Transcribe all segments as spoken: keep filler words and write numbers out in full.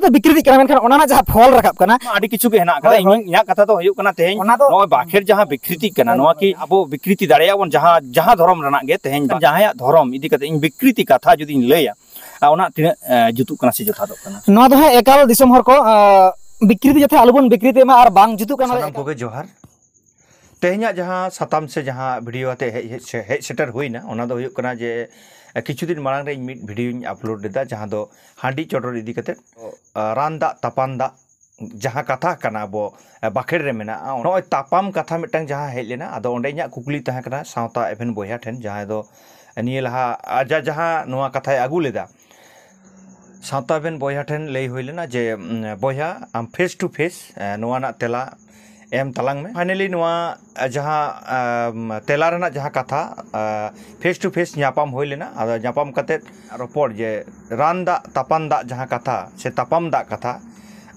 ᱫᱚ ᱵᱤᱠᱨᱤᱛᱤᱜ ᱠᱟᱱᱟ, ᱢᱮᱱᱠᱷᱟᱱ ᱚᱱᱟ ᱨᱮᱱᱟᱜ ᱡᱟᱦᱟᱸ ᱯᱷᱚᱞ ᱨᱟᱠᱟᱵ ᱠᱟᱱᱟ᱾ ᱟᱹᱰᱤ ᱠᱤᱪᱷᱩ ᱜᱮ ᱦᱮᱱᱟᱜ ᱟᱠᱟᱫᱟ᱾ ᱦᱳᱭ, ᱦᱳᱭ᱾ ᱤᱧ, ᱤᱧᱟᱹᱜ ᱠᱟᱛᱷᱟ ᱫᱚ ᱦᱩᱭᱩᱜ ᱠᱟᱱᱟ, ᱛᱮᱦᱮᱧ ᱚᱱᱟ ᱫᱚ ᱱᱚᱜᱼᱚᱭ ᱵᱟᱠᱷᱮᱲ ᱡᱟᱦᱟᱸ ᱵᱤᱠᱨᱤᱛᱤᱜ ᱠᱟᱱᱟ, ᱱᱚᱣᱟ ᱠᱤ ᱟᱵᱚ ᱵᱤᱠᱨᱤᱛᱤ ᱫᱟᱲᱮᱭᱟᱜᱼᱟ ᱵᱚᱱ? ᱡᱟᱦᱟᱸ, ᱡᱟᱦᱟᱸ ᱫᱷᱚᱨᱚᱢ ᱨᱮᱱᱟᱜ ᱜᱮ, ᱛᱮᱦᱮᱧ ᱡᱟᱦᱟᱸᱭᱟᱜ ᱫᱷᱚᱨᱚᱢ ᱤᱫᱤ ᱠᱟᱛᱮ ᱤᱧ ᱵᱤᱠᱨᱤᱛᱤ ᱠᱟᱛᱷᱟ ᱡᱩᱫᱤᱧ ᱞᱟᱹᱭᱟ, ᱟᱨ ᱚᱱᱟ ᱛᱤᱱᱟᱹᱜ ᱮ, ᱡᱩᱛᱩᱜ ᱠᱟᱱᱟ ᱥᱮ ᱡᱚᱛᱷᱟᱛᱚᱜ ᱠᱟᱱᱟ? ᱱᱚᱣᱟ ᱫᱚ ᱦᱟᱸᱜ ᱮᱠᱟᱞ ᱫᱤᱥᱚᱢ ᱦᱚᱲ ᱠᱚ ᱟᱸ, ᱵᱤᱠᱨᱤᱛᱤ ᱡᱟᱛᱮ ᱟᱞᱚᱵᱚᱱ ᱵᱤᱠᱨᱤᱛᱤ ᱢᱟ ᱟᱨ ᱵᱟᱝ ᱡᱩᱛᱩᱜ ᱠᱟᱱᱟ᱾ ᱥᱟᱱᱟᱢ ᱠᱚᱜᱮ ᱡᱚᱦᱟᱨ᱾ ᱛᱮᱦᱮᱧᱟᱜ ᱡᱟᱦᱟᱸ ᱥᱟᱛᱟᱢ ᱥᱮ ᱡᱟᱦᱟᱸ ᱵᱷᱤᱰᱤᱭᱳ ᱟᱛᱮ ᱦᱮᱡ, ᱦᱮᱡ, ᱥᱮ-, ᱦᱮᱡ ᱥᱮᱴᱮᱨ ᱦᱩᱭᱱᱟ, ᱚᱱᱟ ᱫᱚ ᱦᱩᱭᱩᱜ ᱠᱟᱱᱟ ᱡᱮ, ᱮ, ᱠᱤᱪᱷᱩ ᱫᱤᱱ ᱢᱟᱲᱟᱝ ᱨᱮ ᱤᱧ ᱢᱤᱫ ᱵᱷᱤᱰᱤᱭᱳᱧ ᱟᱯᱞᱳᱰ ᱞᱮᱫᱟ, ᱡᱟᱦᱟᱸ ᱫᱚ ᱦᱟᱺᱰᱤ ᱪᱚᱰᱚᱨ ᱤᱫᱤ ᱠᱟᱛᱮ, ᱟ, ᱨᱟᱱ ᱫᱟᱜ ᱛᱟᱯᱟᱱ ᱫᱟᱜ ᱡᱟᱦᱟᱸ ᱠᱟᱛᱷᱟ ᱠᱟᱱᱟ ᱟᱵᱚ, ᱮ, ᱵᱟᱠᱷᱮᱲ ᱨᱮ ᱢᱮᱱᱟᱜᱼᱟ, ᱱᱚᱜᱼᱚᱭ ᱛᱟᱯᱟᱢ ᱠᱟᱛᱷᱟ ᱢᱤᱫᱴᱟᱝ ᱡᱟᱦᱟᱸ ᱦᱮᱡ ᱞᱮᱱᱟ, ᱟᱫᱚ ᱚᱸᱰᱮ ᱤᱧᱟᱹᱜ ᱠᱩᱠᱞᱤ ᱛᱟᱦᱮᱸ ᱠᱟᱱᱟ ᱥᱟᱶᱛᱟ ᱮᱵᱷᱮᱱ ᱵᱚᱭᱦᱟ ᱴᱷᱮᱱ, ᱡᱟᱦᱟᱸᱭ ᱫᱚ ᱱᱤᱭᱟᱹ ᱞᱟᱦᱟ ᱟᱡᱟᱜ ᱡᱟᱦᱟᱸ ᱱᱚᱣᱟ ᱠᱟᱛᱷᱟᱭ ᱟᱹᱜᱩ ᱞᱮᱫᱟ, ᱥᱟᱶᱛᱟ ᱮᱵᱷᱮᱱ ᱵᱚᱭᱦᱟ ᱴᱷᱮᱱ ᱞᱟᱹᱭ ᱦᱩᱭ ᱞᱮᱱᱟ ᱡᱮ, ᱩᱢ, ᱵᱚᱭᱦᱟ, ᱟᱢ ᱯᱷᱮᱥ ᱴᱩ ᱯᱷᱮᱥ, ᱮ, ᱱᱚᱣᱟ ᱨᱮᱱᱟᱜ ᱛᱮᱞᱟ ᱮᱢ ᱛᱟᱞᱟᱝ ᱢᱮ᱾ ᱯᱷᱟᱭᱱᱟᱞᱤ ᱱᱚᱣᱟ, ᱮ, ᱡᱟᱦᱟᱸ, ᱮᱢ, ᱛᱮᱞᱟ ᱨᱮᱱᱟᱜ ᱡᱟᱦᱟᱸ ᱠᱟᱛᱷᱟ, ᱮ, ᱯᱷᱮᱥ ᱴᱩ ᱯᱷᱮᱥ ᱧᱟᱯᱟᱢ ᱦᱩᱭ ᱞᱮᱱᱟ᱾ ᱟᱫᱚ ᱧᱟᱯᱟᱢ ᱠᱟᱛᱮᱫ ᱨᱚᱯᱚᱲ ᱡᱮ ᱨᱟᱱ ᱫᱟᱜ ᱛᱟᱯᱟᱱ ᱫᱟᱜ ᱡᱟᱦᱟᱸ ᱠᱟᱛᱷᱟ ᱥᱮ ᱛᱟᱯᱟᱢ ᱫᱟᱜ ᱠᱟᱛᱷᱟ,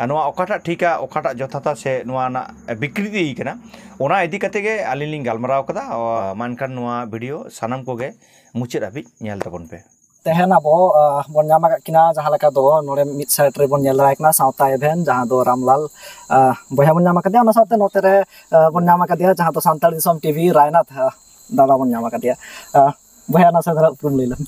ᱮ, ᱱᱚᱣᱟ ᱚᱠᱟᱴᱟᱜ ᱴᱷᱤᱠᱟ, ᱚᱠᱟᱴᱟᱜ ᱡᱚᱛᱷᱟᱛᱟ ᱥᱮ ᱱᱚᱣᱟ ᱨᱮᱱᱟᱜ ᱵᱤᱠᱨᱤᱛᱤ ᱠᱟᱱᱟ, ᱚᱱᱟ ᱤᱫᱤ ᱠᱟᱛᱮ ᱜᱮ ᱟᱹᱞᱤᱧ ᱞᱤᱧ ᱜᱟᱞᱢᱟᱨᱟᱣ ᱠᱟᱫᱟ᱾ ᱚ, ᱢᱟ ᱮᱱᱠᱷᱟᱱ ᱱᱚᱣᱟ ᱵᱷᱤᱰᱤᱭᱳ ᱥᱟᱱᱟᱢ ᱠᱚᱜᱮ ᱢᱩᱪᱟᱹᱫ ᱦᱟᱹᱵᱤᱡ ᱧᱮᱞ ᱛᱟᱵᱚᱱ ᱯᱮ᱾ ᱛᱮᱦᱮᱧ ᱟᱵᱚ, ᱟᱦ, ᱵᱚᱱ ᱧᱟᱢ ᱟᱠᱟᱫ ᱠᱤᱱᱟ, ᱡᱟᱦᱟᱸ ᱞᱮᱠᱟ ᱫᱚ ᱱᱚᱰᱮ ᱢᱤᱫ ᱥᱟᱭᱤᱰ ᱨᱮᱵᱚᱱ ᱧᱮᱞ ᱫᱟᱲᱮᱭᱟᱜ ᱠᱟᱱᱟ ᱥᱟᱶᱛᱟ ᱮᱵᱷᱮᱱ, ᱡᱟᱦᱟᱸ ᱫᱚ ᱨᱟᱢᱞᱟᱞ, ᱟᱦ, ᱵᱚᱭᱦᱟ ᱵᱚᱱ ᱧᱟᱢ ᱟᱠᱟᱫᱮᱭᱟ᱾ ᱚᱱᱟ ᱥᱟᱶᱛᱮ ᱱᱚᱛᱮ ᱨᱮ, ᱟᱦ, ᱵᱚᱱ ᱧᱟᱢ ᱟᱠᱟᱫᱮᱭᱟ, ᱡᱟᱦᱟᱸ ᱫᱚ ᱥᱟᱱᱛᱟᱲ ᱫᱤᱥᱚᱢ ᱴᱤᱵᱷᱤ ᱨᱟᱭᱱᱟᱛᱷ, ᱟᱦ, ᱫᱟᱫᱟ ᱵᱚᱱ ᱧᱟᱢ ᱟᱠᱟᱫᱮᱭᱟ᱾ ᱟᱦ, ᱵᱚᱭᱦᱟ, ᱱᱟᱥᱮ ᱫᱷᱟᱨᱟ ᱩᱯᱨᱩᱢ ᱞᱟᱹᱭ ᱞᱮᱢ᱾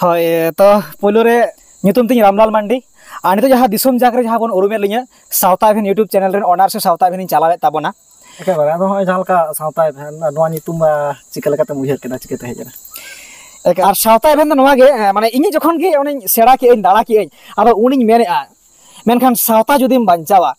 ᱦᱳᱭ, ᱛᱚ ᱯᱳᱭᱞᱳ ᱨᱮ ᱧᱩᱛᱩᱢ ᱛᱤᱧ ᱨᱟᱢᱞᱟᱞ ᱢᱟᱱᱰᱤ, ᱟᱨ ᱱᱤᱛᱚᱜ ᱡᱟᱦᱟᱸ ᱫᱤᱥᱚᱢ ᱡᱟᱠ ᱨᱮ ᱡᱟᱦᱟᱸ ᱵᱚᱱ ᱩᱨᱩᱢᱮᱫ ᱞᱤᱧᱟᱹ, ᱥᱟᱶᱛᱟ ᱮᱵᱷᱮᱱ YouTube ᱪᱮᱱᱮᱞ ᱨᱮᱱ ᱚᱱᱟᱨ ᱥᱮ ᱥᱟᱶᱛᱟ ᱮᱵᱷᱮᱱ ᱤᱧ ᱪᱟᱞᱟᱣᱮᱫ ᱛᱟᱵᱚᱱᱟ᱾ ᱮᱠᱮᱵᱟᱨᱮ, ᱟᱫᱚ ᱱᱚᱜᱼᱚᱭ ᱡᱟᱦᱟᱸ ᱞᱮᱠᱟ ᱥᱟᱶᱛᱟ ᱮᱵᱷᱮᱱ, ᱱᱚᱣᱟ ᱧᱩᱛᱩᱢ, ᱟᱦ, ᱪᱤᱠᱟᱹ ᱞᱮᱠᱟᱛᱮᱢ ᱩᱭᱦᱟᱹᱨ ᱠᱮᱫᱟ, ᱪᱤᱠᱟᱹᱛᱮ ᱦᱮᱡ ᱮᱱᱟ? ᱮᱠ-, ᱟᱨ ᱥᱟᱶᱛᱟ ᱮᱵᱷᱮᱱ ᱫᱚ ᱱᱚᱣᱟ ᱜᱮ, ᱮ, ᱢᱟᱱᱮ ᱤᱧ ᱡᱚᱠᱷᱚᱱ ᱜᱮ ᱚᱱᱮᱧ ᱥᱮᱬᱟ ᱠᱮᱜᱼᱟᱹᱧ, ᱫᱟᱬᱟ ᱠᱮᱜᱼᱟᱹᱧ, ᱟᱫᱚ ᱩᱱᱤᱧ ᱢᱮᱱᱮᱫᱼᱟ, ᱢᱮᱱᱠᱷᱟᱱ ᱥᱟᱶᱛᱟ ᱡᱩᱫᱤᱢ ᱵᱟᱧᱪᱟᱣᱟ,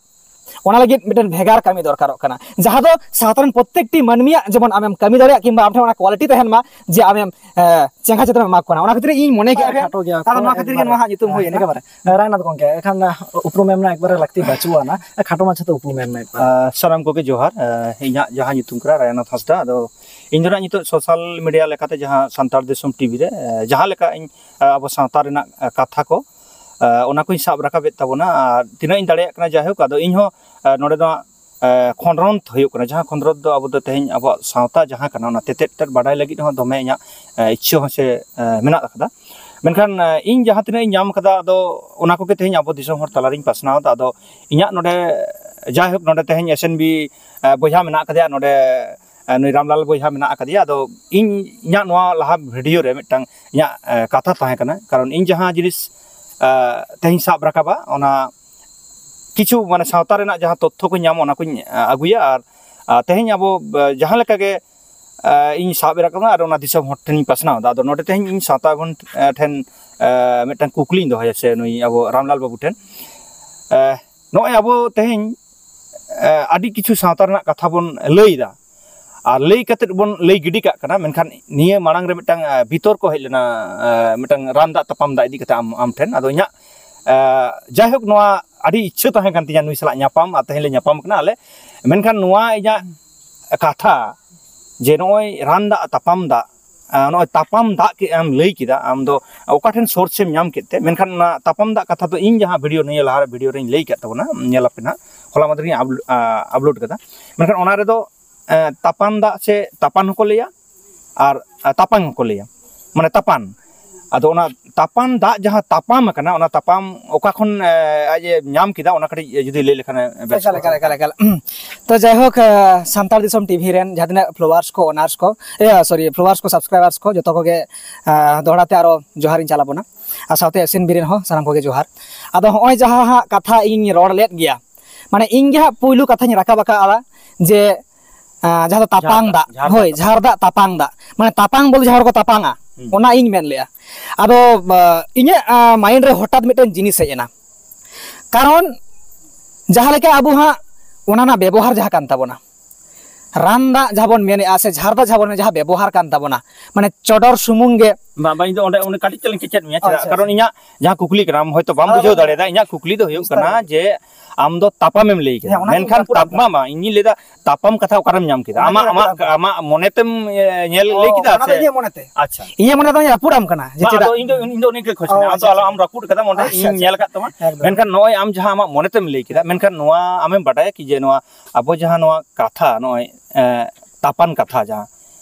ᱚᱱᱟ ᱞᱟᱹᱜᱤᱫ ᱢᱤᱫᱴᱮᱱ ᱵᱷᱮᱜᱟᱨ ᱠᱟᱹᱢᱤ ᱫᱚᱨᱠᱟᱨᱚᱜ ᱠᱟᱱᱟ, ᱡᱟᱦᱟᱸ ᱫᱚ ᱥᱟᱶᱛᱟ ᱨᱮᱱ ᱯᱨᱚᱛᱛᱮᱠᱴᱤ ᱢᱟᱹᱱᱢᱤᱭᱟᱜ ᱡᱮᱢᱚᱱ ᱟᱢᱮᱢ ᱠᱟᱹᱢᱤ ᱫᱟᱲᱮᱭᱟᱜ ᱠᱤᱝᱵᱟ ᱟᱢ ᱴᱷᱮᱱ ᱚᱱᱟ ᱠᱣᱟᱞᱤᱴᱤ ᱛᱟᱦᱮᱱ ᱢᱟ ᱡᱮ ᱟᱢᱮᱢ, ᱮ, ᱪᱮᱸᱜᱷᱟ ᱪᱮᱛᱟᱱ ᱮᱢ ᱮᱢᱟ ᱠᱚ ᱠᱟᱱᱟ, ᱚᱱᱟ ᱠᱷᱟᱹᱛᱤᱨ ᱤᱧ ᱢᱚᱱᱮ ᱠᱮᱫᱼᱟ᱾ ᱠᱷᱟᱴᱚ ᱜᱮᱭᱟ ᱠᱚ, ᱟᱫᱚ ᱱᱚᱣᱟ ᱠᱷᱟᱹᱛᱤᱨ ᱜᱮ ᱮᱠᱵᱟᱨᱮ᱾ ᱱᱚᱣᱟ ᱧᱩᱛᱩᱢ ᱦᱩᱭ ᱮᱱᱟ᱾ ᱮᱠᱮᱵᱟᱨᱮ᱾ ᱨᱟᱭᱱᱟᱛᱷ ᱜᱚᱢᱠᱮ, ᱮᱠᱷᱟᱱ, ᱟ, ᱩᱯᱨᱩᱢ ᱮᱢ ᱨᱮᱱᱟᱜ ᱮᱠᱵᱟᱨᱮ ᱞᱟᱹᱠᱛᱤ ᱵᱟᱹᱪᱩᱜ ᱟᱱᱟ, ᱠᱷᱟᱴᱚ ᱢᱟᱪᱷᱟᱛᱮ ᱩᱯᱨᱩᱢ ᱮᱢ ᱢᱮ ᱮᱠᱵᱟᱨᱮ᱾ ᱟ, ᱥᱟᱱᱟᱢ ᱠᱚᱜᱮ ᱡᱚᱦᱟᱨ᱾ ᱟ, ᱤᱧᱟᱹᱜ ᱡᱟᱦᱟᱸ ᱧᱩᱛᱩᱢ ᱠᱟᱱᱟ ᱨᱟᱭᱱᱟᱛᱷ ᱦᱟᱸᱥᱫᱟ, ᱟᱫᱚ ᱤᱧ ᱫᱚ ᱱᱟᱜ ᱱᱤᱛᱚᱜ ᱥᱳᱥᱟᱞ ᱢᱤᱰᱤᱭᱟ ᱞᱮᱠᱟᱛᱮ ᱡᱟᱦᱟᱸ ᱥᱟᱱᱛᱟᱲ ᱫᱤᱥᱚᱢ ᱴᱤᱵᱷᱤ ᱨᱮ, ᱟ, ᱡᱟᱦᱟᱸ ᱞᱮᱠᱟ ᱤᱧ, ᱟ, ᱟᱵᱚ ᱥᱟᱶᱛᱟ ᱨᱮᱱᱟᱜ, ᱟ, ᱠᱟᱛᱷᱟ ᱠᱚ, ᱟ, ᱚᱱᱟ ᱠᱚᱧ ᱥᱟᱵ ᱨᱟᱠᱟᱵᱮᱫ ᱛᱟᱵᱚᱱᱟ᱾ ᱟᱨ ᱛᱤᱱᱟᱹᱜ ᱤᱧ ᱫᱟᱲᱮᱭᱟᱜ ᱠᱟᱱᱟ, ᱡᱟᱭᱦᱳᱠ, ᱟᱫᱚ ᱤᱧ ᱦᱚᱸ, ᱟ, ᱱᱚᱰᱮ ᱫᱚ ᱦᱟᱸᱜ, ᱮ, ᱠᱷᱚᱸᱫᱽᱨᱚᱸᱫᱽ ᱦᱩᱭᱩᱜ ᱠᱟᱱᱟ, ᱡᱟᱦᱟᱸ ᱠᱷᱚᱸᱫᱽᱨᱚᱸᱫᱽ ᱫᱚ ᱟᱵᱚ ᱫᱚ ᱛᱮᱦᱮᱧ ᱟᱵᱚᱣᱟᱜ ᱥᱟᱶᱛᱟ ᱡᱟᱦᱟᱸ ᱠᱟᱱᱟ, ᱚᱱᱟ ᱛᱮᱛᱮᱫ ᱛᱮᱫ ᱵᱟᱰᱟᱭ ᱞᱟᱹᱜᱤᱫ ᱦᱚᱸ ᱫᱚᱢᱮ ᱤᱧᱟᱹᱜ, ᱮ, ᱤᱪᱪᱷᱟᱹ ᱦᱚᱸ ᱥᱮ, ᱮ, ᱢᱮᱱᱟᱜ ᱟᱠᱟᱫᱟ᱾ ᱢᱮᱱᱠᱷᱟᱱ ᱤᱧ ᱡᱟᱦᱟᱸ ᱛᱤᱱᱟᱹᱜ ᱤᱧ ᱧᱟᱢ ᱠᱟᱫᱟ, ᱟᱫᱚ ᱚᱱᱟ ᱠᱚᱜᱮ ᱛᱮᱦᱮᱧ ᱟᱵᱚ ᱫᱤᱥᱚᱢ ᱦᱚᱲ ᱛᱟᱞᱟᱨᱤᱧ ᱯᱟᱥᱱᱟᱣ ᱮᱫᱟ᱾ ᱟᱫᱚ ᱤᱧᱟᱹᱜ ᱱᱚᱰᱮ, ᱡᱟᱭᱦᱳᱠ, ᱱᱚᱰᱮ ᱛᱮᱦᱮᱧ ᱮᱥ ᱮᱱ ᱵᱤ ᱵᱚᱭᱦᱟ ᱢᱮᱱᱟᱜ ᱟᱠᱟᱫᱮᱭᱟ, ᱱᱚᱰᱮ ᱱᱩᱭ ᱨᱟᱢᱞᱟᱞ ᱵᱚᱭᱦᱟ ᱢᱮᱱᱟᱜ ᱟᱠᱟᱫᱮᱭᱟ᱾ ᱟᱫᱚ ᱤᱧ, ᱤᱧᱟᱹᱜ ᱱᱚᱣᱟ ᱞᱟᱦᱟ ᱵᱷᱤᱰᱤᱭᱳ ᱨᱮ ᱢᱤᱫᱴᱟᱝ ᱤᱧᱟᱹᱜ ᱠᱟᱛᱷᱟ ᱛᱟᱦᱮᱸ ᱠᱟᱱᱟ, ᱠᱟᱨᱚᱱ ᱤᱧ ᱡᱟᱦᱟᱸ ᱡᱤᱱᱤᱥ ᱛᱮᱦᱮᱧ ᱥᱟᱵ ᱨᱟᱠᱟᱵᱟ, ᱚᱱᱟ ᱠᱤᱪᱷᱩ, ᱢᱟᱱᱮ, ᱥᱟᱶᱛᱟ ᱨᱮᱱᱟᱜ ᱡᱟᱦᱟᱸ ᱛᱚᱛᱛᱷᱚ ᱠᱚ ᱧᱟᱢ, ᱚᱱᱟ ᱠᱚᱧ ᱟᱹᱜᱩᱭᱟ᱾ ᱟᱨ ᱛᱮᱦᱮᱧ ᱟᱵᱚ ᱡᱟᱦᱟᱸ ᱞᱮᱠᱟ ᱜᱮ ᱤᱧ ᱥᱟᱵ ᱨᱟᱠᱟᱵᱟ ᱟᱨ ᱚᱱᱟ ᱫᱤᱥᱚᱢ ᱦᱚᱲ ᱴᱷᱮᱱᱤᱧ ᱯᱟᱥᱱᱟᱣ ᱮᱫᱟ᱾ ᱟᱫᱚ ᱱᱚᱰᱮ ᱛᱮᱦᱮᱧ ᱤᱧ ᱥᱟᱶᱛᱟ ᱵᱚᱱ ᱴᱷᱮᱱ ᱢᱤᱫᱴᱟᱝ ᱠᱩᱠᱞᱤᱧ ᱫᱚᱦᱚᱭᱟ, ᱥᱮ ᱱᱩᱭ ᱟᱵᱚ ᱨᱟᱢᱞᱟᱞ ᱵᱟᱹᱵᱩ ᱴᱷᱮᱱ᱾ ᱱᱚᱜᱼᱚᱭ ᱟᱵᱚ ᱛᱮᱦᱮᱧ ᱟᱹᱰᱤ ᱠᱤᱪᱷᱩ ᱥᱟᱶᱛᱟ ᱨᱮᱱᱟᱜ ᱠᱟᱛᱷᱟ ᱵᱚᱱ ᱞᱟᱹᱭ ᱮᱫᱟ, ᱟᱨ ᱞᱟᱹᱭ ᱠᱟᱛᱮᱫ ᱵᱚᱱ ᱞᱟᱹᱭ ᱜᱤᱰᱤ ᱠᱟᱜ ᱠᱟᱱᱟ, ᱢᱮᱱᱠᱷᱟᱱ ᱱᱤᱭᱟᱹ ᱢᱟᱲᱟᱝ ᱨᱮ ᱢᱤᱫᱴᱟᱝ ᱵᱤᱛᱚᱨᱠᱚ ᱦᱮᱡ ᱞᱮᱱᱟ, ᱢᱤᱫᱴᱟᱝ ᱨᱟᱱ ᱫᱟᱜ ᱛᱟᱯᱟᱢ ᱫᱟᱜ ᱤᱫᱤ ᱠᱟᱛᱮ ᱟᱢ, ᱟᱢ ᱴᱷᱮᱱ᱾ ᱟᱫᱚ ᱤᱧᱟᱹᱜ ᱡᱟᱭᱦᱳᱠ, ᱱᱚᱣᱟ ᱟᱹᱰᱤ ᱤᱪᱪᱷᱟᱹ ᱛᱟᱦᱮᱸ ᱠᱟᱱ ᱛᱤᱧᱟᱹ ᱱᱩᱭ ᱥᱟᱞᱟᱜ ᱧᱟᱯᱟᱢ, ᱟᱨ ᱛᱮᱦᱮᱧ ᱞᱮ ᱧᱟᱯᱟᱢ ᱠᱟᱱᱟ ᱟᱞᱮ᱾ ᱢᱮᱱᱠᱷᱟᱱ ᱱᱚᱣᱟ ᱤᱧᱟᱹᱜ ᱠᱟᱛᱷᱟ, ᱡᱮ ᱱᱚᱜᱼᱚᱭ ᱨᱟᱱ ᱫᱟᱜ ᱛᱟᱯᱟᱢ ᱫᱟᱜ, ᱱᱚᱜᱼᱚᱭ ᱛᱟᱯᱟᱢ ᱫᱟᱜ ᱠᱮᱫ ᱟᱢ, ᱞᱟᱹᱭ ᱠᱮᱫᱟ ᱟᱢ ᱫᱚ ᱚᱠᱟ ᱴᱷᱮᱱ ᱥᱳᱨᱥ ᱮᱢ ᱧᱟᱢ ᱠᱮᱫ ᱛᱮ, ᱢᱮᱱᱠᱷᱟᱱ ᱚᱱᱟ ᱛᱟᱯᱟᱢ ᱫᱟᱜ ᱠᱟᱛᱷᱟ ᱫᱚ ᱤᱧ ᱡᱟᱦᱟᱸ ᱵᱷᱤᱰᱤᱭᱳ, ᱱᱤᱭᱟᱹ ᱞᱟᱦᱟ ᱨᱮ ᱵᱷᱤᱰᱤᱭᱳ ᱨᱮᱧ ᱞᱟᱹᱭ ᱠᱟᱫ ᱛᱟᱵᱚᱱᱟ, ᱧᱮᱞ ᱟᱯᱮ ᱱᱟᱜ, ᱦᱚᱞᱟ ᱢᱟᱫᱷᱮᱨ ᱜᱤᱧ ᱟᱯᱞᱳᱰ ᱠᱟᱫᱟ᱾ ᱢᱮᱱᱠᱷᱟᱱ ᱚᱱᱟ ᱨᱮᱫᱚ ᱛᱟᱯᱟᱱ ᱫᱟᱜ ᱥᱮ ᱛᱟᱯᱟᱱ ᱦᱚᱸᱠᱚ ᱞᱟᱹᱭᱟ, ᱟᱨ ᱛᱟᱯᱟᱝ ᱦᱚᱸᱠᱚ ᱞᱟᱹᱭᱟ, ᱢᱟᱱᱮ ᱛᱟᱯᱟᱱ᱾ ᱟᱫᱚ ᱚᱱᱟ ᱛᱟᱯᱟᱱ ᱫᱟᱜ ᱡᱟᱦᱟᱸ ᱛᱟᱯᱟᱢ ᱟᱠᱟᱱᱟ, ᱚᱱᱟ ᱛᱟᱯᱟᱢ ᱚᱠᱟ ᱠᱷᱚᱱ ᱟᱡ ᱮ ᱧᱟᱢ ᱠᱮᱫᱟ, ᱚᱱᱟ ᱠᱟᱹᱴᱤᱡ ᱡᱩᱫᱤ ᱞᱟᱹᱭ ᱞᱮᱠᱷᱟᱱ ᱵᱮᱥ ᱮᱠᱟᱞ, ᱠᱚᱜᱼᱟ᱾ ᱮᱠᱟᱞ, ᱮᱠᱟᱞ, ᱮᱠᱟᱞ᱾ ᱛᱚ, ᱡᱟᱭᱦᱳᱠ, ᱥᱟᱱᱛᱟᱲ ᱫᱤᱥᱚᱢ ᱴᱤᱵᱷᱤ ᱨᱮᱱ ᱡᱟᱦᱟᱸ ᱛᱤᱱᱟᱹᱜ ᱯᱷᱚᱞᱳᱣᱟᱨᱥ ᱠᱚ, ᱚᱱᱟᱨᱥ ᱠᱚ, ᱥᱚᱨᱤ, ᱯᱷᱚᱞᱳᱣᱟᱨᱥ ᱠᱚ, ᱥᱟᱵᱥᱠᱨᱟᱭᱵᱟᱨᱥ ᱠᱚ, ᱡᱚᱛᱚ ᱠᱚᱜᱮ ᱫᱚᱦᱲᱟ ᱛᱮ ᱟᱨᱚ ᱡᱚᱦᱟᱨᱤᱧ ᱪᱟᱞ ᱟᱵᱚᱱᱟ, ᱟᱨ ᱥᱟᱶᱛᱮ ᱮᱥ ᱮᱱ ᱵᱤ ᱨᱮᱱ ᱦᱚᱸ ᱥᱟᱱᱟᱢ ᱠᱚᱜᱮ ᱡᱚᱦᱟᱨ᱾ ᱟᱫᱚ ᱦᱚᱸᱜᱼᱚᱭ ᱡᱟᱦᱟᱸ ᱦᱟᱸᱜ ᱠᱟᱛᱷᱟ ᱤᱧ ᱨᱚᱲ ᱞᱮᱫ ᱜᱮᱭᱟ, ᱢᱟᱱᱮ ᱤᱧ ᱜᱮ ᱦᱟᱸᱜ ᱯᱩᱭᱞᱩ ᱠᱟᱛᱷᱟᱧ ᱨᱟᱠᱟᱵ ᱟᱠᱟᱫᱼᱟ, ᱡᱮ ᱡᱟᱦᱟᱸ ᱫᱚ ᱛᱟᱯᱟᱝ ᱫᱟᱜ, ᱡᱷᱟᱨ ᱫᱟᱜ, ᱦᱳᱭ, ᱡᱷᱟᱨ ᱫᱟᱜ ᱛᱟᱯᱟᱝ ᱫᱟᱜ, ᱢᱟᱱᱮ ᱛᱟᱯᱟᱝ ᱵᱚᱞᱛᱮ ᱡᱟᱦᱟᱸ ᱦᱚᱲ ᱠᱚ ᱛᱟᱯᱟᱝᱟ, ᱦᱩᱸ᱾ ᱚᱱᱟ ᱤᱧ ᱢᱮᱱ ᱞᱮᱜᱼᱟ᱾ ᱟᱫᱚ ᱤᱧᱟᱹᱜ ᱢᱟᱭᱤᱱᱰ ᱨᱮ ᱦᱚᱴᱟᱛ ᱢᱤᱫᱴᱮᱱ ᱡᱤᱱᱤᱥ ᱦᱮᱡ ᱮᱱᱟ, ᱠᱟᱨᱚᱱ ᱡᱟᱦᱟᱸ ᱞᱮᱠᱟ ᱟᱵᱚ ᱦᱟᱸᱜ ᱚᱱᱟ ᱨᱮᱱᱟᱜ ᱵᱮᱵᱚᱦᱟᱨ ᱡᱟᱦᱟᱸ ᱠᱟᱱ ᱛᱟᱵᱚᱱᱟ, ᱨᱟᱱ ᱫᱟᱜ ᱡᱟᱦᱟᱸ ᱵᱚᱱ ᱢᱮᱱᱮᱫᱼᱟ ᱥᱮ ᱡᱷᱟᱨ ᱫᱟᱜ ᱡᱟᱦᱟᱸ ᱵᱚᱱ ᱢᱮᱱᱮᱫᱼᱟ, ᱡᱟᱦᱟᱸ ᱵᱮᱵᱚᱦᱟᱨ ᱠᱟᱱ ᱛᱟᱵᱚᱱᱟ, ᱢᱟᱱᱮ ᱪᱚᱰᱚᱨ ᱥᱩᱢᱩᱝ ᱜᱮ᱾ ᱵᱟᱝ, ᱵᱟᱝ, ᱤᱧ ᱫᱚ ᱚᱸᱰᱮ, ᱚᱸᱰᱮ ᱠᱟᱹᱴᱤᱡ ᱪᱟᱞᱟᱝ ᱠᱮᱪᱮᱫ ᱢᱮᱭᱟ, ᱪᱮᱫᱟᱜ? ᱟᱪᱪᱷᱟ, ᱠᱟᱨᱚᱱ ᱟᱪᱪᱷᱟ᱾ ᱤᱧᱟᱹᱜ ᱡᱟᱦᱟᱸ ᱠᱩᱠᱞᱤ ᱠᱟᱱᱟ, ᱟᱢ ᱦᱚᱭᱛᱳ ᱵᱟᱢ ᱵᱩᱡᱷᱟᱹᱣ ᱫᱟᱲᱮᱭᱟᱫᱟ᱾ ᱤᱧᱟᱹᱜ ᱠᱩᱠᱞᱤ ᱫᱚ ᱦᱩᱭᱩᱜ ᱠᱟᱱᱟ ᱡᱮ ᱟᱢ ᱫᱚ ᱛᱟᱯᱟᱢᱮᱢ ᱞᱟᱹᱭ ᱠᱮᱫᱟ, ᱦᱮᱸ, ᱚᱱᱟ ᱢᱮᱱᱠᱷᱟᱱ ᱛᱟᱯ-, ᱵᱟᱝ, ᱵᱟᱝ, ᱤᱧᱤᱧ ᱞᱟᱹᱭᱫᱟ ᱛᱟᱯᱟᱢ ᱠᱟᱛᱷᱟ ᱚᱠᱟᱨᱮᱢ ᱧᱟᱢ ᱠᱮᱫᱟ? ᱟᱢᱟᱜ, ᱟᱢᱟᱜ ᱢᱚᱱᱮᱛᱮᱢ ᱧᱮᱞ ᱞᱟᱹᱭ ᱠᱮᱫᱟ ᱥᱮ? ᱟᱪᱪᱷᱟ᱾ ᱤᱧᱟᱹᱜ ᱢᱚᱱᱮ ᱫᱚ ᱤᱧ ᱨᱟᱹᱯᱩᱫ ᱟᱢ ᱠᱟᱱᱟ ᱡᱮ ᱵᱟᱝ, ᱪᱮᱫᱟᱜ? ᱟᱫᱚ ᱤᱧ ᱫᱚ, ᱤᱧ ᱫᱚ ᱩᱱᱤ ᱜᱮ ᱠᱷᱚᱡᱽ ᱠᱟᱱᱟ᱾ ᱟᱫᱚ ᱟᱞᱚ, ᱟᱢ ᱨᱟᱹᱯᱩᱫ ᱠᱟᱫᱟᱢ, ᱚᱸᱰᱮ ᱤᱧ ᱧᱮᱞ ᱟᱠᱟᱫ ᱛᱟᱢᱟ᱾ ᱮᱠᱫᱚᱢ᱾ ᱢᱮᱱᱠᱷᱟᱱ ᱱᱚᱜᱼᱚᱭ ᱟᱢ ᱡᱟᱦᱟᱸ ᱟᱢᱟᱜ ᱢᱚᱱᱮᱛᱮᱢ ᱞᱟᱹᱭ ᱠᱮᱫᱟ, ᱢᱮᱱᱠᱷᱟᱱ ᱱᱚᱣᱟ ᱟᱢᱮᱢ ᱵᱟᱰᱟᱭᱟ ᱠᱤ ᱡᱮ ᱱᱚᱣᱟ ᱟᱵᱚ ᱡᱟᱦᱟᱸ ᱱᱚᱣᱟ ᱠᱟᱛᱷᱟ, ᱱᱚᱜᱼᱚᱭ, ᱮ, ᱛᱟᱯᱟᱱ ᱠᱟᱛᱷᱟ ᱡᱟᱦᱟᱸ,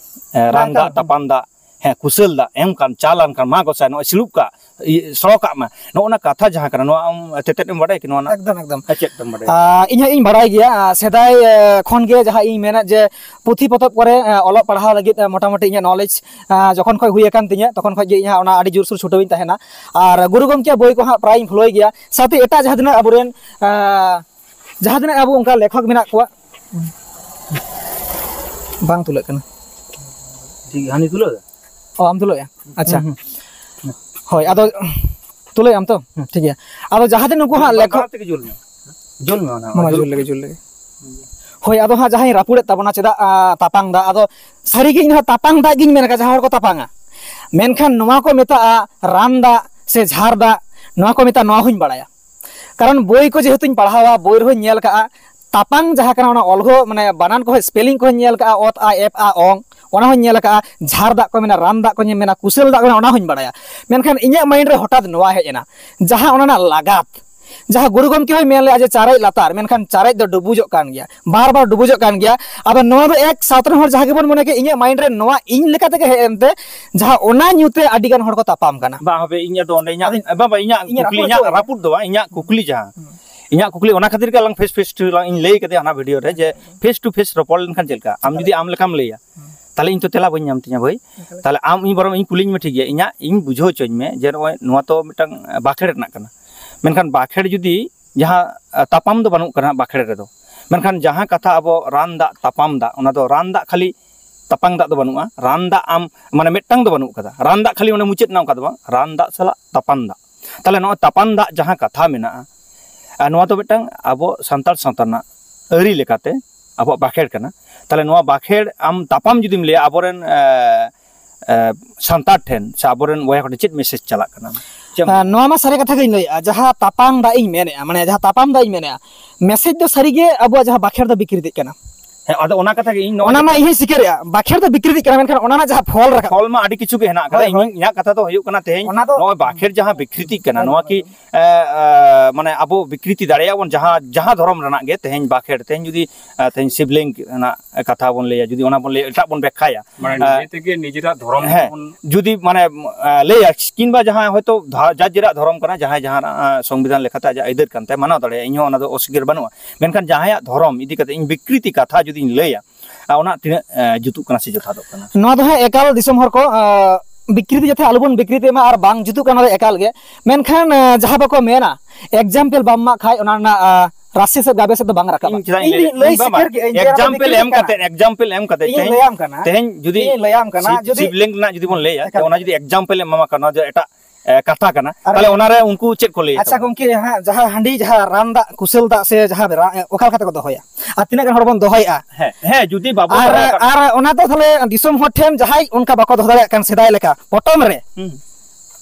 ᱮ, ᱨᱟᱱ ᱫᱟᱜ, ᱛᱟᱯᱟᱱ ᱫᱟᱜ, ᱦᱮᱸ, ᱠᱩᱥᱟᱹᱞ ᱫᱟᱜ ᱮᱢ ᱠᱟᱱ, ᱪᱟᱞ ᱟᱱ ᱠᱟᱱ, ᱢᱟ ᱜᱚᱸᱥᱟᱭ, ᱱᱚᱜᱼᱚᱭ ᱥᱤᱲᱩᱵ ᱠᱟᱜ, ᱤᱭᱟᱹ, ᱥᱚ ᱠᱟᱜ ᱢᱟ, ᱱᱚᱜᱼᱚ ᱱᱟ ᱠᱟᱛᱷᱟ ᱡᱟᱦᱟᱸ ᱠᱟᱱᱟ, ᱱᱚᱣᱟ ᱟᱢ ᱛᱮᱛᱮᱫ ᱮᱢ ᱵᱟᱰᱟᱭᱟ ᱠᱤ ᱱᱚᱣᱟ ᱨᱮᱱᱟᱜ? ᱮᱠᱫᱚᱢ, ᱮᱠᱫᱚᱢ᱾ ᱦᱮᱸ, ᱪᱮᱫ ᱮᱢ ᱵᱟᱰᱟᱭᱟ? ᱟᱸ, ᱤᱧ ᱦᱚᱸ ᱤᱧ ᱵᱟᱲᱟᱭ ᱜᱮᱭᱟ᱾ ᱟᱸ, ᱥᱮᱫᱟᱭ, ᱮ, ᱠᱷᱚᱱ ᱜᱮ ᱡᱟᱦᱟᱸ ᱤᱧ ᱢᱮᱱᱟ ᱡᱮ ᱯᱩᱛᱷᱤ ᱯᱚᱛᱚᱵ ᱠᱚᱨᱮ, ᱮ, ᱚᱞᱚᱜ ᱯᱟᱲᱦᱟᱣ ᱞᱟᱹᱜᱤᱫ, ᱮ, ᱢᱚᱴᱟᱢᱩᱴᱤ ᱤᱧᱟᱹᱜ knowledge, ᱮ, ᱡᱚᱠᱷᱚᱱ ᱠᱷᱚᱱ ᱦᱩᱭ ᱟᱠᱟᱱ ᱛᱤᱧᱟᱹ, ᱛᱚᱠᱷᱚᱱ ᱠᱷᱚᱱ ᱜᱮ ᱤᱧ ᱦᱟᱸᱜ ᱚᱱᱟ ᱟᱹᱰᱤ ᱡᱳᱨᱥᱳᱨ ᱪᱷᱩᱴᱟᱹᱣ ᱤᱧ ᱛᱟᱦᱮᱱᱟ᱾ ᱟᱨ ᱜᱩᱨᱩ ᱜᱚᱢᱠᱮ ᱵᱳᱭ ᱠᱚ ᱦᱟᱸᱜ ᱯᱨᱟᱭᱤᱧ ᱯᱷᱳᱞᱳᱭ ᱜᱮᱭᱟ, ᱥᱟᱶᱛᱮ ᱮᱴᱟᱜ ᱡᱟᱦᱟᱸ ᱛᱤᱱᱟᱹᱜ ᱟᱵᱚᱨᱮᱱ, ᱮ, ᱡᱟᱦᱟᱸ ᱛᱤᱱᱟᱹᱜ ᱟᱵᱚ ᱚᱱᱠᱟ ᱞᱮᱠᱷᱚᱠ ᱢᱮᱱᱟᱜ ᱠᱚᱣᱟ᱾ ᱵᱟᱝ ᱛᱩᱞᱟᱹᱜ ᱠᱟᱱᱟ᱾ ᱴᱷᱤᱠ, ᱦᱟᱹᱱᱤ ᱛᱩᱞᱟᱹᱣ ᱫᱟ? ᱚ, ᱟᱢ ᱛᱩᱞᱟᱹᱣ ᱮᱜᱼᱟ? ᱟᱪᱪᱷᱟ᱾ ᱦᱩᱸ, ᱦᱩᱸ᱾ ᱦᱳᱭ, ᱟᱫᱚ ᱛᱩᱞᱟᱹᱣ ᱮᱜᱼᱟᱢ ᱛᱚ? ᱦᱩᱸ, ᱴᱷᱤᱠ ᱜᱮᱭᱟ᱾ ᱟᱫᱚ ᱡᱟᱦᱟᱸ ᱛᱤᱱᱟᱹᱜ ᱱᱩᱠᱩ ᱦᱟᱸᱜ ᱵᱟᱝ, ᱞᱮᱠᱷᱚᱠ ᱵᱟᱝ ᱛᱮᱜᱮ ᱡᱩᱞ ᱢᱮ᱾ ᱡᱩᱞ ᱢᱮ ᱚᱱᱟ, ᱢᱟ, ᱡᱩᱞ ᱡᱩᱞ ᱞᱮᱜᱮ, ᱡᱩᱞ ᱞᱮᱜᱮ᱾ ᱦᱳᱭ, ᱟᱫᱚ ᱦᱟᱸᱜ ᱡᱟᱦᱟᱸᱭ ᱨᱟᱹᱯᱩᱫᱮᱫ ᱛᱟᱵᱚᱱᱟ, ᱪᱮᱫᱟᱜ, ᱟ, ᱛᱟᱯᱟᱝ ᱫᱟᱜ? ᱟᱫᱚ ᱥᱟᱹᱨᱤᱜᱮ ᱤᱧ ᱦᱚᱸ ᱛᱟᱯᱟᱝ ᱫᱟᱜ ᱜᱤᱧ ᱢᱮᱱ ᱠᱟᱜᱼᱟ, ᱡᱟᱦᱟᱸ ᱦᱚᱲ ᱠᱚ ᱛᱟᱯᱟᱝᱟ᱾ ᱢᱮᱱᱠᱷᱟᱱ ᱱᱚᱣᱟ ᱠᱚ ᱢᱮᱛᱟᱜᱼᱟ ᱨᱟᱱ ᱫᱟᱜ ᱥᱮ ᱡᱷᱟᱨ ᱫᱟᱜ, ᱱᱚᱣᱟ ᱠᱚ ᱢᱮᱛᱟᱜᱼᱟ, ᱱᱚᱣᱟ ᱦᱚᱸᱧ ᱵᱟᱲᱟᱭᱟ᱾ ᱠᱟᱨᱚᱱ ᱵᱳᱭ ᱠᱚ ᱡᱮᱦᱮᱛᱩᱧ ᱯᱟᱲᱦᱟᱣᱟ, ᱵᱳᱭ ᱨᱮᱦᱚᱸᱧ ᱧᱮᱞ ᱠᱟᱜᱼᱟ, ᱛᱟᱯᱟᱝ ᱡᱟᱦᱟᱸ ᱠᱟᱱᱟ, ᱚᱱᱟ ᱚᱞ ᱦᱚᱸ, ᱢᱟᱱᱮ, ᱵᱟᱱᱟᱱ ᱠᱚᱦᱚᱸ, spelling ᱠᱚᱦᱚᱸᱧ ᱧᱮᱞ ᱠᱟᱜᱼᱟ, ᱚᱛ, ᱟ, ᱮᱯ, ᱟ, ᱚᱝ, ᱚᱱᱟ ᱦᱚᱸᱧ ᱧᱮᱞ ᱠᱟᱜᱼᱟ᱾ ᱡᱷᱟᱨ ᱫᱟᱜ ᱠᱚ ᱢᱮᱱᱟ, ᱨᱟᱱ ᱫᱟᱜ ᱠᱚ ᱢᱮᱱᱟ, ᱠᱩᱥᱟᱹᱞ ᱫᱟᱜ ᱠᱚ ᱢᱮᱱᱟ, ᱚᱱᱟ ᱦᱚᱸᱧ ᱵᱟᱲᱟᱭᱟ᱾ ᱢᱮᱱᱠᱷᱟᱱ ᱤᱧᱟᱹᱜ mind ᱨᱮ ᱦᱚᱴᱟᱛ ᱱᱚᱣᱟ ᱦᱮᱡ ᱮᱱᱟ, ᱡᱟᱦᱟᱸ ᱚᱱᱟ ᱨᱮᱱᱟᱜ ᱞᱟᱜᱟᱛ, ᱡᱟᱦᱟᱸ ᱜᱩᱨᱩ ᱜᱚᱢᱠᱮ ᱦᱚᱸᱭ ᱢᱮᱱ ᱞᱮᱜᱼᱟ ᱡᱮ ᱪᱟᱨᱮᱡ ᱞᱟᱛᱟᱨ, ᱢᱮᱱᱠᱷᱟᱱ ᱪᱟᱨᱮᱡ ᱫᱚ ᱰᱩᱵᱩᱡᱚᱜ ᱠᱟᱱ ᱜᱮᱭᱟ, ᱵᱟᱨ ᱵᱟᱨ ᱰᱩᱵᱩᱡᱚᱜ ᱠᱟᱱ ᱜᱮᱭᱟ᱾ ᱟᱫᱚ ᱱᱚᱣᱟ ᱫᱚ ᱮᱠ ᱥᱟᱶᱛᱟ ᱨᱮᱱ ᱦᱚᱲ ᱡᱟᱦᱟᱸ ᱜᱮᱵᱚᱱ ᱢᱚᱱᱮ ᱠᱮᱫ, ᱤᱧᱟᱹᱜ mind ᱨᱮ ᱱᱚᱣᱟ ᱤᱧ ᱞᱮᱠᱟ ᱛᱮᱜᱮ ᱦᱮᱡ ᱮᱱᱛᱮ, ᱡᱟᱦᱟᱸ ᱚᱱᱟ ᱧᱩ ᱛᱮ ᱟᱹᱰᱤ ᱜᱟᱱ ᱦᱚᱲ ᱠᱚ ᱛᱟᱯᱟᱢ ᱠᱟᱱᱟ᱾ ᱵᱟᱝ, ᱦᱟᱯᱮ, ᱤᱧᱟᱹᱜ ᱫᱚ ᱚᱸᱰᱮ ᱤᱧᱟᱹᱜ, ᱟᱫᱚᱧ ᱵᱟᱝ, ᱵᱟᱝ, ᱤᱧᱟᱹᱜ ᱤᱧᱟᱹᱜ ᱠᱩᱠᱞᱤ, ᱨᱟᱹᱯᱩᱫ ᱤᱧᱟᱹᱜ ᱦᱚᱪᱚ ᱨᱟᱹᱯᱩᱫ ᱫᱚ ᱵᱟᱝ, ᱤᱧᱟᱹᱜ ᱠᱩᱠᱞᱤ ᱡᱟᱦᱟᱸ, ᱦᱩᱸ᱾ ᱤᱧᱟᱹᱜ ᱠᱩᱠᱞᱤ, ᱚᱱᱟ ᱠᱷᱟᱹᱛᱤᱨ ᱜᱮ ᱟᱞᱟᱝ face face to ᱞᱟᱝ, ᱤᱧ ᱞᱟᱹᱭ ᱠᱟᱫᱮᱭᱟ ᱦᱟᱱᱟ video ᱨᱮ ᱡᱮ ᱦᱩᱸ᱾ Face to face ᱨᱚᱯᱚᱲ ᱞᱮᱱᱠᱷᱟᱱ ᱪᱮᱫ ᱞᱮᱠᱟ? ᱟᱢ ᱡᱩᱫᱤ ᱟᱢ ᱞᱮᱠᱟᱢ ᱞᱟᱹᱭᱟ, ᱦᱩᱸ᱾ ᱛᱟᱦᱞᱮ ᱤᱧ ᱛᱚ ᱛᱮᱞᱟ ᱵᱟᱹᱧ ᱧᱟᱢ ᱛᱤᱧᱟ ᱵᱷᱟᱹᱭ᱾ ᱮᱠᱟᱞ᱾ ᱛᱟᱦᱞᱮ ᱟᱢ, ᱤᱧ ᱵᱚᱨᱚᱝ ᱤᱧ ᱠᱩᱞᱤᱧ ᱢᱮ, ᱴᱷᱤᱠ ᱜᱮᱭᱟ, ᱤᱧᱟᱹᱜ, ᱤᱧ ᱵᱩᱡᱷᱟᱹᱣ ᱦᱚᱪᱚᱧ ᱢᱮ ᱡᱮ ᱱᱚᱜᱼᱚᱭ ᱱᱚᱣᱟ ᱛᱚ ᱢᱤᱫᱴᱟᱝ, ᱟᱸ, ᱵᱟᱸᱠᱷᱮᱲ ᱨᱮᱱᱟᱜ ᱠᱟᱱᱟ᱾ ᱢᱮᱱᱠᱷᱟᱱ ᱵᱟᱸᱠᱷᱮᱲ ᱡᱩᱫᱤ ᱡᱟᱦᱟᱸ, ᱟᱸ, ᱛᱟᱯᱟᱢ ᱫᱚ ᱵᱟᱹᱱᱩᱜ ᱠᱟᱱᱟ ᱵᱟᱸᱠᱷᱮᱲ ᱨᱮᱫᱚ, ᱢᱮᱱᱠᱷᱟᱱ ᱡᱟᱦᱟᱸ ᱠᱟᱛᱷᱟ ᱟᱵᱚ ᱨᱟᱱ ᱫᱟᱜ, ᱛᱟᱯᱟᱢ ᱫᱟᱜ, ᱚᱱᱟ ᱫᱚ ᱨᱟᱱ ᱫᱟᱜ ᱠᱷᱟᱹᱞᱤ ᱛᱟᱯᱟᱝ ᱫᱟᱜ ᱫᱚ ᱵᱟᱹᱱᱩᱜᱼᱟ᱾ ᱨᱟᱱ ᱫᱟᱜ ᱟᱢ, ᱢᱟᱱᱮ, ᱢᱤᱫᱴᱟᱝ ᱫᱚ ᱵᱟᱹᱱᱩᱜ ᱠᱟᱫᱟ, ᱨᱟᱱ ᱫᱟᱜ ᱠᱷᱟᱹᱞᱤ ᱚᱸᱰᱮ ᱢᱩᱪᱟᱹᱫ ᱮᱱᱟ, ᱚᱱᱠᱟ ᱫᱚ ᱵᱟᱝ, ᱨᱟᱱ ᱫᱟᱜ ᱥᱟᱞᱟᱜ ᱛᱟᱯᱟᱱ ᱫᱟᱜ᱾ ᱛᱟᱦᱞᱮ ᱱᱚᱜᱼᱚᱭ ᱛᱟᱯᱟᱱ ᱫᱟᱜ ᱡᱟᱦᱟᱸ ᱠᱟᱛᱷᱟ ᱢᱮᱱᱟᱜᱼᱟ, ᱟᱨ ᱱᱚᱣᱟ ᱫᱚ ᱢᱤᱫᱴᱟᱝ ᱟᱵᱚ ᱥᱟᱱᱛᱟᱲ ᱥᱟᱶᱛᱟ ᱨᱮᱱᱟᱜ ᱟᱹᱨᱤ ᱞᱮᱠᱟᱛᱮ ᱟᱵᱚᱣᱟᱜ ᱵᱟᱸᱠᱷᱮᱲ ᱠᱟᱱᱟ᱾ ᱛᱟᱦᱞᱮ ᱱᱚᱣᱟ ᱵᱟᱸᱠᱷᱮᱲ ᱟᱢ ᱛᱟᱯᱟᱢ ᱡᱩᱫᱤᱢ ᱞᱟᱹᱭᱟ, ᱟᱵᱚᱨᱮᱱ, ᱮ, ᱮ, ᱥᱟᱱᱛᱟᱲ ᱴᱷᱮᱱ ᱥᱮ ᱟᱵᱚᱨᱮᱱ ᱵᱚᱭᱦᱟ ᱠᱚ ᱴᱷᱮᱱ ᱪᱮᱫ message ᱪᱟᱞᱟᱜ ᱠᱟᱱᱟ? ᱪᱮᱫ ᱮᱢ ᱟᱨ ᱱᱚᱣᱟ ᱢᱟ ᱥᱟᱹᱨᱤ ᱠᱟᱛᱷᱟ ᱜᱤᱧ ᱞᱟᱹᱭᱮᱜᱼᱟ, ᱡᱟᱦᱟᱸ ᱛᱟᱯᱟᱢ ᱫᱟᱜ ᱤᱧ ᱢᱮᱱᱮᱜᱼᱟ, ᱢᱟᱱᱮ, ᱡᱟᱦᱟᱸ ᱛᱟᱯᱟᱢ ᱫᱟᱜ ᱤᱧ ᱢᱮᱱᱮᱜᱼᱟ, message ᱫᱚ ᱥᱟᱹᱨᱤᱜᱮ ᱟᱵᱚᱣᱟᱜ ᱡᱟᱦᱟᱸ ᱵᱟᱸᱠᱷᱮᱲ ᱫᱚ ᱵᱤᱠᱨᱤᱛᱤᱜ ᱠᱟᱱᱟ᱾ ᱦᱮᱸ, ᱟᱫᱚ ᱚᱱᱟ ᱠᱟᱛᱷᱟ ᱜᱮ ᱤᱧ ᱱᱚᱣᱟ ᱚᱱᱟ ᱢᱟ ᱤᱧ ᱦᱚᱸᱧ ᱥᱤᱠᱟᱹᱨᱮᱜᱼᱟ, ᱵᱟᱠᱷᱮᱲ ᱫᱚ ᱵᱤᱠᱨᱤᱛᱤᱜ ᱠᱟᱱᱟ, ᱢᱮᱱᱠᱷᱟᱱ ᱚᱱᱟ ᱨᱮᱱᱟᱜ ᱡᱟᱦᱟᱸ ᱯᱷᱚᱞ ᱨᱟᱠᱟᱵ ᱯᱷᱚᱞ ᱢᱟ ᱟᱹᱰᱤ ᱠᱤᱪᱷᱩ ᱜᱮ ᱦᱮᱱᱟᱜ ᱟᱠᱟᱫᱟ᱾ ᱦᱳᱭ, ᱦᱳᱭ᱾ ᱤᱧ, ᱤᱧᱟᱹᱜ ᱠᱟᱛᱷᱟ ᱫᱚ ᱦᱩᱭᱩᱜ ᱠᱟᱱᱟ, ᱛᱮᱦᱮᱧ ᱚᱱᱟ ᱫᱚ ᱱᱚᱜᱼᱚᱭ ᱵᱟᱠᱷᱮᱲ ᱡᱟᱦᱟᱸ ᱵᱤᱠᱨᱤᱛᱤᱜ ᱠᱟᱱᱟ, ᱦᱳᱭ, ᱱᱚᱣᱟ ᱦᱳᱭ᱾ ᱠᱤ, ᱮ, ᱮ, ᱢᱟᱱᱮ ᱟᱵᱚ ᱵᱤᱠᱨᱤᱛᱤ ᱫᱟᱲᱮᱭᱟᱜᱼᱟ ᱵᱚᱱ ᱡᱟᱦᱟᱸ, ᱡᱟᱦᱟᱸ ᱫᱷᱚᱨᱚᱢ ᱨᱮᱱᱟᱜ ᱜᱮ, ᱛᱮᱦᱮᱧ ᱵᱟᱠᱷᱮᱲ, ᱛᱮᱦᱮᱧ ᱡᱩᱫᱤ, ᱮ, ᱛᱮᱦᱮᱧ ᱥᱤᱵᱽᱞᱤᱝ ᱨᱮᱱᱟᱜ ᱠᱟᱛᱷᱟ ᱵᱚᱱ ᱞᱟᱹᱭᱟ, ᱡᱩᱫᱤ ᱚᱱᱟ ᱵᱚᱱ ᱞᱟᱹᱭᱟ, ᱮᱴᱟᱜ ᱵᱚᱱ ᱵᱮᱠᱠᱷᱟᱭᱟ, ᱢᱟᱱᱮ ᱮ, ᱱᱤᱡᱮ ᱛᱮᱜᱮ ᱱᱤᱡᱮᱨᱟᱜ ᱫᱷᱚᱨᱚᱢ ᱦᱮᱸ, ᱵᱚᱱ ᱡᱩᱫᱤ ᱢᱟᱱᱮ, ᱮ, ᱞᱟᱹᱭᱟ, ᱠᱤᱝᱵᱟ ᱡᱟᱦᱟᱸᱭ ᱦᱚᱭᱛᱳ ᱫᱷᱟ-, ᱡᱟᱨ ᱡᱮᱨᱟᱜ ᱫᱷᱚᱨᱚᱢ ᱠᱟᱱᱟ, ᱡᱟᱦᱟᱸᱭ ᱡᱟᱦᱟᱸ, ᱮ, ᱥᱚᱝᱵᱤᱫᱷᱟᱱ ᱞᱮᱠᱟᱛᱮ ᱟᱡᱟᱜ ᱟᱹᱭᱫᱟᱹᱨ ᱠᱟᱱ ᱛᱟᱭᱟ, ᱢᱟᱱᱟᱣ ᱫᱟᱲᱮᱭᱟᱜᱼᱟ, ᱤᱧ ᱦᱚᱸ ᱚᱱᱟ ᱫᱚ ᱚᱥᱤᱠᱟᱹᱨ ᱵᱟᱹᱱᱩᱜᱼᱟ᱾ ᱢᱮᱱᱠᱷᱟᱱ ᱡᱟᱦᱟᱸᱭᱟᱜ ᱫᱷᱚᱨᱚᱢ ᱤᱫᱤ ᱠᱟᱛᱮ ᱤᱧ ᱵᱤᱠᱨᱤᱛᱤ ᱠᱟᱛᱷᱟ ᱡᱩᱫᱤᱧ ᱞᱟᱹᱭᱟ, ᱟᱨ ᱚᱱᱟ ᱛᱤᱱᱟᱹᱜ, ᱮ, ᱡᱩᱛᱩᱜ ᱠᱟᱱᱟ ᱥᱮ ᱡᱚᱛᱷᱟᱛᱚᱜ ᱠᱟᱱᱟ? ᱱᱚᱣᱟ ᱫᱚ ᱦᱟᱸᱜ ᱮᱠᱟᱞ ᱫᱤᱥᱚᱢ ᱦᱚᱲ ᱠᱚ, ᱮ, ᱵᱤᱠᱨᱤᱛᱤ ᱡᱟᱛᱮ ᱟᱞᱚᱵᱚᱱ ᱵᱤᱠᱨᱤᱛᱤ ᱢᱟ ᱟᱨ ᱵᱟᱝ ᱡᱩᱛᱩᱜ ᱠᱟᱱᱟ ᱫᱚ ᱮᱠᱟᱞ ᱜᱮ᱾ ᱢᱮᱱᱠᱷᱟᱱ, ᱮ, ᱡᱟᱦᱟᱸ ᱵᱟᱠᱚ ᱢᱮᱱᱟ, example ᱵᱟᱢ ᱮᱢᱟᱜ ᱠᱷᱟᱡ ᱚᱱᱟ ᱨᱮᱱᱟᱜ, ᱮ, ᱨᱟᱥᱮ ᱥᱮ ᱜᱟᱵᱮ ᱥᱮᱫ ᱫᱚ ᱵᱟᱝ ᱨᱟᱠᱟᱵᱟ᱾ ᱤᱧ ᱪᱮᱫᱟᱜ ᱤᱧ ᱤᱧ ᱞᱟᱹᱭᱟ? ᱞᱟᱹᱭ ᱤᱧ ᱵᱟᱵᱟ, ᱥᱤᱠᱟᱹᱨ ᱠᱮᱜᱼᱟᱹᱧ ᱡᱮ ᱚᱱᱟ ᱫᱚ example ᱵᱤᱠᱨᱤᱛᱤ ᱮᱢ ᱠᱟᱱᱟ᱾ ᱠᱟᱛᱮ, example ᱮᱢ ᱠᱟᱛᱮ ᱤᱧ ᱛᱮᱦᱮᱧ, ᱞᱟᱹᱭᱟᱢ ᱠᱟᱱᱟ᱾ ᱛᱮᱦᱮᱧ ᱡᱩᱫᱤ ᱤᱧ ᱞᱟᱹᱭᱟᱢ ᱠᱟᱱᱟ, ᱥᱤᱵ-, ᱡᱩᱫᱤ ᱥᱤᱵᱞᱤᱝ ᱨᱮᱱᱟᱜ ᱡᱩᱫᱤ ᱵᱚᱱ ᱞᱟᱹᱭᱟ, ᱮᱠᱟᱞ᱾ ᱚᱱᱟ ᱡᱩᱫᱤ example ᱮᱢ ᱮᱢᱟ ᱠᱟᱱᱟ, ᱱᱚᱣᱟ ᱡᱮ ᱮᱴᱟᱜ, ᱮ, ᱠᱟᱛᱷᱟ ᱠᱟᱱᱟ, ᱟᱨ ᱛᱟᱦᱞᱮ ᱚᱱᱟᱨᱮ ᱩᱱᱠᱩ ᱪᱮᱫ ᱠᱚ ᱞᱟᱹᱭᱟ ᱟᱪᱪᱷᱟ ᱛᱟᱵᱚᱱᱟ? ᱜᱚᱝᱠᱮ, ᱦᱟᱸᱜ ᱡᱟᱦᱟᱸ ᱦᱟᱺᱰᱤ, ᱡᱟᱦᱟᱸ ᱨᱟᱱ ᱫᱟᱜ, ᱠᱩᱥᱟᱹᱞ ᱫᱟᱜ ᱥᱮ ᱡᱟᱦᱟᱸ ᱨᱟ-, ᱚᱠᱟ ᱞᱮᱠᱟ ᱛᱮᱠᱚ ᱫᱚᱦᱚᱭᱟ? ᱟᱨ ᱛᱤᱱᱟᱹᱜ ᱜᱟᱱ ᱦᱚᱲ ᱵᱚᱱ ᱫᱚᱦᱚᱭᱮᱜᱼᱟ? ᱦᱮᱸ, ᱦᱮᱸ, ᱡᱩᱫᱤ ᱵᱟᱵᱚ ᱟᱨ, ᱫᱚᱦᱚᱭᱟ ᱠᱟᱨᱚᱱ ᱟᱨ ᱚᱱᱟ ᱫᱚ ᱛᱟᱦᱞᱮ ᱫᱤᱥᱚᱢ ᱦᱚᱲ ᱴᱷᱮᱱ ᱡᱟᱦᱟᱸᱭ ᱚᱱᱠᱟ ᱵᱟᱠᱚ ᱫᱚᱦᱚ ᱫᱟᱲᱮᱭᱟᱜ ᱠᱟᱱ ᱥᱮᱫᱟᱭ ᱞᱮᱠᱟ ᱯᱚᱴᱚᱢ ᱨᱮ, ᱦᱩᱸ᱾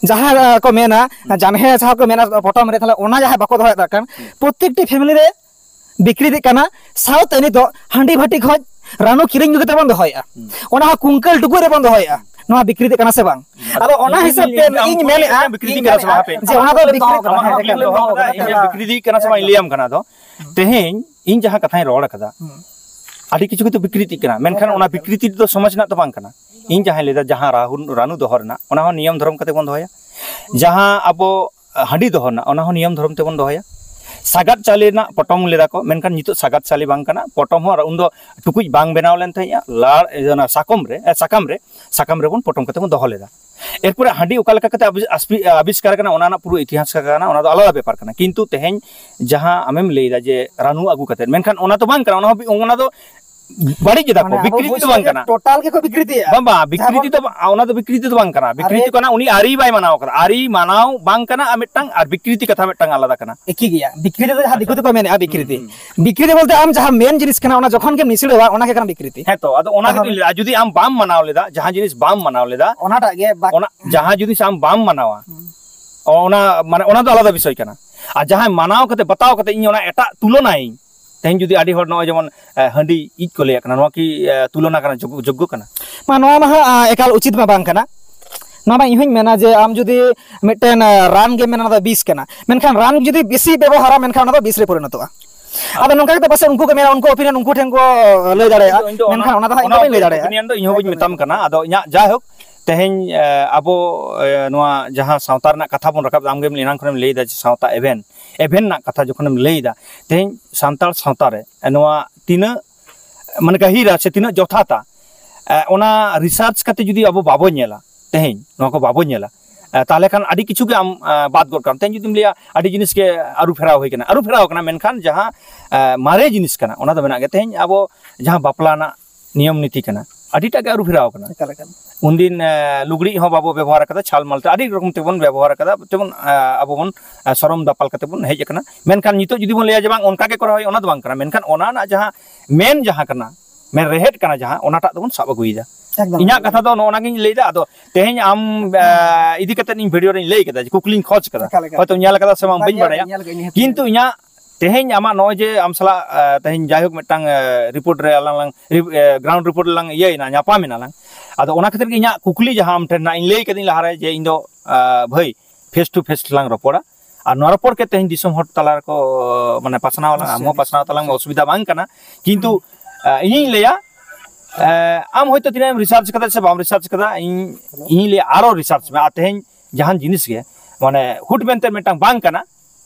ᱡᱟᱦᱟᱸ, ᱟ, ᱠᱚ ᱢᱮᱱᱟ, ᱦᱩᱸ᱾ ᱡᱟᱱᱦᱮ ᱡᱟᱦᱟᱸ ᱠᱚ ᱢᱮᱱᱟ ᱯᱚᱴᱚᱢ ᱨᱮ, ᱛᱟᱦᱞᱮ ᱚᱱᱟ ᱡᱟᱦᱟᱸᱭ ᱵᱟᱠᱚ ᱫᱚᱦᱚᱭᱮᱫ ᱠᱟᱱ, ᱦᱩᱸ᱾ ᱯᱨᱚᱛᱮᱠᱴᱤ ᱯᱷᱮᱢᱮᱞᱤ ᱨᱮ ᱵᱤᱠᱨᱤᱛᱤᱜ ᱠᱟᱱᱟ᱾ ᱥᱟᱶᱛᱮ ᱱᱤᱛᱚᱜ ᱦᱟᱺᱰᱤ ᱵᱷᱟᱹᱴᱤ ᱠᱷᱚᱡ ᱨᱟᱹᱱᱩ ᱠᱤᱨᱤᱧ ᱟᱹᱜᱩ ᱠᱟᱛᱮ ᱵᱚᱱ ᱫᱚᱦᱚᱭᱮᱫᱼᱟ᱾ ᱦᱩᱸ᱾ ᱚᱱᱟ ᱦᱚᱸ ᱠᱩᱝᱠᱟᱹᱞ ᱴᱩᱠᱩᱡ ᱨᱮᱵᱚᱱ ᱫᱚᱦᱚᱭᱮᱫᱼᱟ᱾ ᱱᱚᱣᱟ ᱵᱤᱠᱨᱤᱛᱤᱜ ᱠᱟᱱᱟ ᱥᱮ ᱵᱟᱝ? ᱦᱩᱸ᱾ ᱟᱫᱚ ᱚᱱᱟ ᱤᱧ, ᱦᱤᱥᱟᱹᱵ ᱤᱧ, ᱛᱮ ᱤᱧ, ᱤᱧ ᱟᱢ ᱢᱮᱱᱮᱫᱼᱟ, ᱠᱩᱞᱤ ᱠᱮᱫ ᱤᱧ ᱢᱮᱭᱟ ᱥᱮ ᱵᱟᱝ? ᱢᱮᱱᱮᱫᱼᱟ ᱦᱟᱯᱮ᱾ ᱡᱮ ᱚᱱᱟ ᱫᱚ ᱟᱢᱟᱜ ᱵᱤᱠᱨᱤᱛᱤᱜ ᱠᱩᱠᱞᱤᱢ ᱠᱟᱱᱟ ᱫᱚᱦᱚ ᱥᱮ ᱠᱟᱫᱟ, ᱵᱟᱝ? ᱤᱧ ᱫᱚ ᱮᱠᱫᱚᱢ, ᱵᱤᱠᱨᱤᱛᱤᱜ ᱠᱟᱱᱟ ᱥᱮ ᱵᱟᱝ, ᱤᱧ ᱞᱟᱹᱭᱟᱢ ᱠᱟᱱᱟ ᱟᱫᱚ᱾ ᱦᱩᱸ᱾ ᱛᱮᱦᱮᱧ ᱤᱧ ᱡᱟᱦᱟᱸ ᱠᱟᱛᱷᱟᱧ ᱨᱚᱲ ᱠᱟᱫᱟ, ᱦᱩᱸ᱾ ᱟᱹᱰᱤ ᱠᱤᱪᱷᱩ ᱜᱮᱛᱚ ᱵᱤᱠᱨᱤᱛᱤᱜ ᱠᱟᱱᱟ, ᱢᱮᱱᱠᱷᱟᱱ ᱮᱠᱟᱞ, ᱚᱱᱟ ᱮᱠᱟᱞ᱾ ᱵᱤᱠᱨᱤᱛᱤ ᱫᱚ ᱥᱚᱢᱟᱡᱽ ᱨᱮᱱᱟᱜ ᱫᱚ ᱵᱟᱝ ᱠᱟᱱᱟ᱾ ᱤᱧ ᱡᱟᱦᱟᱸᱧ ᱞᱟᱹᱭᱫᱟ, ᱡᱟᱦᱟᱸ ᱨᱟᱦᱩᱞ, ᱨᱟᱱᱩ ᱫᱚᱦᱚ ᱨᱮᱱᱟᱜ, ᱚᱱᱟ ᱦᱚᱸ ᱱᱤᱭᱚᱢ ᱫᱷᱚᱨᱚᱢ ᱠᱟᱛᱮ ᱵᱚᱱ ᱫᱚᱦᱚᱭᱟ᱾ ᱡᱟᱦᱟᱸ ᱟᱵᱚ ᱦᱟᱺᱰᱤ ᱫᱚᱦᱚ ᱨᱮᱱᱟᱜ, ᱚᱱᱟ ᱦᱚᱸ ᱱᱤᱭᱚᱢ ᱫᱷᱚᱨᱚᱢ ᱛᱮᱵᱚᱱ ᱫᱚᱦᱚᱭᱟ᱾ ᱥᱟᱜᱟᱫ ᱪᱟᱣᱞᱮ ᱨᱮᱱᱟᱜ ᱯᱚᱴᱚᱢ ᱞᱮᱫᱟ ᱠᱚ, ᱢᱮᱱᱠᱷᱟᱱ ᱱᱤᱛᱚᱜ ᱥᱟᱜᱟᱫ ᱪᱟᱣᱞᱮ ᱵᱟᱝ ᱠᱟᱱᱟ᱾ ᱯᱚᱴᱚᱢ ᱦᱚᱸ ᱟᱨ ᱩᱱᱫᱚ ᱴᱩᱠᱩᱡ ᱵᱟᱝ ᱵᱮᱱᱟᱣ ᱞᱮᱱ ᱛᱟᱦᱮᱸᱫᱼᱟ, ᱞᱟᱲ, ᱚᱱᱟ ᱥᱟᱠᱚᱢ ᱨᱮ, ᱮ, ᱥᱟᱠᱟᱢ ᱨᱮ, ᱥᱟᱠᱟᱢ ᱨᱮᱵᱚᱱ ᱯᱚᱴᱚᱢ ᱠᱟᱛᱮ ᱵᱚᱱ ᱫᱚᱦᱚ ᱞᱮᱫᱟ᱾ ᱮᱨᱯᱚᱨᱮ ᱦᱟᱺᱰᱤ ᱚᱠᱟ ᱞᱮᱠᱟ ᱠᱟᱛᱮ ᱟᱵᱤ-, ᱟᱥᱯᱤ-, ᱟᱵᱤᱥᱠᱟᱨ ᱠᱟᱱᱟ, ᱚᱱᱟ ᱨᱮᱱᱟᱜ ᱯᱩᱨᱟᱹ ᱤᱛᱤᱦᱟᱥ ᱠᱟᱱᱟ, ᱚᱱᱟ ᱫᱚ ᱟᱞᱟᱫᱟ ᱵᱮᱯᱟᱨ ᱠᱟᱱᱟ᱾ ᱠᱤᱱᱛᱩ ᱛᱮᱦᱮᱧ ᱡᱟᱦᱟᱸ ᱟᱢᱮᱢ ᱞᱟᱹᱭᱫᱟ ᱡᱮ ᱨᱟᱹᱱᱩ ᱟᱹᱜᱩ ᱠᱟᱛᱮ, ᱢᱮᱱᱠᱷᱟᱱ ᱚᱱᱟ ᱫᱚ ᱵᱟᱝ ᱠᱟᱱᱟ, ᱚᱱᱟ ᱦᱚᱸ ᱵᱤ-, ᱚᱱᱟ ᱫᱚ ᱵᱟᱹᱲᱤᱡ ᱮᱫᱟ ᱠᱚ, ᱢᱟᱱᱮ ᱟᱵᱚ ᱵᱤᱠᱨᱤᱛᱤ ᱵᱩᱡᱽ ᱫᱚ ᱵᱟᱝ ᱠᱟᱛᱮ ᱠᱟᱱᱟ᱾ ᱴᱳᱴᱟᱞ ᱜᱮᱠᱚ ᱵᱤᱠᱨᱤᱛᱤᱭᱮᱫᱼᱟ᱾ ᱵᱟᱝ, ᱵᱟᱝ, ᱡᱟᱦᱟᱸ ᱵᱤᱠᱨᱤᱛᱤ ᱵᱚᱱ ᱫᱚ ᱵᱟᱝ, ᱚᱱᱟ ᱫᱚ ᱵᱤᱠᱨᱤᱛᱤ ᱫᱚ ᱵᱟᱝ ᱠᱟᱱᱟ᱾ ᱟᱨ ᱵᱤᱠᱨᱤᱛᱤ ᱨᱮ- ᱠᱟᱱᱟ, ᱩᱱᱤ ᱟᱹᱨᱤ ᱵᱟᱭ ᱢᱟᱱᱟᱣ ᱠᱟᱫᱟ᱾ ᱟᱹᱨᱤ ᱢᱟᱱᱟᱣ ᱵᱟᱝ ᱠᱟᱱᱟ ᱟᱨ ᱢᱤᱫᱴᱟᱝ, ᱟᱨ ᱵᱤᱠᱨᱤᱛᱤ ᱠᱟᱛᱷᱟ ᱢᱤᱫᱴᱟᱝ ᱟᱞᱟᱫᱟ ᱠᱟᱱᱟ᱾ ᱮᱠᱤ ᱜᱮᱭᱟ᱾ ᱵᱤᱠᱨᱤᱛᱤ ᱫᱚ ᱡᱟᱦᱟᱸ ᱫᱤᱠᱩ ᱛᱮᱠᱚ ᱢᱮᱱᱮᱫᱼᱟ ᱵᱤᱠᱨᱤᱛᱤ᱾ ᱦᱩᱸ, ᱦᱩᱸ᱾ ᱵᱤᱠᱨᱤᱛᱤ ᱵᱚᱞᱛᱮ ᱟᱢ ᱡᱟᱦᱟᱸ ᱢᱮᱱ ᱡᱤᱱᱤᱥ ᱠᱟᱱᱟ, ᱚᱱᱟ ᱡᱚᱠᱷᱚᱱ ᱜᱮᱢ ᱱᱤᱥᱲᱟᱹᱣᱟ, ᱚᱱᱟ ᱜᱮ ᱠᱟᱱᱟ ᱵᱤᱠᱨᱤᱛᱤ᱾ ᱦᱮᱸ ᱛᱚ, ᱟᱫᱚ ᱚᱱᱟ ᱛᱟᱦᱚᱞᱮ ᱜᱮᱛᱚᱧ ᱞᱟᱹᱭᱫᱟ, ᱡᱩᱫᱤ ᱟᱢ ᱵᱟᱢ ᱢᱟᱱᱟᱣ ᱞᱮᱫᱟ, ᱡᱟᱦᱟᱸ ᱡᱤᱱᱤᱥ ᱵᱟᱢ ᱢᱟᱱᱟᱣ ᱞᱮᱫᱟ, ᱚᱱᱟᱴᱟᱜ ᱜᱮ ᱵᱟᱠ- ᱚᱱᱟ ᱡᱟᱦᱟᱸ ᱡᱤᱱᱤᱥ ᱟᱢ ᱵᱟᱢ ᱢᱟᱱᱟᱣᱟ, ᱦᱩᱸ᱾ ᱚᱱᱟ, ᱢᱟᱱᱮ, ᱚᱱᱟ ᱫᱚ ᱟᱞᱟᱫᱟ ᱵᱤᱥᱚᱭ ᱠᱟᱱᱟ᱾ ᱟᱨ ᱡᱟᱦᱟᱸᱭ ᱢᱟᱱᱟᱣ ᱠᱟᱛᱮ ᱵᱟᱛᱟᱣ ᱠᱟᱛᱮ ᱤᱧ ᱚᱱᱟ ᱮᱴᱟᱜ ᱛᱩᱞᱚᱱᱟᱭᱤᱧ, ᱛᱮᱦᱮᱧ ᱡᱩᱫᱤ ᱟᱹᱰᱤ ᱦᱚᱲ ᱱᱚᱜᱼᱚᱭ ᱡᱮᱢᱚᱱ ᱦᱟᱺᱰᱤ ᱤᱡ ᱠᱚ ᱞᱟᱹᱭᱟᱜ ᱠᱟᱱᱟ, ᱱᱚᱣᱟ ᱠᱤ ᱛᱩᱞᱚᱱᱟ ᱠᱟᱱᱟ, ᱡᱳᱜᱽᱜᱚ ᱠᱟᱱᱟ? ᱢᱟ ᱱᱚᱣᱟ ᱢᱟ ᱦᱟᱸᱜ ᱮᱠᱟᱞ ᱩᱪᱤᱛ ᱢᱟ ᱵᱟᱝ ᱠᱟᱱᱟ᱾ ᱱᱚᱣᱟ ᱢᱟ ᱤᱧ ᱦᱚᱸᱧ ᱢᱮᱱᱟ ᱡᱮ ᱟᱢ ᱡᱩᱫᱤ ᱢᱤᱫᱴᱮᱱ ᱨᱟᱱ ᱜᱮ ᱢᱮᱱᱟ ᱚᱱᱟ ᱫᱚ ᱵᱤᱥ ᱠᱟᱱᱟ, ᱢᱮᱱᱠᱷᱟᱱ ᱨᱟᱱ ᱡᱩᱫᱤ ᱵᱮᱥᱤ ᱵᱮᱵᱚᱦᱟᱨᱟ ᱢᱮᱱᱠᱷᱟᱱ ᱚᱱᱟ ᱫᱚ ᱵᱤᱥ ᱨᱮ ᱯᱚᱨᱤᱱᱚᱛᱚᱜᱼᱟ᱾ ᱟᱫᱚ ᱱᱚᱝᱠᱟ ᱠᱟᱛᱮ ᱯᱟᱥᱮᱡ ᱩᱱᱠᱩ ᱠᱚ ᱢᱮᱱᱟ, ᱩᱱᱠᱩ ᱚᱯᱤᱱᱤᱭᱚᱱ ᱩᱱᱠᱩ ᱴᱷᱮᱱ ᱠᱚ ᱞᱟᱹᱭ ᱫᱟᱲᱮᱭᱟᱜᱼᱟ, ᱤᱧ ᱫᱚ ᱚᱱᱟ ᱢᱮᱱᱠᱷᱟᱱ ᱚᱱᱟ ᱫᱚ ᱦᱟᱸᱜ ᱤᱧ ᱫᱚ ᱵᱟᱹᱧ ᱞᱟᱹᱭ ᱫᱟᱲᱮᱭᱟᱜᱼᱟ᱾ ᱚᱯᱤᱱᱤᱭᱚᱱ ᱫᱚ ᱤᱧ ᱦᱚᱸ ᱵᱟᱹᱧ ᱢᱮᱛᱟᱢ ᱠᱟᱱᱟ᱾ ᱟᱫᱚ ᱤᱧᱟᱹᱜ ᱡᱟᱭᱦᱳᱠ, ᱛᱮᱦᱮᱧ ᱟᱵᱚ ᱱᱚᱣᱟ ᱡᱟᱦᱟᱸ ᱥᱟᱶᱛᱟ ᱨᱮᱱᱟᱜ ᱠᱟᱛᱷᱟ ᱵᱚᱱ ᱨᱟᱠᱟᱵ, ᱟᱢᱜᱮᱢ ᱮᱱᱟᱝ ᱠᱷᱚᱱᱮᱢ ᱞᱟᱹᱭ ᱮᱫᱟ ᱡᱮ ᱥᱟᱶᱛᱟ ᱮᱵᱷᱮᱱ ᱮᱵᱷᱮᱱ ᱨᱮᱱᱟᱜ ᱠᱟᱛᱷᱟ ᱡᱚᱠᱷᱚᱱᱮᱢ ᱞᱟᱹᱭ ᱮᱫᱟ, ᱛᱮᱦᱮᱧ ᱥᱟᱱᱛᱟᱲ ᱥᱟᱶᱛᱟ ᱨᱮ ᱱᱚᱣᱟ ᱛᱤᱱᱟᱹᱜ ᱢᱟᱱᱮ ᱜᱟᱹᱦᱤᱨᱟ ᱥᱮ ᱛᱤᱱᱟᱹᱜ ᱡᱚᱛᱷᱟᱛᱟ, ᱚᱱᱟ ᱨᱤᱥᱟᱨᱪ ᱠᱟᱛᱮ ᱡᱩᱫᱤ ᱟᱵᱚ ᱵᱟᱵᱚ ᱧᱮᱞᱟ, ᱛᱮᱦᱮᱧ ᱱᱚᱣᱟ ᱠᱚ ᱵᱟᱵᱚ ᱧᱮᱞᱟ, ᱛᱟᱦᱚᱞᱮ ᱠᱷᱟᱱ ᱟᱹᱰᱤ ᱠᱤᱪᱷᱩ ᱜᱮ ᱟᱢ ᱵᱟᱫ ᱜᱚᱫ ᱠᱟᱜᱼᱟᱢ᱾ ᱛᱮᱦᱮᱧ ᱡᱩᱫᱤᱢ ᱞᱟᱹᱭᱟ ᱟᱹᱰᱤ ᱡᱤᱱᱤᱥ ᱜᱮ ᱟᱹᱨᱩ ᱯᱷᱮᱨᱟᱣ ᱦᱩᱭ ᱠᱟᱱᱟ, ᱟᱹᱨᱩ ᱯᱷᱮᱨᱟᱣ ᱠᱟᱱᱟ, ᱢᱮᱱᱠᱷᱟᱱ ᱡᱟᱦᱟᱸ ᱢᱟᱨᱮ ᱡᱤᱱᱤᱥ ᱠᱟᱱᱟ ᱚᱱᱟ ᱫᱚ ᱢᱮᱱᱟᱜ ᱜᱮ᱾ ᱛᱮᱦᱮᱧ ᱟᱵᱚ ᱡᱟᱦᱟᱸ ᱵᱟᱯᱞᱟ ᱨᱮᱱᱟᱜ ᱱᱤᱭᱚᱢ ᱱᱤᱛᱤ ᱠᱟᱱᱟ, ᱟᱹᱰᱤᱴᱟᱜ ᱜᱮ ᱟᱹᱨᱩ ᱯᱷᱮᱨᱟᱣ ᱠᱟᱱᱟ᱾ ᱮᱠᱟᱞ, ᱮᱠᱟᱞ᱾ ᱩᱱᱫᱤᱱ ᱞᱩᱜᱽᱲᱤᱡ ᱦᱚᱸ ᱵᱟᱵᱚ ᱵᱮᱵᱚᱦᱟᱨ ᱠᱟᱫᱟ, ᱪᱷᱟᱞ ᱢᱟᱞ ᱛᱮ ᱟᱹᱰᱤ ᱨᱚᱠᱚᱢ ᱛᱮᱵᱚᱱ ᱵᱮᱵᱚᱦᱟᱨ ᱠᱟᱫᱟ, ᱡᱮᱢᱚᱱ ᱟᱵᱚ ᱵᱚᱱ ᱥᱚᱨᱚᱢ ᱫᱟᱯᱟᱞ ᱠᱟᱛᱮ ᱵᱚᱱ ᱦᱮᱡ ᱟᱠᱟᱱᱟ᱾ ᱢᱮᱱᱠᱷᱟᱱ ᱱᱤᱛᱚᱜ ᱡᱩᱫᱤ ᱵᱚᱱ ᱞᱟᱹᱭᱟ ᱡᱮ ᱵᱟᱝ ᱚᱱᱠᱟ ᱜᱮ ᱠᱚᱨᱟᱣ ᱦᱩᱭᱩᱜᱼᱟ, ᱚᱱᱟ ᱫᱚ ᱵᱟᱝ ᱠᱟᱱᱟ᱾ ᱢᱮᱱᱠᱷᱟᱱ ᱚᱱᱟ ᱨᱮᱱᱟᱜ ᱡᱟᱦᱟᱸ ᱢᱮᱱ ᱡᱟᱦᱟᱸ ᱠᱟᱱᱟ, ᱢᱮᱱ ᱨᱮᱦᱮᱫ ᱠᱟᱱᱟ ᱡᱟᱦᱟᱸ, ᱚᱱᱟᱴᱟᱜ ᱫᱚᱵᱚᱱ ᱥᱟᱵ ᱟᱹᱜᱩᱭᱮᱫᱟ᱾ ᱮᱠᱫᱚᱢ᱾ ᱤᱧᱟᱹᱜ ᱠᱟᱛᱷᱟ ᱫᱚ ᱱᱚᱜᱼᱚ ᱱᱟᱜᱤᱧ ᱞᱟᱹᱭᱫᱟ᱾ ᱟᱫᱚ ᱛᱮᱦᱮᱧ ᱟᱢ ᱤᱫᱤ ᱠᱟᱛᱮ ᱤᱧ ᱵᱷᱤᱰᱤᱭᱳ ᱨᱤᱧ ᱞᱟᱹᱭ ᱠᱮᱫᱟ, ᱡᱮ ᱠᱩᱠᱞᱤᱧ ᱠᱷᱚᱡᱽ ᱠᱟᱫᱟ, ᱮᱠᱟᱞ, ᱮᱠᱟᱞ᱾ ᱦᱚᱭᱛᱳ ᱧᱮᱞ ᱠᱟᱫᱟ ᱥᱮ ᱵᱟᱝ ᱵᱟᱹᱧ ᱵᱟᱲᱟᱭᱟ, ᱧᱮᱞ ᱠᱟᱜ ᱟᱹᱧ, ᱧᱮᱞ ᱠᱟᱜ ᱟᱹᱧ᱾ ᱠᱤᱱᱛᱩ ᱤᱧᱟᱹᱜ ᱛᱮᱦᱮᱧ ᱟᱢᱟᱜ ᱱᱚᱜᱼᱚᱭ ᱡᱮ ᱟᱢ ᱥᱟᱞᱟᱜ ᱛᱮᱦᱮᱧ ᱡᱟᱭᱦᱳᱠ ᱢᱤᱫᱴᱟᱝ ᱨᱤᱯᱳᱨᱴ ᱨᱮ ᱟᱞᱟᱝ ᱞᱟᱝ, ᱜᱨᱟᱣᱩᱱᱰ ᱨᱤᱯᱳᱨᱴ ᱨᱮᱞᱟᱝ ᱤᱭᱟᱹᱭᱮᱱᱟ, ᱧᱟᱯᱟᱢ ᱮᱱᱟ ᱞᱟᱝ᱾ ᱟᱫᱚ ᱚᱱᱟ ᱠᱷᱟᱹᱛᱤᱨ ᱜᱮ ᱤᱧᱟᱹᱜ ᱠᱩᱠᱞᱤ ᱡᱟᱦᱟᱸ ᱟᱢ ᱴᱷᱮᱱ ᱦᱟᱸᱜ ᱤᱧ ᱞᱟᱹᱭ ᱠᱟᱫᱟᱹᱧ ᱞᱟᱦᱟᱨᱮ, ᱡᱮ ᱤᱧ ᱫᱚ ᱵᱷᱟᱹᱭ ᱯᱷᱮᱥ ᱴᱩ ᱯᱷᱮᱥ ᱞᱟᱝ ᱨᱚᱯᱚᱲᱟ, ᱟᱨ ᱱᱚᱣᱟ ᱨᱚᱯᱚᱲ ᱠᱮᱫ ᱛᱮᱦᱮᱧ ᱫᱤᱥᱚᱢ ᱦᱚᱲ ᱛᱟᱞᱟ ᱨᱮᱠᱚ ᱢᱟᱱᱮ ᱯᱟᱥᱱᱟᱣ ᱟᱞᱟᱝ, ᱟᱢ ᱦᱚᱸ ᱯᱟᱥᱱᱟᱣ ᱛᱟᱞᱟᱝ ᱢᱮ, ᱚᱥᱩᱵᱤᱫᱷᱟ ᱵᱟᱝ ᱠᱟᱱᱟ᱾ ᱠᱤᱱᱛᱩ ᱤᱧᱤᱧ ᱞᱟᱹᱭᱟ, ᱟᱢ ᱦᱚᱭᱛᱳ ᱛᱤᱱᱟᱹᱜ ᱮᱢ ᱨᱤᱥᱟᱨᱪ ᱠᱟᱫᱟ ᱥᱮ ᱵᱟᱢ ᱨᱤᱥᱟᱨᱪ ᱠᱟᱫᱟ, ᱤᱧ ᱤᱧᱤᱧ ᱞᱟᱹᱭᱟ ᱟᱨᱚ ᱨᱤᱥᱟᱨᱪ ᱢᱮ᱾ ᱟᱨ ᱛᱮᱦᱮᱧ ᱡᱟᱦᱟᱱ ᱡᱤᱱᱤᱥ ᱜᱮ ᱢᱟᱱᱮ ᱦᱩᱴ ᱢᱮᱱᱛᱮ ᱢᱤᱫᱴᱟᱝ ᱵᱟᱝ ᱠᱟᱱᱟ᱾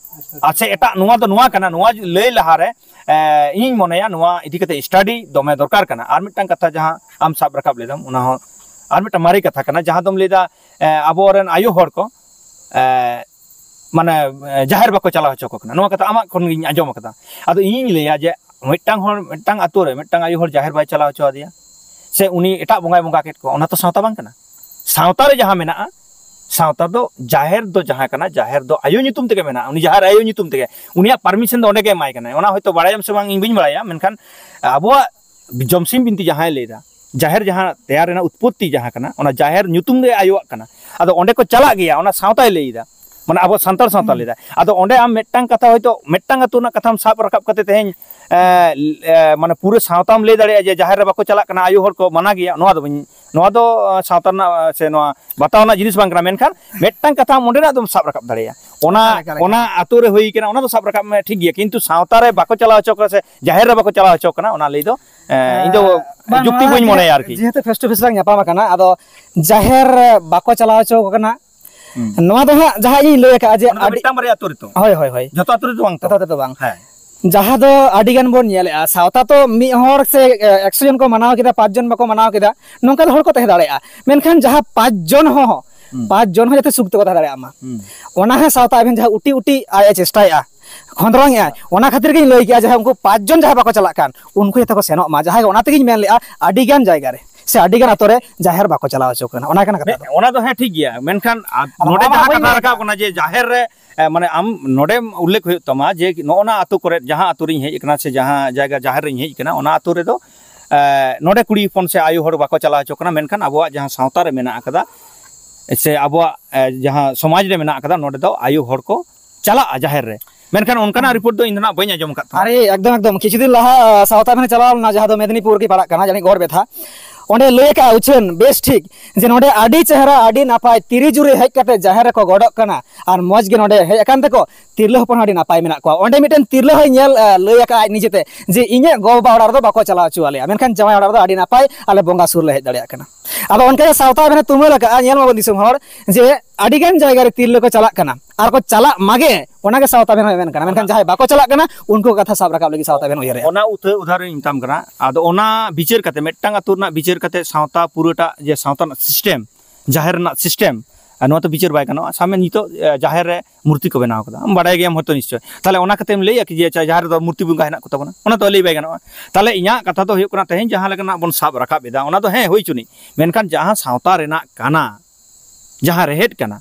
ᱟᱨ ᱥᱮ ᱮᱴᱟᱜ ᱱᱚᱣᱟ ᱫᱚ ᱱᱚᱣᱟ ᱠᱟᱱᱟ, ᱱᱚᱣᱟ ᱞᱟᱹᱭ ᱞᱟᱦᱟᱨᱮ ᱤᱧᱤᱧ ᱢᱚᱱᱮᱭᱟ ᱱᱚᱣᱟ ᱤᱫᱤ ᱠᱟᱛᱮ ᱥᱴᱟᱰᱤ ᱫᱚᱢᱮ ᱫᱚᱨᱠᱟᱨ ᱠᱟᱱᱟ᱾ ᱟᱨ ᱢᱤᱫᱴᱟᱝ ᱠᱟᱛᱷᱟ ᱡᱟᱦᱟᱸ ᱟᱢ ᱥᱟᱵ ᱨᱟᱠᱟᱵ ᱞᱮᱫᱟᱢ, ᱚᱱᱟ ᱦᱚᱸ ᱟᱨ ᱢᱤᱫᱴᱟᱝ ᱢᱟᱨᱮ ᱠᱟᱛᱷᱟ ᱠᱟᱱᱟ, ᱡᱟᱦᱟᱸ ᱫᱚᱢ ᱞᱟᱹᱭᱫᱟ ᱟᱵᱚᱨᱮᱱ ᱟᱭᱳ ᱦᱚᱲ ᱠᱚ ᱢᱟᱱᱮ ᱡᱟᱦᱮᱨ ᱵᱟᱠᱚ ᱪᱟᱞᱟᱣ ᱦᱚᱪᱚ ᱠᱚ ᱠᱟᱱᱟ᱾ ᱱᱚᱣᱟ ᱠᱟᱛᱷᱟ ᱟᱢᱟᱜ ᱠᱷᱚᱱ ᱜᱤᱧ ᱟᱸᱡᱚᱢ ᱠᱟᱫᱟ᱾ ᱟᱫᱚ ᱤᱧᱤᱧ ᱞᱟᱹᱭᱟ ᱡᱮ ᱢᱤᱫᱴᱟᱝ ᱦᱚᱲ, ᱢᱤᱫᱴᱟᱝ ᱟᱛᱳ ᱨᱮ ᱢᱤᱫᱴᱟᱝ ᱟᱭᱳ ᱦᱚᱲ ᱡᱟᱦᱮᱨ ᱵᱟᱭ ᱪᱟᱞᱟᱣ ᱦᱚᱪᱚ ᱟᱫᱮᱭᱟ, ᱥᱮ ᱩᱱᱤ ᱮᱴᱟᱜ ᱵᱚᱸᱜᱟᱭ ᱵᱚᱸᱜᱟ ᱠᱮᱫ ᱠᱚᱣᱟ, ᱚᱱᱟ ᱛᱚ ᱥᱟᱶᱛᱟ ᱵᱟᱝ ᱠᱟᱱᱟ᱾ ᱥᱟᱶᱛᱟ ᱨᱮ ᱡᱟᱦᱟᱸ ᱢᱮᱱᱟᱜᱼᱟ, ᱥᱟᱶᱛᱟ ᱫᱚ ᱡᱟᱦᱮᱨ ᱫᱚ ᱡᱟᱦᱟᱸ ᱠᱟᱱᱟ, ᱡᱟᱦᱮᱨ ᱫᱚ ᱟᱭᱳ ᱧᱩᱛᱩᱢ ᱛᱮᱜᱮ ᱢᱮᱱᱟᱜᱼᱟ, ᱩᱱᱤ ᱡᱟᱦᱮᱨ ᱟᱭᱳ ᱧᱩᱛᱩᱢ ᱛᱮᱜᱮ, ᱩᱱᱤᱭᱟᱜ ᱯᱟᱨᱢᱤᱥᱚᱱ ᱫᱚ ᱚᱸᱰᱮ ᱜᱮ ᱮᱢᱟᱭ ᱠᱟᱱᱟᱭ᱾ ᱚᱱᱟ ᱦᱚᱭᱛᱳ ᱵᱟᱲᱟᱭᱟᱢ ᱥᱮ ᱵᱟᱝ ᱤᱧ ᱵᱟᱹᱧ ᱵᱟᱲᱟᱭᱟ, ᱢᱮᱱᱠᱷᱟᱱ ᱟᱵᱚᱣᱟᱜ ᱡᱚᱢᱥᱤᱢ ᱵᱤᱱᱛᱤ ᱡᱟᱦᱟᱸᱭ ᱞᱟᱹᱭᱫᱟ, ᱡᱟᱦᱮᱨ ᱡᱟᱦᱟᱸ ᱛᱮᱭᱟᱨ ᱨᱮᱱᱟᱜ ᱩᱛᱯᱚᱛᱛᱤ ᱡᱟᱦᱟᱸ ᱠᱟᱱᱟ, ᱚᱱᱟ ᱡᱟᱦᱮᱨ ᱧᱩᱛᱩᱢ ᱜᱮ ᱟᱭᱳᱣᱟᱜ ᱠᱟᱱᱟ᱾ ᱟᱫᱚ ᱚᱸᱰᱮ ᱠᱚ ᱪᱟᱞᱟᱜ ᱜᱮᱭᱟ, ᱚᱱᱟ ᱥᱟᱶᱛᱟᱭ ᱞᱟᱹᱭᱫᱟ᱾ ᱢᱟᱱᱮ ᱟᱵᱚ ᱥᱟᱱᱛᱟᱲ ᱥᱟᱶᱛᱟ ᱞᱟᱹᱭ ᱫᱟ᱾ ᱟᱫᱚ ᱚᱸᱰᱮ ᱟᱢ ᱢᱤᱫᱴᱟᱝ ᱠᱟᱛᱷᱟ, ᱦᱚᱭᱛᱳ ᱢᱤᱫᱴᱟᱝ ᱟᱹᱛᱩ ᱨᱮᱱᱟᱜ ᱠᱟᱛᱷᱟᱢ ᱥᱟᱵ ᱨᱟᱠᱟᱵ ᱠᱟᱛᱮ ᱛᱮᱦᱮᱧ, ᱮ, ᱮ, ᱢᱟᱱᱮ ᱯᱩᱨᱟᱹ ᱥᱟᱶᱛᱟᱢ ᱞᱟᱹᱭ ᱫᱟᱲᱮᱭᱟᱜᱼᱟ ᱡᱮ ᱡᱟᱦᱮᱨ ᱨᱮ ᱵᱟᱠᱚ ᱪᱟᱞᱟᱜ ᱠᱟᱱᱟ, ᱟᱭᱳ ᱦᱚᱲ ᱠᱚ ᱢᱟᱱᱟ ᱜᱮᱭᱟ, ᱱᱚᱣᱟ ᱫᱚ ᱵᱟᱹᱧ, ᱱᱚᱣᱟ ᱫᱚ, ᱮ, ᱥᱟᱶᱛᱟ ᱨᱮᱱᱟᱜ, ᱮ, ᱥᱮ ᱱᱚᱣᱟ ᱵᱟᱛᱟᱣ ᱨᱮᱱᱟᱜ ᱡᱤᱱᱤᱥ ᱵᱟᱝ ᱠᱟᱱᱟ᱾ ᱢᱮᱱᱠᱷᱟᱱ ᱢᱤᱫᱴᱟᱝ ᱠᱟᱛᱷᱟ ᱟᱢ ᱚᱸᱰᱮᱱᱟᱜ ᱫᱚᱢ ᱥᱟᱵ ᱨᱟᱠᱟᱵ ᱫᱟᱲᱮᱭᱟᱜᱼᱟ᱾ ᱚᱱᱟ, ᱮᱠᱟᱞ, ᱮᱠᱟᱞ, ᱮᱠᱟᱞ᱾ ᱚᱱᱟ ᱟᱹᱛᱩ ᱨᱮ ᱦᱩᱭ ᱠᱟᱱᱟ, ᱚᱱᱟ ᱫᱚ ᱥᱟᱵ ᱨᱟᱠᱟᱵ ᱢᱮ, ᱴᱷᱤᱠ ᱜᱮᱭᱟ, ᱠᱤᱱᱛᱩ ᱥᱟᱶᱛᱟ ᱨᱮ ᱵᱟᱠᱚ ᱪᱟᱞᱟᱣ ᱦᱚᱪᱚ ᱠᱟᱱᱟ ᱥᱮ ᱡᱟᱦᱮᱨ ᱨᱮ ᱵᱟᱠᱚ ᱪᱟᱞᱟᱣ ᱦᱚᱪᱚ ᱠᱟᱱᱟ, ᱚᱱᱟ ᱞᱟᱹᱭ ᱫᱚ, ᱮ, ᱤᱧ ᱫᱚ ᱮ, ᱵᱟᱝ, ᱡᱩᱠᱛᱤ ᱱᱚᱣᱟ ᱵᱟᱹᱧ ᱡᱮᱦᱮ-, ᱢᱚᱱᱮᱭᱟ ᱟᱨᱠᱤ᱾ ᱡᱮᱦᱮᱛᱩ face to face ᱞᱟᱝ ᱧᱟᱯᱟᱢ ᱟᱠᱟᱱᱟ, ᱟᱫᱚ ᱡᱟᱦᱮᱨ ᱨᱮ ᱵᱟᱠᱚ ᱪᱟᱞᱟᱣ ᱦᱚᱪᱚ ᱟᱠᱚ ᱠᱟᱱᱟ, ᱦᱩᱸ᱾ ᱱᱚᱣᱟ ᱫᱚ ᱦᱟᱸᱜ ᱡᱟᱦᱟᱸ ᱤᱧ ᱞᱟᱹᱭ ᱟᱠᱟᱫᱼᱟ ᱡᱮ ᱚᱱᱟ ᱫᱚ ᱟᱹᱰᱤ ᱢᱤᱫᱴᱟᱝ ᱵᱟᱨᱭᱟ ᱟᱹᱛᱩ ᱨᱮᱛᱚ᱾ ᱦᱳᱭ, ᱦᱳᱭ, ᱦᱳᱭ᱾ ᱡᱚᱛᱚ ᱟᱹᱛᱩ ᱨᱮᱫᱚ ᱵᱟᱝ ᱛᱚ᱾ ᱡᱚᱛᱚ ᱟᱹᱛᱩ ᱨᱮᱫᱚ ᱵᱟᱝ᱾ ᱦᱮᱸ᱾ ᱡᱟᱦᱟᱸ ᱫᱚ ᱟᱹᱰᱤ ᱜᱟᱱ ᱵᱚᱱ ᱧᱮᱞᱮᱜᱼᱟ, ᱥᱟᱶᱛᱟ ᱛᱚ ᱢᱤᱫ ᱦᱚᱲ ᱥᱮ, ᱮ, ᱮᱠᱥᱚ ᱡᱚᱱ ᱠᱚ ᱢᱟᱱᱟᱣ ᱠᱮᱫᱟ, ᱯᱟᱸᱪ ᱡᱚᱱ ᱵᱟᱠᱚ ᱢᱟᱱᱟᱣ ᱠᱮᱫᱟ, ᱱᱚᱝᱠᱟᱱ ᱦᱚᱲ ᱠᱚ ᱛᱟᱦᱮᱸ ᱫᱟᱲᱮᱭᱟᱜᱼᱟ᱾ ᱢᱮᱱᱠᱷᱟᱱ ᱡᱟᱦᱟᱸ ᱯᱟᱸᱪ ᱡᱚᱱ ᱦᱚᱸ, ᱦᱩᱸ᱾ ᱯᱟᱸᱪ ᱡᱚᱱ ᱦᱚᱸ ᱡᱟᱛᱮ ᱥᱩᱠ ᱛᱮᱠᱚ ᱛᱟᱦᱮᱸ ᱫᱟᱲᱮᱭᱟᱜ ᱢᱟ, ᱦᱩᱸ᱾ ᱚᱱᱟ ᱦᱚᱸ ᱥᱟᱶᱛᱟ ᱟᱵᱮᱱ ᱡᱟᱦᱟᱸ ᱩᱴᱤ ᱩᱴᱤ ᱟᱡ ᱮ ᱪᱮᱥᱴᱟᱭᱮᱜᱼᱟ, ᱠᱷᱚᱸᱫᱽᱨᱚᱝᱮᱜᱼᱟ, ᱚᱱᱟ ᱠᱷᱟᱹᱛᱤᱨ ᱜᱤᱧ ᱞᱟᱹᱭ ᱠᱮᱜᱼᱟ ᱡᱮ ᱩᱱᱠᱩ ᱯᱟᱸᱪ ᱡᱚᱱ ᱡᱟᱦᱟᱸᱭ ᱵᱟᱠᱚ ᱪᱟᱞᱟᱜ ᱠᱟᱱ, ᱩᱱᱠᱩ ᱡᱟᱛᱮ ᱠᱚ ᱥᱮᱱᱚᱜ ᱢᱟ᱾ ᱡᱟᱦᱟᱸᱭ, ᱚᱱᱟ ᱛᱮᱜᱤᱧ ᱢᱮᱱ ᱞᱮᱜᱼᱟ, ᱟᱹᱰᱤ ᱜᱟᱱ ᱡᱟᱭᱜᱟ ᱨᱮ ᱥᱮ ᱟᱹᱰᱤ ᱜᱟᱱ ᱟᱛᱳ ᱨᱮ ᱡᱟᱦᱮᱨ ᱵᱟᱠᱚ ᱪᱟᱞᱟᱣ ᱦᱚᱪᱚ ᱠᱟᱱᱟ, ᱚᱱᱟ ᱠᱟᱱᱟ ᱠᱟᱛᱷᱟ ᱫᱚ᱾ ᱚᱱᱟ ᱫᱚ ᱦᱮᱸ, ᱴᱷᱤᱠ ᱜᱮᱭᱟ, ᱢᱮᱱᱠᱷᱟᱱ ᱟ-, ᱟᱫᱚ ᱱᱚᱰᱮ ᱱᱚᱣᱟ ᱢᱟ ᱡᱟᱦᱟᱸ ᱦᱩᱭ ᱠᱟᱛᱷᱟ ᱠᱟᱱᱟ᱾ ᱨᱟᱠᱟᱵ ᱠᱟᱱᱟ ᱡᱮ ᱡᱟᱦᱮᱨ ᱨᱮ, ᱮ, ᱢᱟᱱᱮ ᱟᱢ ᱱᱚᱰᱮᱢ ᱩᱞᱞᱮᱠᱷ ᱦᱩᱭᱩᱜ ᱛᱟᱢᱟ ᱡᱮ ᱱᱚᱜᱼᱚ ᱱᱟ ᱟᱛᱳ ᱠᱚᱨᱮ, ᱡᱟᱦᱟᱸ ᱟᱛᱳ ᱨᱤᱧ ᱦᱮᱡ ᱟᱠᱟᱱᱟ ᱥᱮ ᱡᱟᱦᱟᱸ ᱡᱟᱭᱜᱟ ᱡᱟᱦᱮᱨ ᱨᱤᱧ ᱦᱮᱡ ᱟᱠᱟᱱᱟ, ᱚᱱᱟ ᱟᱛᱳ ᱨᱮᱫᱚ, ᱮ, ᱱᱚᱰᱮ ᱠᱩᱲᱤ ᱦᱚᱯᱚᱱ ᱥᱮ ᱟᱭᱳ ᱦᱚᱲ ᱵᱟᱠᱚ ᱪᱟᱞᱟᱣ ᱦᱚᱪᱚ ᱠᱟᱱᱟ, ᱢᱮᱱᱠᱷᱟᱱ ᱟᱵᱚᱣᱟᱜ ᱡᱟᱦᱟᱸ ᱥᱟᱶᱛᱟ ᱨᱮ ᱢᱮᱱᱟᱜ ᱟᱠᱟᱫᱟ ᱥᱮ ᱟᱵᱚᱣᱟᱜ, ᱮ, ᱡᱟᱦᱟᱸ ᱥᱚᱢᱟᱡᱽ ᱨᱮ ᱢᱮᱱᱟᱜ ᱟᱠᱟᱫᱟ, ᱱᱚᱰᱮ ᱫᱚ ᱟᱭᱳ ᱦᱚᱲ ᱠᱚ ᱪᱟᱞᱟᱜᱼᱟ ᱡᱟᱦᱮᱨ ᱨᱮ, ᱢᱮᱱᱠᱷᱟᱱ ᱚᱱᱠᱟᱱᱟᱜ ᱨᱤᱯᱳᱨᱴ ᱫᱚ ᱤᱧ ᱫᱚ ᱱᱟᱜ ᱵᱟᱹᱧ ᱟᱸᱡᱚᱢ ᱟᱠᱟᱫ ᱛᱟᱢᱟ᱾ ᱟᱨᱮ, ᱮᱠᱫᱚᱢ, ᱮᱠᱫᱚᱢ᱾ ᱠᱤᱪᱷᱩ ᱫᱤᱱ ᱞᱟᱦᱟ, ᱟ, ᱥᱟᱶᱛᱟ ᱵᱷᱟᱱᱮ ᱪᱟᱞᱟᱣ ᱞᱮᱱᱟ, ᱡᱟᱦᱟᱸ ᱫᱚ ᱢᱮᱫᱽᱱᱤᱯᱩᱨ ᱜᱮ ᱯᱟᱲᱟᱜ ᱠᱟᱱᱟ, ᱡᱟᱹᱱᱤᱡ ᱜᱚᱲᱵᱮᱛᱷᱟ᱾ ᱚᱸᱰᱮ ᱞᱟᱹᱭ ᱟᱠᱟᱫᱼᱟ ᱩᱪᱷᱟᱹᱱ, ᱵᱮᱥ ᱴᱷᱤᱠ, ᱡᱮ ᱱᱚᱰᱮ ᱟᱹᱰᱤ ᱪᱮᱦᱨᱟ, ᱟᱹᱰᱤ ᱱᱟᱯᱟᱭ, ᱛᱤᱨᱤ ᱡᱩᱨᱤ ᱦᱮᱡ ᱠᱟᱛᱮ ᱡᱟᱦᱮᱨ ᱨᱮᱠᱚ ᱜᱚᱰᱚᱜ ᱠᱟᱱᱟ ᱟᱨ ᱢᱚᱡᱽ ᱜᱮ ᱱᱚᱰᱮ ᱦᱮᱡ ᱟᱠᱟᱱ ᱛᱮᱠᱚ ᱛᱤᱨᱞᱟᱹ ᱦᱚᱯᱚᱱ ᱦᱚᱸ ᱟᱹᱰᱤ ᱱᱟᱯᱟᱭ ᱢᱮᱱᱟᱜ ᱠᱚᱣᱟ᱾ ᱚᱸᱰᱮ ᱢᱤᱫᱴᱮᱱ ᱛᱤᱨᱞᱟᱹ ᱦᱚᱸᱭ ᱧᱮᱞ, ᱟ, ᱞᱟᱹᱭ ᱟᱠᱟᱫᱼᱟ ᱟᱡ ᱱᱤᱡᱮᱛᱮ ᱡᱮ, "ᱤᱧᱟᱹᱜ ᱜᱚ-ᱵᱟᱵᱟ ᱚᱲᱟᱜ ᱨᱮᱫᱚ ᱵᱟᱠᱚ ᱪᱟᱞᱟᱣ ᱦᱚᱪᱚ ᱟᱞᱮᱭᱟ, ᱢᱮᱱᱠᱷᱟᱱ ᱡᱟᱶᱟᱭ ᱚᱲᱟᱜ ᱨᱮᱫᱚ ᱟᱹᱰᱤ ᱱᱟᱯᱟᱭ, ᱟᱞᱮ ᱵᱚᱸᱜᱟ ᱥᱩᱨ ᱞᱮ ᱦᱮᱡ ᱫᱟᱲᱮᱭᱟᱜ ᱠᱟᱱᱟ᱾" ᱟᱫᱚ ᱚᱱᱠᱟ ᱜᱮ ᱥᱟᱶᱛᱟ ᱵᱷᱟᱱᱮ ᱛᱩᱢᱟᱹᱞ ᱟᱠᱟᱫᱼᱟ, ᱧᱮᱞ ᱢᱟᱵᱚᱱ ᱫᱤᱥᱚᱢ ᱦᱚᱲ, ᱡᱮ ᱟᱹᱰᱤ ᱜᱟᱱ ᱡᱟᱭᱜᱟ ᱨᱮ ᱛᱤᱨᱞᱟᱹ ᱠᱚ ᱪᱟᱞᱟᱜ ᱠᱟᱱᱟ ᱟᱨ ᱠᱚ ᱪᱟᱞᱟᱜ ᱢᱟᱜᱮ, ᱚᱱᱟ ᱜᱮ ᱥᱟᱶᱛᱟ ᱵᱷᱟᱱᱮ ᱢᱮᱱ ᱠᱟᱱᱟ᱾ ᱢᱮᱱᱠᱷᱟᱱ ᱡᱟᱦᱟᱸᱭ ᱵᱟᱠᱚ ᱪᱟᱞᱟᱜ ᱠᱟᱱᱟ, ᱩᱱᱠᱩ ᱠᱟᱛᱷᱟ ᱥᱟᱵ ᱨᱟᱠᱟᱵ ᱞᱟᱹᱜᱤᱫ ᱥᱟᱶᱛᱟ ᱵᱷᱟᱱᱮ ᱩᱭᱦᱟᱹᱨᱮᱜᱼᱟ᱾ ᱚᱱᱟ ᱩᱛᱟᱹ ᱩᱫᱟᱦᱚᱨᱚᱧ ᱢᱮᱛᱟᱢ ᱠᱟᱱᱟ᱾ ᱟᱫᱚ ᱚᱱᱟ ᱵᱤᱪᱟᱹᱨ ᱠᱟᱛᱮ, ᱢᱤᱫᱴᱟᱝ ᱟᱹᱛᱩ ᱨᱮᱱᱟᱜ ᱵᱤᱪᱟᱹᱨ ᱠᱟᱛᱮ, ᱥᱟᱶᱛᱟ ᱯᱩᱨᱟᱹᱴᱟᱜ ᱡᱮ ᱥᱟᱶᱛᱟ ᱨᱮᱱᱟᱜ ᱥᱤᱥᱴᱮᱢ, ᱡᱟᱦᱮᱨ ᱨᱮᱱᱟᱜ ᱥᱤᱥᱴᱮᱢ, ᱟᱨ ᱱᱚᱣᱟ ᱛᱚ ᱵᱤᱪᱟᱹᱨ ᱵᱟᱭ ᱜᱟᱱᱚᱜᱼᱟ᱾ ᱥᱟᱵ ᱢᱮ, ᱱᱤᱛᱚᱜ, ᱮ, ᱡᱟᱦᱮᱨ ᱨᱮ ᱢᱩᱨᱛᱤ ᱠᱚ ᱵᱮᱱᱟᱣ ᱠᱟᱫᱟ, ᱟᱢ ᱵᱟᱲᱟᱭ ᱜᱮᱭᱟᱢ ᱦᱚᱭᱛᱳ ᱱᱤᱥᱪᱚᱭ᱾ ᱛᱟᱦᱞᱮ ᱚᱱᱟ ᱠᱟᱛᱮᱢ ᱞᱟᱹᱭᱟ ᱠᱤ ᱡᱮ, ᱟᱪᱪᱷᱟ, ᱡᱟᱦᱮᱨ ᱨᱮᱫᱚ ᱢᱩᱨᱛᱤ ᱵᱚᱸᱜᱟ ᱦᱮᱱᱟᱜ ᱠᱚᱛᱟ ᱵᱚᱱᱟ? ᱚᱱᱟ ᱛᱚ ᱞᱟᱹᱭ ᱵᱟᱭ ᱜᱟᱱᱚᱜᱼᱟ᱾ ᱛᱟᱦᱞᱮ ᱤᱧᱟᱹᱜ ᱠᱟᱛᱷᱟ ᱫᱚ ᱦᱩᱭᱩᱜ ᱠᱟᱱᱟ, ᱛᱮᱦᱮᱧ ᱡᱟᱦᱟᱸ ᱞᱮᱠᱟᱱᱟᱜ ᱵᱚᱱ ᱥᱟᱵ ᱨᱟᱠᱟᱵ ᱮᱫᱟ, ᱚᱱᱟ ᱫᱚ ᱦᱮᱸ, ᱦᱩᱭ ᱪᱩᱱᱤᱡ, ᱢᱮᱱᱠᱷᱟᱱ ᱡᱟᱦᱟᱸ ᱥᱟᱶᱛᱟ ᱨᱮᱱᱟᱜ ᱠᱟᱱᱟ, ᱡᱟᱦᱟᱸ ᱨᱮᱦᱮᱫ ᱠᱟᱱᱟ,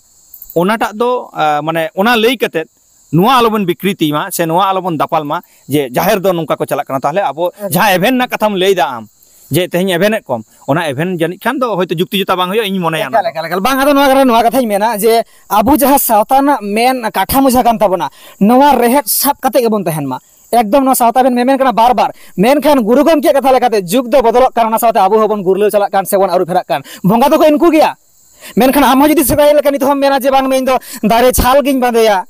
ᱚᱱᱟᱴᱟᱜ ᱫᱚ, ᱟ, ᱢᱟᱱᱮ, ᱚᱱᱟ ᱞᱟᱹᱭ ᱠᱟᱛᱮᱫ ᱱᱚᱣᱟ ᱟᱞᱚᱵᱚᱱ ᱵᱤᱠᱨᱤᱛᱤ ᱢᱟ ᱥᱮ ᱱᱚᱣᱟ ᱟᱞᱚᱵᱚᱱ ᱫᱟᱯᱟᱞ ᱢᱟ ᱡᱮ ᱡᱟᱦᱮᱨ ᱫᱚ ᱱᱚᱝᱠᱟ ᱠᱚ ᱪᱟᱞᱟᱜ ᱠᱟᱱᱟ᱾ ᱛᱟᱦᱞᱮ ᱟᱵᱚ ᱮᱠᱫᱚᱢ᱾ ᱡᱟᱦᱟᱸ ᱮᱵᱷᱮᱱ ᱨᱮᱱᱟᱜ ᱠᱟᱛᱷᱟᱢ ᱞᱟᱹᱭ ᱫᱟ ᱟᱢ, ᱡᱮ ᱛᱮᱦᱮᱧ ᱮᱵᱷᱮᱱᱮᱫ ᱠᱚᱢ, ᱚᱱᱟ ᱮᱵᱷᱮᱱ ᱡᱟᱹᱱᱤᱡ ᱠᱷᱟᱱ ᱫᱚ ᱦᱚᱭᱛᱳ ᱡᱩᱠᱛᱤ ᱡᱚᱛᱟ ᱵᱟᱝ ᱦᱩᱭᱩᱜᱼᱟ, ᱤᱧ ᱢᱚᱱᱮᱭᱟ ᱮᱠᱟᱞ, ᱚᱱᱟ ᱫᱚ᱾ ᱮᱠᱟᱞ, ᱮᱠᱟᱞ᱾ ᱵᱟᱝ, ᱟᱫᱚ ᱱᱚᱣᱟ ᱠᱟᱨᱚᱱ ᱱᱚᱣᱟ ᱠᱟᱛᱷᱟᱧ ᱢᱮᱱᱟ ᱡᱮ ᱟᱵᱚ ᱡᱟᱦᱟᱸ ᱥᱟᱶᱛᱟ ᱨᱮᱱᱟᱜ ᱢᱮᱱ ᱠᱟᱴᱷᱟᱢᱳ ᱡᱟᱦᱟᱸ ᱠᱟᱱ ᱛᱟᱵᱚᱱᱟ, ᱱᱚᱣᱟ ᱨᱮᱦᱮᱫ ᱥᱟᱵ ᱠᱟᱛᱮ ᱜᱮᱵᱚᱱ ᱛᱟᱦᱮᱱ ᱢᱟ᱾ ᱮᱠᱫᱚᱢ ᱱᱚᱣᱟ ᱥᱟᱶᱛᱟ ᱵᱮᱱ ᱢᱮᱢᱮᱱ ᱠᱟᱱᱟ ᱵᱟᱨ ᱵᱟᱨ, ᱢᱮᱱᱠᱷᱟᱱ ᱜᱩᱨᱩ ᱜᱚᱢᱠᱮᱭᱟᱜ ᱠᱟᱛᱷᱟ ᱞᱮᱠᱟᱛᱮ ᱡᱩᱜᱽ ᱫᱚ ᱵᱚᱫᱚᱞᱚᱜ ᱠᱟᱱᱟ, ᱚᱱᱟ ᱥᱟᱶᱛᱮ ᱟᱵᱚ ᱦᱚᱸᱵᱚᱱ ᱜᱩᱨᱞᱟᱹᱣ ᱪᱟᱞᱟᱜ ᱠᱟᱱ ᱥᱮᱵᱚᱱ ᱟᱹᱨᱩ ᱯᱷᱮᱨᱟᱜ ᱠᱟᱱ᱾ ᱵᱚᱸᱜᱟ ᱫᱚᱠᱚ ᱤᱱᱠᱩ ᱜᱮᱭᱟ, ᱢᱮᱱᱠᱷᱟᱱ ᱟᱢ ᱦᱚᱸ ᱡᱩᱫᱤ ᱥᱮᱫᱟᱭ ᱞᱮᱠᱟ ᱱᱤᱛᱚᱜ ᱦᱚᱸᱢ ᱢᱮᱱᱟ ᱡᱮ ᱵᱟᱝ, ᱤᱧ ᱫᱚ ᱫᱟᱨᱮ ᱪᱷᱟᱞ ᱜᱤᱧ ᱵᱟᱸᱫᱮᱭᱟ,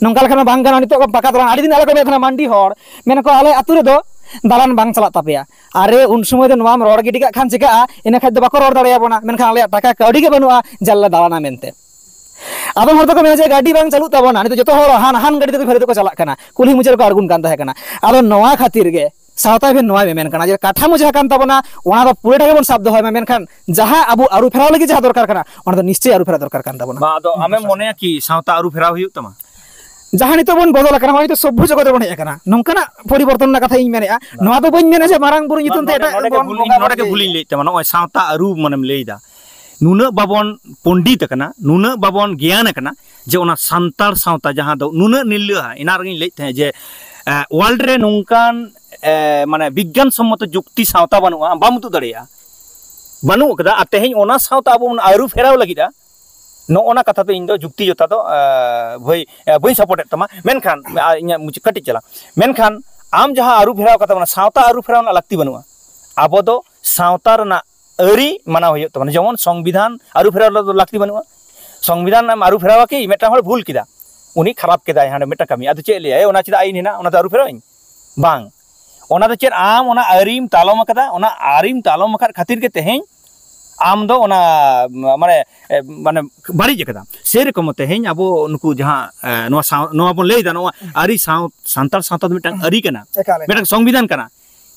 ᱱᱚᱝᱠᱟ ᱞᱮᱠᱷᱟᱱ ᱢᱟ ᱵᱟᱝ ᱜᱟᱱᱚᱜᱼᱟ᱾ ᱱᱤᱛᱚᱜ ᱯᱟᱠᱟ ᱫᱟᱞᱟᱱ, ᱟᱹᱰᱤ ᱫᱤᱱ ᱟᱞᱮ ᱠᱚ ᱢᱮᱱᱮᱫ ᱛᱟᱦᱮᱱᱟ ᱢᱟᱱᱰᱤ ᱦᱚᱲ, ᱢᱮᱱᱟᱠᱚ ᱟᱞᱮ ᱟᱹᱛᱩ ᱨᱮᱫᱚ ᱫᱟᱞᱟᱱ ᱵᱟᱝ ᱪᱟᱞᱟᱜ ᱛᱟᱯᱮᱭᱟ᱾ ᱟᱨᱮ, ᱩᱱ ᱥᱚᱢᱚᱭ ᱫᱚ ᱱᱚᱣᱟᱢ ᱨᱚᱲ ᱜᱤᱰᱤ ᱠᱟᱜ ᱠᱷᱟᱱ ᱪᱤᱠᱟᱹᱜᱼᱟ? ᱤᱱᱟᱹ ᱠᱷᱟᱡ ᱫᱚ ᱵᱟᱠᱚ ᱨᱚᱲ ᱫᱟᱲᱮᱭᱟᱵᱚᱱᱟ, ᱢᱮᱱᱠᱷᱟᱱ ᱟᱞᱮᱭᱟᱜ ᱴᱟᱠᱟ ᱠᱟᱹᱣᱰᱤ ᱜᱮ ᱵᱟᱹᱱᱩᱜᱼᱟ ᱡᱟᱞᱮ ᱫᱟᱞᱟᱱᱟ ᱢᱮᱱᱛᱮ᱾ ᱟᱫᱚᱢ ᱦᱚᱲ ᱫᱚᱠᱚ ᱢᱮᱱᱟ ᱡᱮ ᱜᱟᱹᱰᱤ ᱵᱟᱝ ᱪᱟᱹᱞᱩᱜ ᱛᱟᱵᱚᱱᱟ, ᱱᱤᱛᱚᱜ ᱡᱚᱛᱚ ᱦᱚᱲ ᱦᱟᱱ ᱦᱟᱱ ᱜᱟᱹᱰᱤ ᱛᱮᱠᱚ ᱯᱷᱮᱨ ᱛᱮᱠᱚ ᱪᱟᱞᱟᱜ ᱠᱟᱱᱟ, ᱠᱩᱞᱦᱤ ᱢᱩᱪᱟᱹᱫ ᱨᱮᱠᱚ ᱟᱬᱜᱚᱱ ᱠᱟᱱ ᱛᱟᱦᱮᱸ ᱠᱟᱱᱟ᱾ ᱟᱫᱚ ᱱᱚᱣᱟ ᱠᱷᱟᱹᱛᱤᱨ ᱜᱮ ᱥᱟᱶᱛᱟ ᱮᱵᱷᱮᱱ ᱱᱚᱣᱟ ᱢᱮᱢᱮᱱ ᱠᱟᱱᱟ ᱡᱮ ᱠᱟᱴᱷᱟᱢᱳ ᱡᱟᱦᱟᱸ ᱠᱟᱱ ᱛᱟᱵᱚᱱᱟ, ᱚᱱᱟ ᱫᱚ ᱯᱩᱨᱟᱹᱴᱟ ᱜᱮᱵᱚᱱ ᱥᱟᱵ ᱫᱚᱦᱚᱭ ᱢᱟ, ᱢᱮᱱᱠᱷᱟᱱ ᱡᱟᱦᱟᱸ ᱟᱵᱚ ᱟᱹᱨᱩ ᱯᱷᱮᱨᱟᱣ ᱞᱟᱹᱜᱤᱫ ᱡᱟᱦᱟᱸ ᱫᱚᱨᱠᱟᱨ ᱠᱟᱱᱟ, ᱚᱱᱟ ᱫᱚ ᱱᱤᱥᱪᱚᱭ ᱟᱹᱨᱩ ᱯᱷᱮᱨᱟᱣ ᱫᱚᱨᱠᱟᱨ ᱠᱟᱱ ᱛᱟᱵᱚᱱᱟ᱾ ᱵᱟᱝ, ᱟᱫᱚ ᱟᱢᱮᱢ ᱢᱚᱱᱮᱭᱟ ᱠᱤ ᱥᱟᱶᱛᱟ ᱟᱹᱨᱩ ᱯᱷᱮᱨᱟᱣ ᱦᱩᱭᱩᱜ ᱛᱟᱢᱟ? ᱡᱟᱦᱟᱸ ᱱᱤᱛᱚᱜ ᱵᱚᱱ ᱵᱚᱫᱚᱞ ᱟᱠᱟᱱᱟ, ᱱᱚᱜᱼᱚᱭ ᱱᱤᱛᱚᱜ ᱥᱚᱵᱽᱵᱷᱚ ᱡᱚᱜᱚᱛ ᱨᱮᱵᱚᱱ ᱦᱮᱡ ᱟᱠᱟᱱᱟ, ᱱᱚᱝᱠᱟᱱᱟᱜ ᱯᱚᱨᱤᱵᱚᱨᱛᱚᱱ ᱨᱮᱱᱟᱜ ᱠᱟᱛᱷᱟ ᱤᱧ ᱢᱮᱱᱮᱫᱼᱟ᱾ ᱱᱚᱣᱟ ᱫᱚ ᱵᱟᱹᱧ ᱢᱮᱱᱟ ᱡᱮ ᱢᱟᱨᱟᱝ ᱵᱩᱨᱩ ᱧᱩᱛᱩᱢ ᱛᱮ ᱱᱚᱰᱮ, ᱮᱴᱟᱜ ᱱᱚᱰᱮ ᱜᱮ ᱵᱚᱱ ᱵᱷᱩᱞ, ᱵᱚᱸᱜᱟ ᱱᱚᱰᱮ ᱜᱮ ᱵᱩᱨᱩ ᱵᱷᱩᱞᱤᱧ ᱞᱟᱹᱭᱮᱫ ᱛᱟᱢᱟ᱾ ᱱᱚᱜᱼᱚᱭ ᱥᱟᱶᱛᱟ ᱟᱹᱨᱩ ᱢᱟᱱᱮᱢ ᱞᱟᱹᱭᱫᱟ, ᱱᱩᱱᱟᱹᱜ ᱵᱟᱵᱚᱱ ᱯᱚᱱᱰᱤᱛ ᱟᱠᱟᱱᱟ, ᱱᱩᱱᱟᱹᱜ ᱵᱟᱵᱚᱱ ᱜᱮᱭᱟᱱ ᱟᱠᱟᱱᱟ, ᱡᱮ ᱚᱱᱟ ᱥᱟᱱᱛᱟᱲ ᱥᱟᱶᱛᱟ ᱡᱟᱦᱟᱸ ᱫᱚ ᱱᱩᱱᱟᱹᱜ ᱱᱤᱨᱞᱟᱹᱦᱟ, ᱮᱱᱟᱝ ᱨᱮᱜᱮᱧ ᱞᱟᱹᱭᱮᱫ ᱛᱟᱦᱮᱸᱫ ᱡᱮ, ᱮ, ᱣᱟᱨᱞᱰ ᱨᱮ ᱱᱚᱝᱠᱟᱱ, ᱮ, ᱢᱟᱱᱮ ᱵᱤᱜᱽᱜᱟᱱ ᱥᱚᱢᱢᱚᱛᱚ ᱡᱩᱠᱛᱤ ᱥᱟᱶᱛᱟ ᱵᱟᱹᱱᱩᱜᱼᱟ, ᱵᱟᱢ ᱩᱫᱩᱜ ᱫᱟᱲᱮᱭᱟᱜᱼᱟ, ᱵᱟᱹᱱᱩᱜ ᱟᱠᱟᱫᱟ᱾ ᱟᱨ ᱛᱮᱦᱮᱧ ᱚᱱᱟ ᱥᱟᱶᱛᱟ ᱟᱵᱚ ᱵᱚᱱ ᱟᱹᱨᱩ ᱯᱷᱮᱨᱟᱣ ᱞᱟᱹᱜᱤᱫᱼᱟ, ᱱᱚᱜᱼᱚ ᱱᱟ ᱠᱟᱛᱷᱟ ᱫᱚ ᱤᱧ ᱫᱚ ᱡᱩᱠᱛᱤ ᱡᱚᱛᱟ ᱫᱚ, ᱮ, ᱵᱷᱟᱹᱭ, ᱮ, ᱵᱟᱹᱧ ᱥᱟᱯᱳᱨᱴ ᱮᱫ ᱛᱟᱢᱟ᱾ ᱢᱮᱱᱠᱷᱟᱱ, ᱟᱨ ᱤᱧᱟᱹᱜ ᱢᱩᱪᱟᱹᱫ ᱠᱟᱹᱴᱤᱡ ᱪᱟᱞᱟᱝ, ᱢᱮᱱᱠᱷᱟᱱ ᱟᱢ ᱡᱟᱦᱟᱸ ᱟᱹᱨᱩ ᱯᱷᱮᱨᱟᱣ ᱠᱟᱛᱷᱟ, ᱚᱱᱟ ᱥᱟᱶᱛᱟ ᱟᱹᱨᱩ ᱯᱷᱮᱨᱟᱣ ᱨᱮᱱᱟᱜ ᱞᱟᱹᱠᱛᱤ ᱵᱟᱹᱱᱩᱜᱼᱟ᱾ ᱟᱵᱚ ᱫᱚ ᱥᱟᱶᱛᱟ ᱨᱮᱱᱟᱜ ᱟᱹᱨᱤ ᱢᱟᱱᱟᱣ ᱦᱩᱭᱩᱜ ᱛᱟᱵᱚᱱᱟ᱾ ᱡᱮᱢᱚᱱ ᱥᱚᱝᱵᱤᱫᱷᱟᱱ ᱟᱹᱨᱩ ᱯᱷᱮᱨᱟᱣ ᱫᱚ ᱞᱟᱹᱠᱛᱤ ᱵᱟᱹᱱᱩᱜᱼᱟ᱾ ᱥᱚᱝᱵᱤᱫᱷᱟᱱ ᱮᱢ ᱟᱹᱨᱩ ᱯᱷᱮᱨᱟᱣᱟ ᱠᱤ? ᱢᱤᱫᱴᱟᱝ ᱦᱚᱲ ᱵᱷᱩᱞ ᱠᱮᱫᱟ, ᱩᱱᱤ ᱠᱷᱟᱨᱟᱯ ᱠᱮᱫᱟᱭ ᱦᱟᱸᱰᱮ ᱢᱤᱫᱴᱟᱝ ᱠᱟᱹᱢᱤ, ᱟᱫᱚ ᱪᱮᱫ ᱞᱟᱹᱭᱟᱭ? ᱚᱱᱟ ᱪᱮᱫᱟᱜ ᱟᱹᱭᱤᱱ ᱦᱮᱱᱟᱜ, ᱚᱱᱟ ᱫᱚ ᱟᱹᱨᱩ ᱯᱷᱮᱨᱟᱣ ᱟᱹᱧ? ᱵᱟᱝ, ᱚᱱᱟ ᱫᱚ ᱪᱮᱫ, ᱟᱢ ᱚᱱᱟ ᱟᱹᱨᱤᱢ ᱛᱟᱞᱚᱢ ᱟᱠᱟᱫᱟ, ᱚᱱᱟ ᱟᱹᱨᱤᱢ ᱛᱟᱞᱚᱢ ᱟᱠᱟᱫ ᱠᱷᱟᱹᱛᱤᱨ ᱜᱮ ᱛᱮᱦᱮᱧ ᱟᱢ ᱫᱚ ᱚᱱᱟ, ᱢᱟᱱᱮ, ᱮ, ᱢᱟᱱᱮ, ᱵᱟᱹᱲᱤᱡ ᱟᱠᱟᱫᱟ᱾ ᱥᱮᱨᱚᱠᱚᱢ ᱛᱮᱦᱮᱧ ᱟᱵᱚ ᱱᱩᱠᱩ ᱡᱟᱦᱟᱸ, ᱮ, ᱱᱚᱣᱟ ᱥᱟᱶ-, ᱱᱚᱣᱟ ᱵᱚᱱ ᱞᱟᱹᱭᱫᱟ, ᱱᱚᱣᱟ ᱟᱹᱨᱤ ᱥᱟᱶ-, ᱥᱟᱱᱛᱟᱲ ᱥᱟᱶᱛᱟ ᱫᱚ ᱢᱤᱫᱴᱟᱝ ᱟᱹᱨᱤ ᱠᱟᱱᱟ, ᱮᱠᱟᱞ, ᱮᱠᱟᱞ᱾ ᱢᱤᱫᱴᱟᱝ ᱥᱚᱝᱵᱤᱫᱷᱟᱱ ᱠᱟᱱᱟ᱾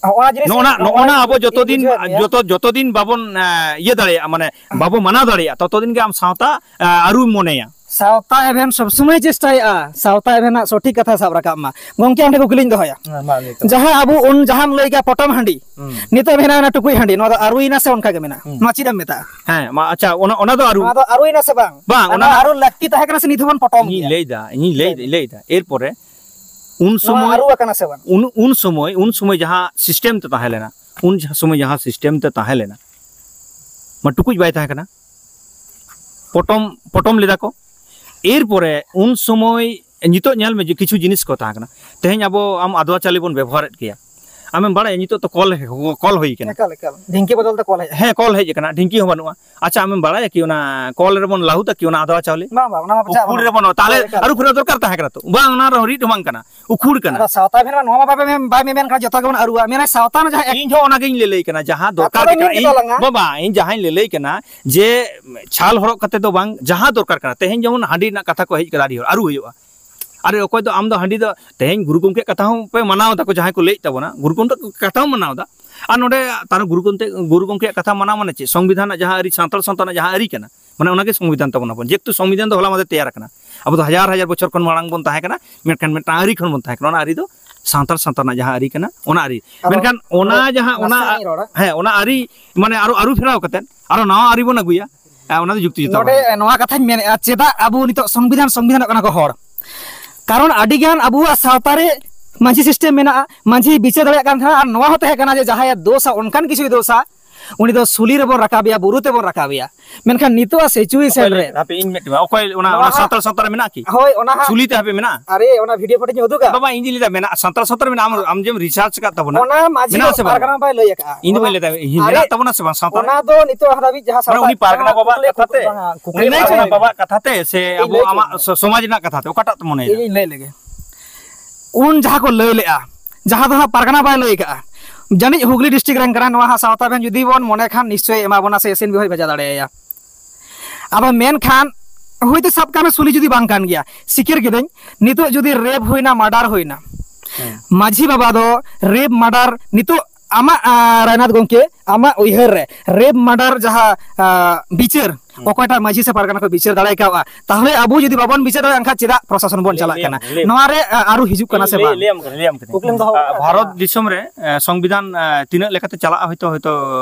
ᱱᱚᱜᱼᱚ ᱱᱟ ᱡᱤᱱᱤᱥ, ᱱᱚᱜᱼᱚ ᱱᱟ, ᱱᱚᱜᱼᱚ ᱱᱟ ᱟᱵᱚ ᱡᱚᱛᱚ ᱫᱤᱱ, ᱵᱩᱡᱷᱟᱹᱣᱮᱫ ᱢᱮᱭᱟ᱾ ᱡᱚᱛᱚ, ᱡᱚᱛᱚ ᱫᱤᱱ ᱵᱟᱵᱚᱱ, ᱮ, ᱤᱭᱟᱹ ᱫᱟᱲᱮᱭᱟᱜᱼᱟ, ᱢᱟᱱᱮ, ᱵᱟᱵᱚ ᱢᱟᱱᱟᱣ ᱫᱟᱲᱮᱭᱟᱜᱼᱟ, ᱛᱚᱛᱚ ᱫᱤᱱ ᱜᱮ ᱟᱢ ᱥᱟᱶᱛᱟ, ᱮ, ᱟᱹᱨᱩᱢ ᱢᱚᱱᱮᱭᱟ᱾ ᱥᱟᱶᱛᱟ ᱮᱵᱷᱮᱱ ᱥᱚᱵ ᱥᱚᱢᱚᱭ ᱪᱮᱥᱴᱟᱭᱮᱫᱼᱟ, ᱥᱟᱶᱛᱟ ᱮᱵᱷᱮᱱᱟᱜ ᱥᱚᱴᱷᱤᱠ ᱠᱟᱛᱷᱟ ᱥᱟᱵ ᱨᱟᱠᱟᱵ ᱢᱟ᱾ ᱜᱚᱝᱠᱮ, ᱚᱸᱰᱮ ᱠᱩᱠᱞᱤᱧ ᱫᱚᱦᱚᱭᱟ᱾ ᱦᱮᱸ, ᱢᱟ ᱞᱟᱹᱭ ᱛᱟᱵᱚᱱ᱾ ᱡᱟᱦᱟᱸ ᱟᱵᱚ ᱩᱱ ᱡᱟᱦᱟᱸᱢ ᱞᱟᱹᱭ ᱠᱮᱭᱟ ᱯᱚᱴᱚᱢ ᱦᱟᱺᱰᱤ, ᱦᱩᱸ᱾ ᱱᱤᱛᱚᱜ ᱵᱮᱱᱟᱣ ᱮᱱᱟ ᱴᱩᱠᱩᱡ ᱦᱟᱺᱰᱤ, ᱱᱚᱣᱟ ᱫᱚ ᱟᱹᱨᱩᱭᱮᱱᱟ ᱥᱮ ᱚᱱᱠᱟ ᱜᱮ ᱢᱮᱱᱟᱜᱼᱟ? ᱦᱩᱸ᱾ ᱱᱚᱣᱟ ᱪᱮᱫ ᱮᱢ ᱢᱮᱛᱟᱜᱼᱟ? ᱦᱮᱸ, ᱢᱟ, ᱟᱪᱪᱷᱟ, ᱚᱱᱟ, ᱚᱱᱟ ᱫᱚ ᱟᱹᱨᱩ᱾ ᱱᱚᱣᱟ ᱫᱚ ᱟᱹᱨᱩᱭᱮᱱᱟ ᱥᱮ ᱵᱟᱝ? ᱵᱟᱝ, ᱟᱨ ᱚᱱᱟ ᱱᱚᱣᱟ ᱫᱚ ᱟᱹᱨᱩ ᱞᱟᱹᱠᱛᱤ ᱛᱟᱦᱮᱸ ᱠᱟᱱᱟ ᱥᱮ ᱱᱤᱛ ᱦᱚᱸᱵᱚᱱ ᱯᱚᱴᱚᱢ ᱤᱧᱤᱧ ᱜᱮᱭᱟ? ᱞᱟᱹᱭᱫᱟ, ᱤᱧᱤᱧ ᱞᱟᱹᱭ, ᱞᱟᱹᱭ ᱢᱮ᱾ ᱞᱟᱹᱭᱫᱟ᱾ ᱮᱨᱯᱚᱨᱮ ᱩᱱ ᱱᱚᱣᱟ ᱥᱚᱢᱚᱭ, ᱟᱹᱨᱩ ᱟᱠᱟᱱᱟ ᱥᱮ ᱵᱟᱝ? ᱩᱱ, ᱩᱱ ᱥᱚᱢᱚᱭ, ᱩᱱ ᱥᱚᱢᱚᱭ ᱡᱟᱦᱟᱸ ᱥᱤᱥᱴᱮᱢ ᱛᱮ ᱛᱟᱦᱮᱸ ᱞᱮᱱᱟ, ᱩᱱ ᱡᱟᱦᱟᱸ ᱥᱚᱢᱚᱭ ᱡᱟᱦᱟᱸ ᱥᱤᱥᱴᱮᱢ ᱛᱮ ᱛᱟᱦᱮᱸ ᱞᱮᱱᱟ, ᱢᱟ ᱴᱩᱠᱩᱡ ᱵᱟᱭ ᱛᱟᱦᱮᱸ ᱠᱟᱱᱟ, ᱯᱚᱴᱚᱢ ᱯᱚᱴᱚᱢ ᱞᱮᱫᱟ ᱠᱚ᱾ ᱮᱨᱯᱚᱨᱮ ᱩᱱ ᱥᱚᱢᱚᱭ, ᱱᱤᱛᱚᱜ ᱧᱮᱞ ᱢᱮ ᱡᱮ ᱠᱤᱪᱷᱩ ᱡᱤᱱᱤᱥ ᱠᱚ ᱛᱟᱦᱮᱸ ᱠᱟᱱᱟ, ᱛᱮᱦᱮᱧ ᱟᱵᱚ ᱟᱢ ᱟᱫᱣᱟ ᱪᱟᱣᱞᱮ ᱵᱚᱱ ᱵᱮᱵᱚᱦᱟᱨᱮᱫ ᱜᱮᱭᱟ, ᱟᱢᱮᱢ ᱵᱟᱲᱟᱭᱟ ᱱᱤᱛᱚᱜ ᱛᱚ ᱠᱚᱞ ᱠᱚᱞ ᱦᱩᱭ ᱠᱟᱱᱟ᱾ ᱮᱠᱟᱞ ᱮᱠᱟᱞ, ᱰᱷᱤᱝᱠᱤ ᱵᱚᱫᱚᱞ ᱛᱮ ᱠᱚᱞ ᱦᱮᱡ ᱦᱮᱸ, ᱠᱚᱞ ᱦᱮᱡ ᱟᱠᱟᱱᱟ, ᱰᱷᱤᱝᱠᱤ ᱦᱚᱸ ᱵᱟᱹᱱᱩᱜᱼᱟ᱾ ᱟᱪᱪᱷᱟ, ᱟᱢᱮᱢ ᱵᱟᱲᱟᱭᱟ ᱠᱤ ᱚᱱᱟ ᱠᱚᱞ ᱨᱮᱵᱚᱱ ᱞᱟᱹᱦᱩᱫᱟ ᱠᱤ ᱚᱱᱟ ᱟᱫᱣᱟ ᱪᱟᱣᱞᱮ? ᱵᱟᱝ ᱵᱟᱝ, ᱚᱱᱟ ᱢᱟ ᱪᱟᱜ ᱩᱠᱷᱩᱲ ᱵᱟᱹᱱᱩᱜᱼᱟ᱾ ᱨᱮᱵᱚᱱ, ᱛᱟᱦᱞᱮ ᱦᱳᱭ, ᱮᱠᱟᱞ᱾ ᱟᱹᱨᱩ ᱯᱷᱮᱨᱟᱣ ᱫᱚᱨᱠᱟᱨ ᱛᱟᱦᱮᱸ ᱠᱟᱱᱟ ᱛᱚ? ᱵᱟᱝ, ᱚᱱᱟ ᱨᱮᱦᱚᱸ ᱨᱤᱫ ᱦᱚᱸ ᱵᱟᱝ ᱠᱟᱱᱟ, ᱩᱠᱷᱩᱲ ᱠᱟᱱᱟ᱾ ᱟᱫᱚ ᱥᱟᱶᱛᱟ ᱵᱷᱮᱱ ᱱᱚᱣᱟ ᱢᱟ ᱵᱟᱭ ᱢᱮᱱ, ᱵᱟᱭ ᱢᱮᱢᱮᱱ ᱠᱟᱱᱟ ᱡᱚᱛᱚ ᱜᱮᱵᱚᱱ ᱟᱹᱨᱩᱣᱟ, ᱢᱮᱱᱟ ᱥᱟᱶᱛᱟ ᱨᱮᱱᱟᱜ ᱡᱟᱦᱟᱸ ᱮᱠ- ᱤᱧ ᱦᱚᱸ ᱚᱱᱟᱜᱤᱧ ᱞᱟᱹᱞᱟᱹᱭ ᱠᱟᱱᱟ, ᱡᱟᱦᱟᱸ ᱫᱚᱨᱠᱟᱨ ᱠᱟᱛᱷᱟ ᱫᱚ ᱜᱮ ᱠᱟᱱᱟ᱾ ᱢᱤᱫ ᱤᱧ ᱜᱮᱛᱟᱞᱟᱝᱟ᱾ ᱵᱟᱵᱟ, ᱤᱧ ᱡᱟᱦᱟᱸᱧ ᱞᱟᱹᱞᱟᱹᱭ ᱠᱟᱱᱟ ᱡᱮ ᱪᱷᱟᱞ ᱦᱚᱨᱚᱜ ᱠᱟᱛᱮ ᱫᱚ ᱵᱟᱝ, ᱡᱟᱦᱟᱸ ᱫᱚᱨᱠᱟᱨ ᱠᱟᱱᱟ᱾ ᱛᱮᱦᱮᱧ ᱡᱮᱢᱚᱱ ᱦᱟᱺᱰᱤ ᱨᱮᱱᱟᱜ ᱠᱟᱛᱷᱟ ᱠᱚ ᱦᱮᱡ ᱠᱟᱫᱟ, ᱟᱹᱰᱤ ᱦᱚᱲ ᱟᱹᱨᱩ ᱦᱩᱭᱩᱜᱼᱟ᱾ ᱟᱨᱮ, ᱚᱠᱚᱭ ᱫᱚ ᱟᱢ ᱫᱚ ᱦᱟᱺᱰᱤ ᱫᱚ, ᱛᱮᱦᱮᱧ ᱜᱩᱨᱩ ᱜᱚᱢᱠᱮᱭᱟᱜ ᱠᱟᱛᱷᱟ ᱦᱚᱸ ᱯᱮ ᱢᱟᱱᱟᱣ ᱫᱟᱠᱚ, ᱡᱟᱦᱟᱸᱭ ᱠᱚ ᱞᱟᱹᱭᱮᱫ ᱛᱟᱵᱚᱱᱟ, ᱜᱩᱨᱩ ᱜᱚᱢᱠᱮ ᱠᱟᱛᱷᱟ ᱦᱚᱸ ᱢᱟᱱᱟᱣ ᱫᱟ᱾ ᱟᱨ ᱱᱚᱰᱮ ᱛᱟᱨ ᱜᱩᱨᱩ ᱜᱚᱢᱠᱮ, ᱜᱩᱨᱩ ᱜᱚᱢᱠᱮᱭᱟᱜ ᱠᱟᱛᱷᱟ ᱢᱟᱱᱟᱣ ᱢᱟᱱᱮ ᱪᱮᱫ? ᱥᱚᱝᱵᱤᱫᱷᱟᱱ ᱨᱮᱱᱟᱜ ᱡᱟᱦᱟᱸ ᱟᱹᱨᱤ, ᱥᱟᱱᱛᱟᱲ ᱥᱟᱶᱛᱟ ᱨᱮᱱᱟᱜ ᱡᱟᱦᱟᱸ ᱟᱹᱨᱤ ᱠᱟᱱᱟ, ᱢᱟᱱᱮ ᱚᱱᱟᱜᱮ ᱥᱚᱝᱵᱤᱫᱷᱟᱱ ᱛᱟᱵᱚᱱ ᱟᱵᱚᱱ᱾ ᱡᱮᱦᱮᱛᱩ ᱥᱚᱝᱵᱤᱫᱷᱟᱱ ᱫᱚ ᱦᱚᱞᱟ ᱢᱟᱫᱷᱮᱨ ᱛᱮᱭᱟᱨ ᱟᱠᱟᱱᱟ᱾ ᱟᱵᱚ ᱫᱚ ᱦᱟᱡᱟᱨ ᱦᱟᱡᱟᱨ ᱵᱚᱪᱷᱚᱨ ᱠᱷᱚᱱ ᱢᱟᱲᱟᱝ ᱵᱚᱱ ᱛᱟᱦᱮᱸ ᱠᱟᱱᱟ, ᱢᱮᱱᱠᱷᱟᱱ ᱢᱤᱫᱴᱟᱝ ᱟᱹᱨᱤ ᱠᱷᱚᱱ ᱵᱚᱱ ᱛᱟᱦᱮᱸ ᱠᱟᱱᱟ, ᱚᱱᱟ ᱟᱹᱨᱤ ᱫᱚ ᱥᱟᱱᱛᱟᱲ ᱥᱟᱶᱛᱟ ᱨᱮᱱᱟᱜ ᱡᱟᱦᱟᱸ ᱟᱹᱨᱤ ᱠᱟᱱᱟ, ᱚᱱᱟ ᱟᱹᱨᱤ᱾ ᱟᱫᱚ ᱢᱮᱱᱠᱷᱟᱱ ᱚᱱᱟ ᱡᱟᱦᱟᱸ, ᱚᱱᱟ, ᱱᱟᱥᱮᱱᱟᱜ ᱤᱧ ᱨᱚᱲᱟ᱾ ᱦᱮᱸ, ᱚᱱᱟ ᱟᱹᱨᱤ ᱢᱟᱱᱮ ᱟᱨᱚ ᱟᱹᱨᱩ ᱯᱷᱮᱨᱟᱣ ᱠᱟᱛᱮ ᱟᱨᱚ ᱱᱟᱣᱟ ᱟᱹᱨᱤ ᱵᱚᱱ ᱟᱹᱜᱩᱭᱟ, ᱦᱮᱸ, ᱚᱱᱟ ᱫᱚ ᱡᱩᱠᱛᱤ ᱡᱩᱠᱛᱚ ᱱᱚᱰᱮ ᱵᱟᱝ ᱠᱟᱱᱟ᱾ ᱱᱚᱣᱟ ᱠᱟᱛᱷᱟᱧ ᱢᱮᱱᱮᱫᱼᱟ, ᱪᱮᱫᱟᱜ ᱟᱵᱚ ᱱᱤᱛᱚᱜ ᱥᱚᱝᱵᱤᱫᱷᱟᱱ, ᱥᱚᱝᱵᱤᱫᱷᱟᱱᱚᱜ ᱠᱟᱱᱟ ᱠᱚ ᱦᱚᱲ? ᱠᱟᱨᱚᱱ ᱟᱹᱰᱤᱜᱟᱱ ᱟᱵᱚᱣᱟᱜ ᱥᱟᱶᱛᱟ ᱨᱮ ᱢᱟᱹᱡᱷᱤ ᱥᱤᱥᱴᱮᱢ ᱢᱮᱱᱟᱜᱼᱟ, ᱢᱟᱹᱡᱷᱤ ᱵᱤᱪᱟᱹᱨ ᱫᱟᱲᱮᱭᱟᱜ ᱠᱟᱱ ᱛᱟᱦᱮᱱᱟ, ᱟᱨ ᱱᱚᱣᱟ ᱦᱚᱸ ᱛᱟᱦᱮᱸ ᱠᱟᱱᱟ ᱡᱮ ᱡᱟᱦᱟᱸᱭᱮ ᱫᱳᱥᱟ, ᱚᱱᱠᱟᱱ ᱠᱤᱪᱷᱩᱭ ᱫᱳᱥᱟ, ᱩᱱᱤ ᱫᱚ ᱥᱩᱞᱤ ᱨᱮᱵᱚᱱ ᱨᱟᱠᱟᱵᱮᱭᱟ, ᱵᱩᱨᱩ ᱛᱮᱵᱚᱱ ᱨᱟᱠᱟᱵᱮᱭᱟ᱾ ᱢᱮᱱᱠᱷᱟᱱ ᱱᱤᱛᱚᱜ ᱥᱤᱪᱩᱭᱮᱥᱚᱱ ᱨᱮ ᱦᱟᱯᱮ, ᱤᱧ ᱢᱤᱫᱴᱮᱱ, ᱚᱠᱚᱭ ᱚᱱᱟ, ᱱᱚᱣᱟ ᱚᱱᱟ ᱥᱟᱱᱛᱟᱲ ᱥᱟᱶᱛᱟ ᱨᱮ ᱢᱮᱱᱟᱜᱼᱟ ᱠᱤ? ᱦᱳᱭ, ᱚᱱᱟ ᱦᱟᱸᱜ ᱥᱩᱞᱤ ᱛᱮ ᱦᱟᱯᱮ ᱢᱮᱱᱟᱜᱼᱟ? ᱟᱨᱮ, ᱚᱱᱟ ᱵᱷᱤᱰᱤᱭᱳ ᱯᱷᱩᱴᱮᱡᱽ ᱤᱧ ᱩᱫᱩᱜᱟ᱾ ᱵᱟᱵᱟ, ᱤᱧ ᱞᱟᱹᱭᱫᱟ ᱢᱮᱱᱟᱜᱼᱟ, ᱥᱟᱱᱛᱟᱲ ᱥᱟᱶᱛᱟ ᱨᱮ ᱢᱮᱱᱟᱜᱼᱟ, ᱟᱢ, ᱟᱢ ᱡᱮᱢ ᱨᱤᱥᱟᱨᱪ ᱟᱠᱟᱫ ᱛᱟᱵᱚᱱᱟ, ᱚᱱᱟ ᱢᱟᱹᱡᱷᱤ ᱢᱮᱱᱟᱜᱼᱟ ᱥᱮ ᱵᱟᱝ? ᱯᱟᱨᱜᱟᱱᱟ ᱵᱟᱭ ᱞᱟᱹᱭ ᱟᱠᱟᱫᱼᱟ᱾ ᱤᱧ ᱫᱚ ᱵᱟᱹᱧ ᱞᱟᱹᱭᱫᱟ, ᱤᱧ, ᱟᱨᱮ, ᱢᱮᱱᱟᱜ ᱛᱟᱵᱚᱱᱟ ᱥᱮ ᱵᱟᱝ ᱥᱟᱶᱛᱟ ᱚᱱᱟ ᱨᱮ? ᱫᱚ ᱱᱤᱛᱚᱜ ᱦᱟᱹᱵᱤᱡ ᱡᱟᱦᱟᱸ ᱢᱟᱱᱮ ᱩᱱᱤ ᱯᱟᱨᱜᱟᱱᱟ ᱵᱟᱵᱟᱣᱟᱜ ᱠᱩᱠᱞᱤ ᱠᱟᱛᱷᱟ ᱛᱮ, ᱵᱟᱝᱟ, ᱠᱩᱠᱞᱤ ᱩᱱᱤ ᱞᱟᱹᱭ ᱯᱟᱨᱜᱟᱱᱟ ᱦᱚᱪᱚᱭ ᱵᱟᱵᱟᱣᱟᱜ ᱠᱟᱛᱷᱟ ᱛᱮ ᱥᱮ ᱤᱧ ᱟᱵᱚ ᱞᱟᱹᱭ ᱟᱢᱟᱜ ᱦᱚᱪᱚᱭ ᱥᱚ-, ᱥᱚᱢᱟᱡᱽ ᱨᱮᱱᱟᱜ ᱠᱟᱛᱷᱟ ᱛᱮ, ᱚᱠᱟᱴᱟᱜ ᱢᱚᱱᱮᱭᱮᱫᱟ? ᱤᱧᱤᱧ ᱞᱟᱹᱭ ᱞᱮᱜᱮ᱾ ᱩᱱ ᱡᱟᱦᱟᱸ ᱠᱚ ᱞᱟᱹᱭ ᱞᱮᱜᱼᱟ, ᱡᱟᱦᱟᱸ ᱫᱚ ᱦᱟᱸᱜ ᱯᱟᱨᱜᱟᱱᱟ ᱵᱟᱭ ᱞᱟᱹᱭ ᱠᱟᱜᱼᱟ, ᱡᱟᱹᱱᱤᱡ ᱦᱩᱜᱽᱞᱤ ᱰᱤᱥᱴᱨᱤᱠᱴ ᱨᱮᱱ ᱠᱟᱱᱟ, ᱱᱚᱣᱟ ᱦᱟᱸᱜ ᱥᱟᱶᱛᱟ ᱵᱮᱱ ᱡᱩᱫᱤ ᱵᱚᱱ ᱢᱚᱱᱮ ᱠᱷᱟᱱ ᱱᱤᱥᱪᱚᱭ ᱮᱢᱟ ᱵᱚᱱᱟ ᱥᱮ ᱮᱥ ᱮᱱ ᱵᱤ ᱦᱚᱸᱭ ᱵᱷᱮᱡᱟ ᱫᱟᱲᱮᱭᱟᱭᱟ᱾ ᱟᱫᱚ ᱢᱮᱱᱠᱷᱟᱱ ᱦᱳᱭᱛᱳ ᱥᱟᱵ ᱠᱟᱜ ᱢᱮ ᱥᱩᱞᱤ ᱡᱩᱫᱤ ᱵᱟᱝ ᱠᱟᱱ ᱜᱮᱭᱟ, ᱥᱤᱠᱟᱹᱨ ᱠᱤᱫᱟᱹᱧ, ᱱᱤᱛᱚᱜ ᱡᱩᱫᱤ ᱨᱮᱯ ᱦᱩᱭᱱᱟ, ᱢᱟᱨᱰᱟᱨ ᱦᱩᱭᱱᱟ, ᱢᱟᱹᱡᱷᱤ ᱵᱟᱵᱟ ᱫᱚ ᱨᱮᱯ ᱢᱟᱨᱰᱟᱨ ᱱᱤᱛᱚᱜ ᱟᱢᱟᱜ, ᱟᱸ, ᱨᱟᱭᱱᱟᱛᱷ ᱜᱚᱢᱠᱮ, ᱟᱢᱟᱜ ᱩᱭᱦᱟᱹᱨ ᱨᱮ ᱨᱮᱯ ᱢᱟᱨᱰᱟᱨ ᱡᱟᱦᱟᱸ, ᱟᱸ, ᱵᱤᱪᱟᱹᱨ ᱚᱠᱚᱭᱴᱟᱜ ᱢᱟᱹᱡᱷᱤ ᱥᱮ ᱯᱟᱨᱜᱟᱱᱟ ᱠᱚ ᱵᱤᱪᱟᱹᱨ ᱫᱟᱲᱮ ᱠᱟᱣᱟ, ᱛᱟᱦᱚᱞᱮ ᱟᱵᱚ ᱡᱩᱫᱤ ᱵᱟᱵᱚᱱ ᱵᱤᱪᱟᱹᱨ ᱫᱟᱲᱮᱭᱟᱜᱼᱟ, ᱮᱱᱠᱷᱟᱱ ᱪᱮᱫᱟᱜ ᱯᱨᱚᱥᱟᱥᱚᱱ ᱵᱚᱱ ᱪᱟᱞᱟᱜ ᱠᱟᱱᱟ? ᱱᱚᱣᱟ ᱨᱮ, ᱟᱸ, ᱟᱹᱨᱩ ᱦᱤᱡᱩᱜ ᱠᱟᱱᱟ ᱥᱮ ᱵᱟᱝ? ᱞᱟᱹᱭᱟᱢ ᱠᱟᱱᱟ, ᱞᱟᱹᱭᱟᱢ ᱠᱟᱱᱟ᱾ ᱠᱩᱠᱞᱤᱢ ᱫᱚᱦᱚ ᱟᱠᱟᱫᱟ? ᱵᱷᱟᱨᱚᱛ ᱫᱤᱥᱚᱢ ᱨᱮ, ᱮ, ᱥᱚᱝᱵᱤᱫᱷᱟᱱ, ᱮ, ᱛᱤᱱᱟᱹᱜ ᱞᱮᱠᱟᱛᱮ ᱪᱟᱞᱟᱜᱼᱟ, ᱦᱚᱭᱛᱳ, ᱦᱚᱭᱛᱳ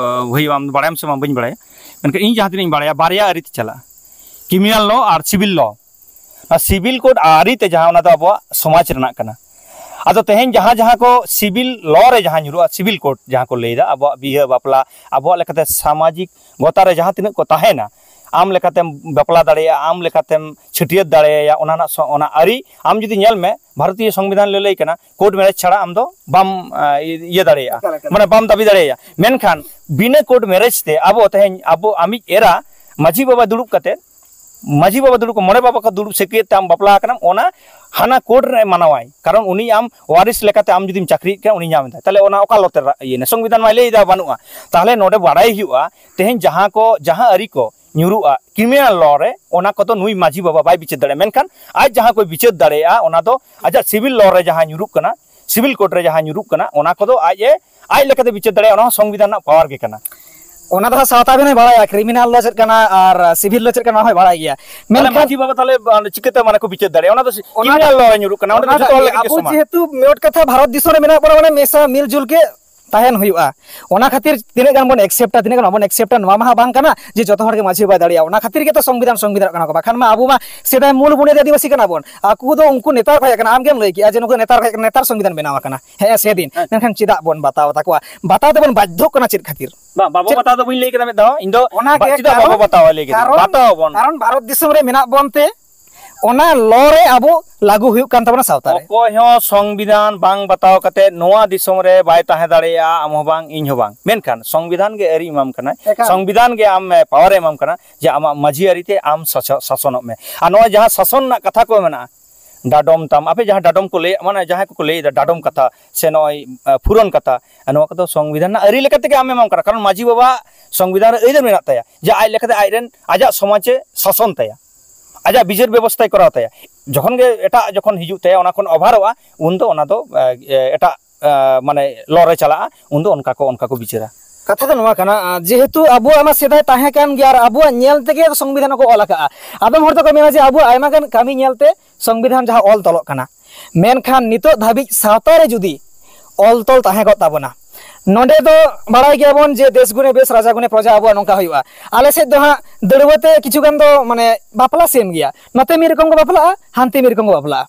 ᱦᱩᱭᱩᱜᱼᱟ, ᱟᱢ ᱵᱟᱲᱟᱭᱟᱢ ᱥᱮ ᱵᱟᱝ, ᱵᱟᱹᱧ ᱵᱟᱲᱟᱭᱟ᱾ ᱢᱮᱱᱠᱷᱟᱱ ᱤᱧ ᱡᱟᱦᱟᱸ ᱛᱤᱱᱟᱹᱜ ᱤᱧ ᱵᱟᱲᱟᱭᱟ, ᱵᱟᱨᱭᱟ ᱟᱹᱨᱤ ᱛᱮ ᱪᱟᱞᱟᱜᱼᱟ, ᱠᱨᱤᱢᱤᱱᱟᱞ ᱞᱚ ᱟᱨ ᱥᱤᱵᱤᱞ ᱞᱚ᱾ ᱚᱱᱟ ᱥᱤᱵᱤᱞ ᱠᱳᱰ ᱟᱹᱨᱤ ᱛᱮ ᱡᱟᱦᱟᱸ, ᱚᱱᱟ ᱫᱚ ᱟᱵᱚᱣᱟᱜ ᱥᱚᱢᱟᱡᱽ ᱨᱮᱱᱟᱜ ᱠᱟᱱᱟ᱾ ᱟᱫᱚ ᱛᱮᱦᱮᱧ ᱡᱟᱦᱟᱸ ᱡᱟᱦᱟᱸ ᱠᱚ ᱥᱤᱵᱤᱞ ᱞᱚ ᱨᱮ ᱡᱟᱦᱟᱸ ᱧᱩᱨᱩᱜᱼᱟ, ᱥᱤᱵᱤᱞ ᱠᱳᱰ ᱡᱟᱦᱟᱸ ᱠᱚ ᱞᱟᱹᱭᱫᱟ, ᱟᱵᱚᱣᱟᱜ ᱵᱤᱦᱟᱹ ᱵᱟᱯᱞᱟ, ᱟᱵᱚᱣᱟᱜ ᱞᱮᱠᱟᱛᱮ ᱥᱟᱢᱟᱡᱤᱠ ᱜᱚᱛᱟ ᱨᱮ ᱡᱟᱦᱟᱸ ᱛᱤᱱᱟᱹᱜ ᱠᱚ ᱛᱟᱦᱮᱱᱟ, ᱟᱢ ᱞᱮᱠᱟᱛᱮᱢ ᱵᱟᱯᱞᱟ ᱫᱟᱲᱮᱭᱟᱜᱼᱟ, ᱟᱢ ᱞᱮᱠᱟᱛᱮᱢ ᱪᱷᱟᱹᱴᱭᱟᱹᱨ ᱫᱟᱲᱮᱭᱟᱭᱟ, ᱚᱱᱟ ᱨᱮᱱᱟᱜ ᱥᱚ- ᱚᱱᱟ ᱟᱹᱨᱤ ᱟᱢ ᱡᱩᱫᱤ ᱧᱮᱞ ᱢᱮ, ᱵᱷᱟᱨᱚᱛᱤᱭᱚ ᱥᱚᱝᱵᱤᱫᱷᱟᱱ ᱞᱟᱹᱞᱟᱹᱭ ᱠᱟᱱᱟ, ᱠᱳᱰ ᱢᱮᱨᱮᱡᱽ ᱪᱷᱟᱲᱟ ᱟᱢ ᱫᱚ ᱵᱟᱢ ᱤᱭᱟᱹ ᱫᱟᱲᱮᱭᱟᱜᱼᱟ, ᱮᱠᱟᱞ, ᱮᱠᱟᱞ᱾ ᱢᱟᱱᱮ ᱵᱟᱢ ᱫᱟᱹᱵᱤ ᱫᱟᱲᱮᱭᱟᱜᱼᱟ᱾ ᱢᱮᱱᱠᱷᱟᱱ ᱵᱤᱱᱟᱹ ᱠᱳᱰ ᱢᱮᱨᱮᱡᱽ ᱛᱮ ᱟᱵᱚ ᱛᱮᱦᱮᱧ ᱟᱵᱚ ᱟᱢᱤᱡ ᱮᱨᱟ ᱢᱟᱹᱡᱷᱤ ᱵᱟᱵᱟ ᱫᱩᱲᱩᱵ ᱠᱟᱛᱮ, ᱢᱟᱹᱡᱷᱤ ᱵᱟᱵᱟ ᱫᱩᱲᱩᱵ ᱠᱚ ᱢᱚᱬᱮ ᱵᱟᱵᱟ ᱠᱚ ᱫᱩᱲᱩᱵ ᱥᱟᱹᱠᱷᱭᱟᱹᱛ ᱛᱮ ᱟᱢ ᱵᱟᱯᱞᱟ ᱟᱠᱟᱱᱟᱢ, ᱚᱱᱟ ᱦᱟᱱᱟ ᱠᱳᱰ ᱨᱮ ᱢᱟᱱᱟᱣᱟᱭ, ᱠᱟᱨᱚᱱ ᱩᱱᱤ ᱟᱢ ᱣᱟᱨᱤᱥ ᱞᱮᱠᱟᱛᱮ ᱟᱢ ᱡᱩᱫᱤᱢ ᱪᱟᱹᱠᱨᱤᱭᱮᱫ ᱠᱟᱱᱟ, ᱩᱱᱤ ᱧᱟᱢ ᱮᱫᱟᱭ᱾ ᱛᱟᱦᱚᱞᱮ ᱚᱱᱟ ᱚᱠᱟ ᱞᱚ ᱛᱮ ᱨᱟ- ᱤᱭᱟᱹᱭᱮᱱᱟ? ᱥᱚᱝᱵᱤᱫᱷᱟᱱ ᱢᱟᱭ ᱞᱟᱹᱭ ᱮᱫᱟ ᱵᱟᱹᱱᱩᱜᱼᱟ᱾ ᱛᱟᱦᱚᱞᱮ ᱱᱚᱰᱮ ᱵᱟᱲᱟᱭ ᱦᱩᱭᱩᱜᱼᱟ, ᱛᱮᱦᱮᱧ ᱡᱟᱦᱟᱸ ᱠᱚ, ᱡᱟᱦᱟᱸ ᱟᱹᱨᱤ ᱠᱚ ᱧᱩᱨᱩᱜᱼᱟ ᱠᱨᱤᱢᱤᱱᱟᱞ ᱞᱚ ᱨᱮ, ᱚᱱᱟ ᱠᱚᱫᱚ ᱱᱩᱭ ᱢᱟᱹᱡᱷᱤ ᱵᱟᱵᱟ ᱵᱟᱭ ᱵᱤᱪᱟᱹᱨ ᱫᱟᱲᱮᱭᱟᱜᱼᱟ, ᱢᱮᱱᱠᱷᱟᱱ ᱟᱡ ᱡᱟᱦᱟᱸ ᱠᱚᱭ ᱵᱤᱪᱟᱹᱨ ᱫᱟᱲᱮᱭᱟᱜᱼᱟ, ᱚᱱᱟ ᱫᱚ ᱟᱡᱟᱜ ᱥᱤᱵᱤᱞ ᱞᱚ ᱨᱮ ᱡᱟᱦᱟᱸ ᱧᱩᱨᱩᱜ ᱠᱟᱱᱟ, ᱥᱤᱵᱤᱞ ᱠᱳᱰ ᱨᱮ ᱡᱟᱦᱟᱸ ᱧᱩᱨᱩᱜ ᱠᱟᱱᱟ, ᱚᱱᱟ ᱠᱚᱫᱚ ᱟᱡ ᱮ ᱟᱡ ᱞᱮᱠᱟᱛᱮ ᱵᱤᱪᱟᱹᱨ ᱫᱟᱲᱮᱭᱟᱜᱼᱟ᱾ ᱚᱱᱟ ᱦᱚᱸ ᱥᱚᱝᱵᱤᱫᱷᱟᱱ ᱨᱮᱱᱟᱜ ᱯᱟᱣᱟᱨ ᱜᱮ ᱠᱟᱱᱟ᱾ ᱚᱱᱟ ᱫᱚ ᱦᱟᱸᱜ ᱥᱟᱶᱛᱟ ᱵᱤᱱ ᱦᱚᱸᱭ ᱵᱟᱲᱟᱭᱟ, ᱠᱨᱤᱢᱤᱱᱟᱞ ᱞᱚ ᱪᱮᱫ ᱠᱟᱱᱟ ᱟᱨ ᱥᱤᱵᱤᱞ ᱞᱚ ᱪᱮᱫ ᱠᱟᱱᱟ, ᱚᱱᱟ ᱦᱚᱸᱭ ᱵᱟᱲᱟᱭ ᱜᱮᱭᱟ᱾ ᱛᱟᱦᱞᱮ ᱢᱮᱱᱠᱷᱟᱱ ᱢᱟᱹᱡᱷᱤ ᱵᱟᱵᱟ ᱛᱟᱦᱞᱮ, ᱟ, ᱪᱤᱠᱟᱹᱛᱮ ᱢᱟᱱᱮ ᱠᱚ ᱵᱤᱪᱟᱹᱨ ᱫᱟᱲᱮᱭᱟᱜᱼᱟ? ᱚᱱᱟ ᱫᱚ ᱚᱱᱟ ᱠᱨᱤᱢᱤᱱᱟᱞ ᱞᱚ ᱨᱮ ᱧᱩᱨᱩᱜ ᱠᱟᱱᱟ, ᱚᱸᱰᱮ ᱫᱚ ᱚᱱᱟ ᱡᱚᱛᱚ ᱦᱚᱲ ᱜᱮ ᱞᱟᱹᱜᱤᱫ ᱟᱵᱚ ᱥᱚᱢᱟᱱ᱾ ᱡᱮᱦᱮᱛᱩ ᱢᱤᱫ ᱠᱟᱛᱷᱟ ᱵᱷᱟᱨᱚᱛ ᱫᱤᱥᱚᱢ ᱨᱮ ᱢᱮᱱᱟᱜ ᱵᱚᱱᱟ, ᱢᱟᱱᱮ ᱢᱮᱥᱟ ᱢᱤᱞ ᱡᱩᱞ ᱜᱮ ᱛᱟᱦᱮᱱ ᱦᱩᱭᱩᱜᱼᱟ᱾ ᱚᱱᱟ ᱠᱷᱟᱹᱛᱤᱨ ᱛᱤᱱᱟᱹᱜ ᱜᱟᱱ ᱵᱚᱱ ᱮᱠᱥᱮᱯᱴᱟ, ᱛᱤᱱᱟᱹᱜ ᱜᱟᱱ ᱵᱟᱵᱚᱱ ᱮᱠᱥᱮᱯᱴᱟ, ᱱᱚᱣᱟ ᱢᱟ ᱦᱟᱸᱜ ᱵᱟᱝ ᱠᱟᱱᱟ ᱡᱮ ᱡᱚᱛᱚ ᱦᱚᱲ ᱜᱮ ᱢᱟᱹᱡᱷᱤ ᱵᱟᱵᱟᱭ ᱫᱟᱲᱮᱭᱟᱜᱼᱟ᱾ ᱚᱱᱟ ᱠᱷᱟᱹᱛᱤᱨ ᱜᱮᱛᱚ ᱥᱚᱝᱵᱤᱫᱷᱟᱱ, ᱥᱚᱝᱵᱤᱫᱷᱟᱱ ᱠᱟᱱᱟ ᱠᱚ, ᱵᱟᱠᱷᱟᱱ ᱢᱟ ᱟᱵᱚ ᱢᱟ ᱥᱮᱫᱟᱭ ᱢᱩᱞ ᱵᱩᱱᱤᱭᱟᱹᱫᱤ ᱟᱹᱫᱤᱵᱟᱹᱥᱤ ᱠᱟᱱᱟ ᱵᱚᱱ᱾ ᱟᱠᱚ ᱫᱚ ᱩᱱᱠᱩ ᱱᱮᱛᱟᱨ ᱠᱚ ᱦᱮᱡ ᱟᱠᱟᱱᱟ, ᱟᱢ ᱜᱮᱢ ᱞᱟᱹᱭ ᱠᱮᱜᱼᱟ ᱡᱮ ᱱᱩᱠᱩ ᱱᱮᱛᱟᱨ ᱠᱚ ᱦᱮᱡ ᱟᱠᱟᱱᱟ, ᱱᱮᱛᱟᱨ ᱥᱚᱝᱵᱤᱫᱷᱟᱱ ᱵᱮᱱᱟᱣ ᱟᱠᱟᱱᱟ᱾ ᱦᱮᱸ, ᱥᱮᱫᱤᱱ᱾ ᱦᱮᱸ᱾ ᱢᱮᱱᱠᱷᱟᱱ ᱪᱮᱫᱟᱜ ᱵᱚᱱ ᱵᱟᱛᱟᱣ ᱛᱟᱠᱚᱣᱟ? ᱵᱟᱛᱟᱣ ᱛᱮᱵᱚᱱ ᱵᱟᱫᱽᱫᱷᱚᱜ ᱠᱟᱱᱟ ᱪᱮᱫ ᱠᱷᱟᱹᱛᱤᱨ? ᱵᱟᱝ, ᱵᱟᱵᱚ ᱪᱮᱫ ᱵᱟᱛᱟᱣ ᱫᱚ ᱵᱟᱹᱧ ᱞᱟᱹᱭ ᱠᱮᱫᱟ ᱢᱤᱫ ᱫᱷᱟᱣ᱾ ᱤᱧ ᱫᱚ ᱚᱱᱟ ᱵᱟ-, ᱜᱮ ᱪᱮᱫᱟᱜ ᱠᱟᱨᱚᱱ, ᱵᱟᱵᱚ ᱵᱟᱛᱟᱣᱟ ᱞᱟᱹᱭ ᱠᱮᱫᱟ? ᱠᱟᱨᱚᱱ, ᱵᱟᱛᱟᱣ ᱟᱵᱚᱱ᱾ ᱠᱟᱨᱚᱱ ᱵᱷᱟᱨᱚᱛ ᱫᱤᱥᱚᱢ ᱨᱮ ᱢᱮᱱᱟᱜ ᱵᱚᱱ ᱛᱮ ᱚᱱᱟ ᱞᱚ ᱨᱮ ᱟᱵᱚ ᱞᱟᱹᱜᱩ ᱦᱩᱭᱩᱜ ᱠᱟᱱ ᱛᱟᱵᱚᱱᱟ ᱥᱟᱶᱛᱟ ᱨᱮ᱾ ᱚᱠᱚᱭ ᱦᱚᱸ ᱥᱚᱝᱵᱤᱫᱷᱟᱱ ᱵᱟᱝ ᱵᱟᱛᱟᱣ ᱠᱟᱛᱮ ᱱᱚᱣᱟ ᱫᱤᱥᱚᱢ ᱨᱮ ᱵᱟᱭ ᱛᱟᱦᱮᱸ ᱫᱟᱲᱮᱭᱟᱜᱼᱟ, ᱟᱢ ᱦᱚᱸ ᱵᱟᱝ, ᱤᱧ ᱦᱚᱸ ᱵᱟᱝ᱾ ᱢᱮᱱᱠᱷᱟᱱ ᱥᱚᱝᱵᱤᱫᱷᱟᱱ ᱜᱮ ᱟᱹᱨᱤ ᱮᱢᱟᱢ ᱠᱟᱱᱟᱭ᱾ ᱮᱠᱟᱞ᱾ ᱥᱚᱝᱵᱤᱫᱷᱟᱱ ᱜᱮ ᱟᱢ, ᱮ, ᱯᱟᱣᱟᱨ ᱮ ᱮᱢᱟᱢ ᱠᱟᱱᱟ ᱡᱮ ᱟᱢᱟᱜ ᱢᱟᱹᱡᱷᱤ ᱟᱹᱨᱤ ᱛᱮ ᱟᱢ ᱥᱟᱥᱚ-, ᱥᱟᱥᱚᱱᱚᱜ ᱢᱮ᱾ ᱟᱨ ᱱᱚᱣᱟ ᱡᱟᱦᱟᱸ ᱥᱟᱥᱚᱱ ᱨᱮᱱᱟᱜ ᱠᱟᱛᱷᱟ ᱠᱚ ᱢᱮᱱᱟᱜᱼᱟ, ᱰᱟᱰᱚᱢ ᱛᱟᱢ, ᱟᱯᱮ ᱡᱟᱦᱟᱸ ᱰᱟᱰᱚᱢ ᱠᱚ ᱞᱟᱹᱭᱮᱫ, ᱢᱟᱱᱮ ᱡᱟᱦᱟᱸᱭ ᱠᱚᱠᱚ ᱞᱟᱹᱭᱮᱫᱟ ᱰᱟᱰᱚᱢ ᱠᱟᱛᱷᱟ ᱥᱮ ᱱᱚᱜᱼᱚᱭ, ᱮ, ᱯᱷᱩᱨᱚᱱ ᱠᱟᱛᱷᱟ, ᱱᱚᱣᱟ ᱠᱚᱫᱚ ᱥᱚᱝᱵᱤᱫᱷᱟᱱ ᱨᱮᱱᱟᱜ ᱟᱹᱨᱤ ᱞᱮᱠᱟ ᱛᱮᱜᱮ ᱟᱢᱮ ᱮᱢᱟᱢ ᱠᱟᱱᱟ᱾ ᱠᱟᱨᱚᱱ ᱢᱟᱹᱡᱷᱤ ᱵᱟᱵᱟ ᱥᱚᱝᱵᱤᱫᱷᱟᱱ ᱨᱮ ᱟᱹᱭᱫᱟᱹᱨ ᱢᱮᱱᱟᱜ ᱛᱟᱭᱟ ᱡᱮ ᱟᱡ ᱞᱮᱠᱟᱛᱮ ᱟᱡᱨᱮᱱ, ᱟᱡᱟᱜ ᱥᱚᱢᱟᱡᱽ ᱮ ᱥᱟᱥᱚᱱ ᱛᱟᱭᱟ, ᱟᱡᱟᱜ ᱵᱤᱪᱟᱹᱨ ᱵᱮᱵᱚᱥᱛᱷᱟᱭ ᱠᱚᱨᱟᱣ ᱛᱟᱭᱟ᱾ ᱡᱚᱠᱷᱚᱱ ᱜᱮ ᱮᱴᱟᱜ ᱡᱚᱠᱷᱚᱱ ᱦᱤᱡᱩᱜ ᱛᱟᱭᱟ, ᱚᱱᱟ ᱠᱷᱚᱱ ᱚᱵᱷᱟᱨᱚᱜᱼᱟ, ᱩᱱᱫᱚ ᱚᱱᱟ ᱫᱚ, ᱮ, ᱮ, ᱮᱴᱟᱜ, ᱮ, ᱢᱟᱱᱮ ᱞᱚ ᱨᱮ ᱪᱟᱞᱟᱜᱼᱟ, ᱩᱱᱫᱚ ᱚᱱᱠᱟ ᱠᱚ, ᱚᱱᱠᱟ ᱠᱚ ᱵᱤᱪᱟᱹᱨᱟ᱾ ᱠᱟᱛᱷᱟ ᱫᱚ ᱱᱚᱣᱟ ᱠᱟᱱᱟ, ᱟ, ᱡᱮᱦᱮᱛᱩ ᱟᱵᱚᱣᱟᱜ ᱢᱟ ᱥᱮᱫᱟᱭ ᱛᱟᱦᱮᱸ ᱠᱟᱱ ᱜᱮᱭᱟ ᱟᱨ ᱟᱵᱚᱣᱟᱜ ᱧᱮᱞ ᱛᱮᱜᱮ ᱥᱚᱝᱵᱤᱫᱷᱟᱱ ᱠᱚ ᱚᱞ ᱟᱠᱟᱜᱼᱟ᱾ ᱟᱫᱚᱢ ᱦᱚᱲ ᱫᱚᱠᱚ ᱢᱮᱱᱟ ᱡᱮ ᱟᱵᱚᱣᱟᱜ ᱟᱭᱢᱟ ᱜᱟᱱ ᱠᱟᱹᱢᱤ ᱧᱮᱞᱛᱮ ᱥᱚᱝᱵᱤᱫᱷᱟᱱ ᱡᱟᱦᱟᱸ ᱚᱞ ᱛᱚᱞᱚᱜ ᱠᱟᱱᱟ, ᱢᱮᱱᱠᱷᱟᱱ ᱱᱤᱛᱚᱜ ᱫᱷᱟᱹᱵᱤᱡ ᱥᱟᱶᱛᱟ ᱨᱮ ᱡᱩᱫᱤ ᱚᱞ ᱛᱚᱞ ᱛᱟᱦᱮᱸ ᱠᱚᱜ ᱛᱟᱵᱚᱱᱟ, ᱱᱚᱰᱮ ᱫᱚ ᱵᱟᱲᱟᱭ ᱜᱮᱭᱟᱵᱚᱱ ᱡᱮ ᱫᱮᱥ ᱜᱩᱱᱮ ᱵᱮᱥ, ᱨᱟᱡᱟ ᱜᱩᱱᱮ ᱯᱨᱚᱡᱟ, ᱟᱵᱚᱣᱟᱜ ᱱᱚᱝᱠᱟ ᱦᱩᱭᱩᱜᱼᱟ᱾ ᱟᱞᱮ ᱥᱮᱫ ᱫᱚ ᱦᱟᱸᱜ ᱫᱟᱹᱲᱣᱟᱹ ᱛᱮ ᱠᱤᱪᱷᱩ ᱜᱟᱱ ᱫᱚ ᱢᱟᱱᱮ ᱵᱟᱯᱞᱟ ᱥᱮᱢ ᱜᱮᱭᱟ, ᱱᱚᱛᱮ ᱢᱤᱫ ᱨᱚᱠᱚᱢ ᱠᱚ ᱵᱟᱯᱞᱟᱜᱼᱟ, ᱦᱟᱱᱛᱮ ᱢᱤᱫ ᱨᱚᱠᱚᱢ ᱠᱚ ᱵᱟᱯᱞᱟᱜᱼᱟ᱾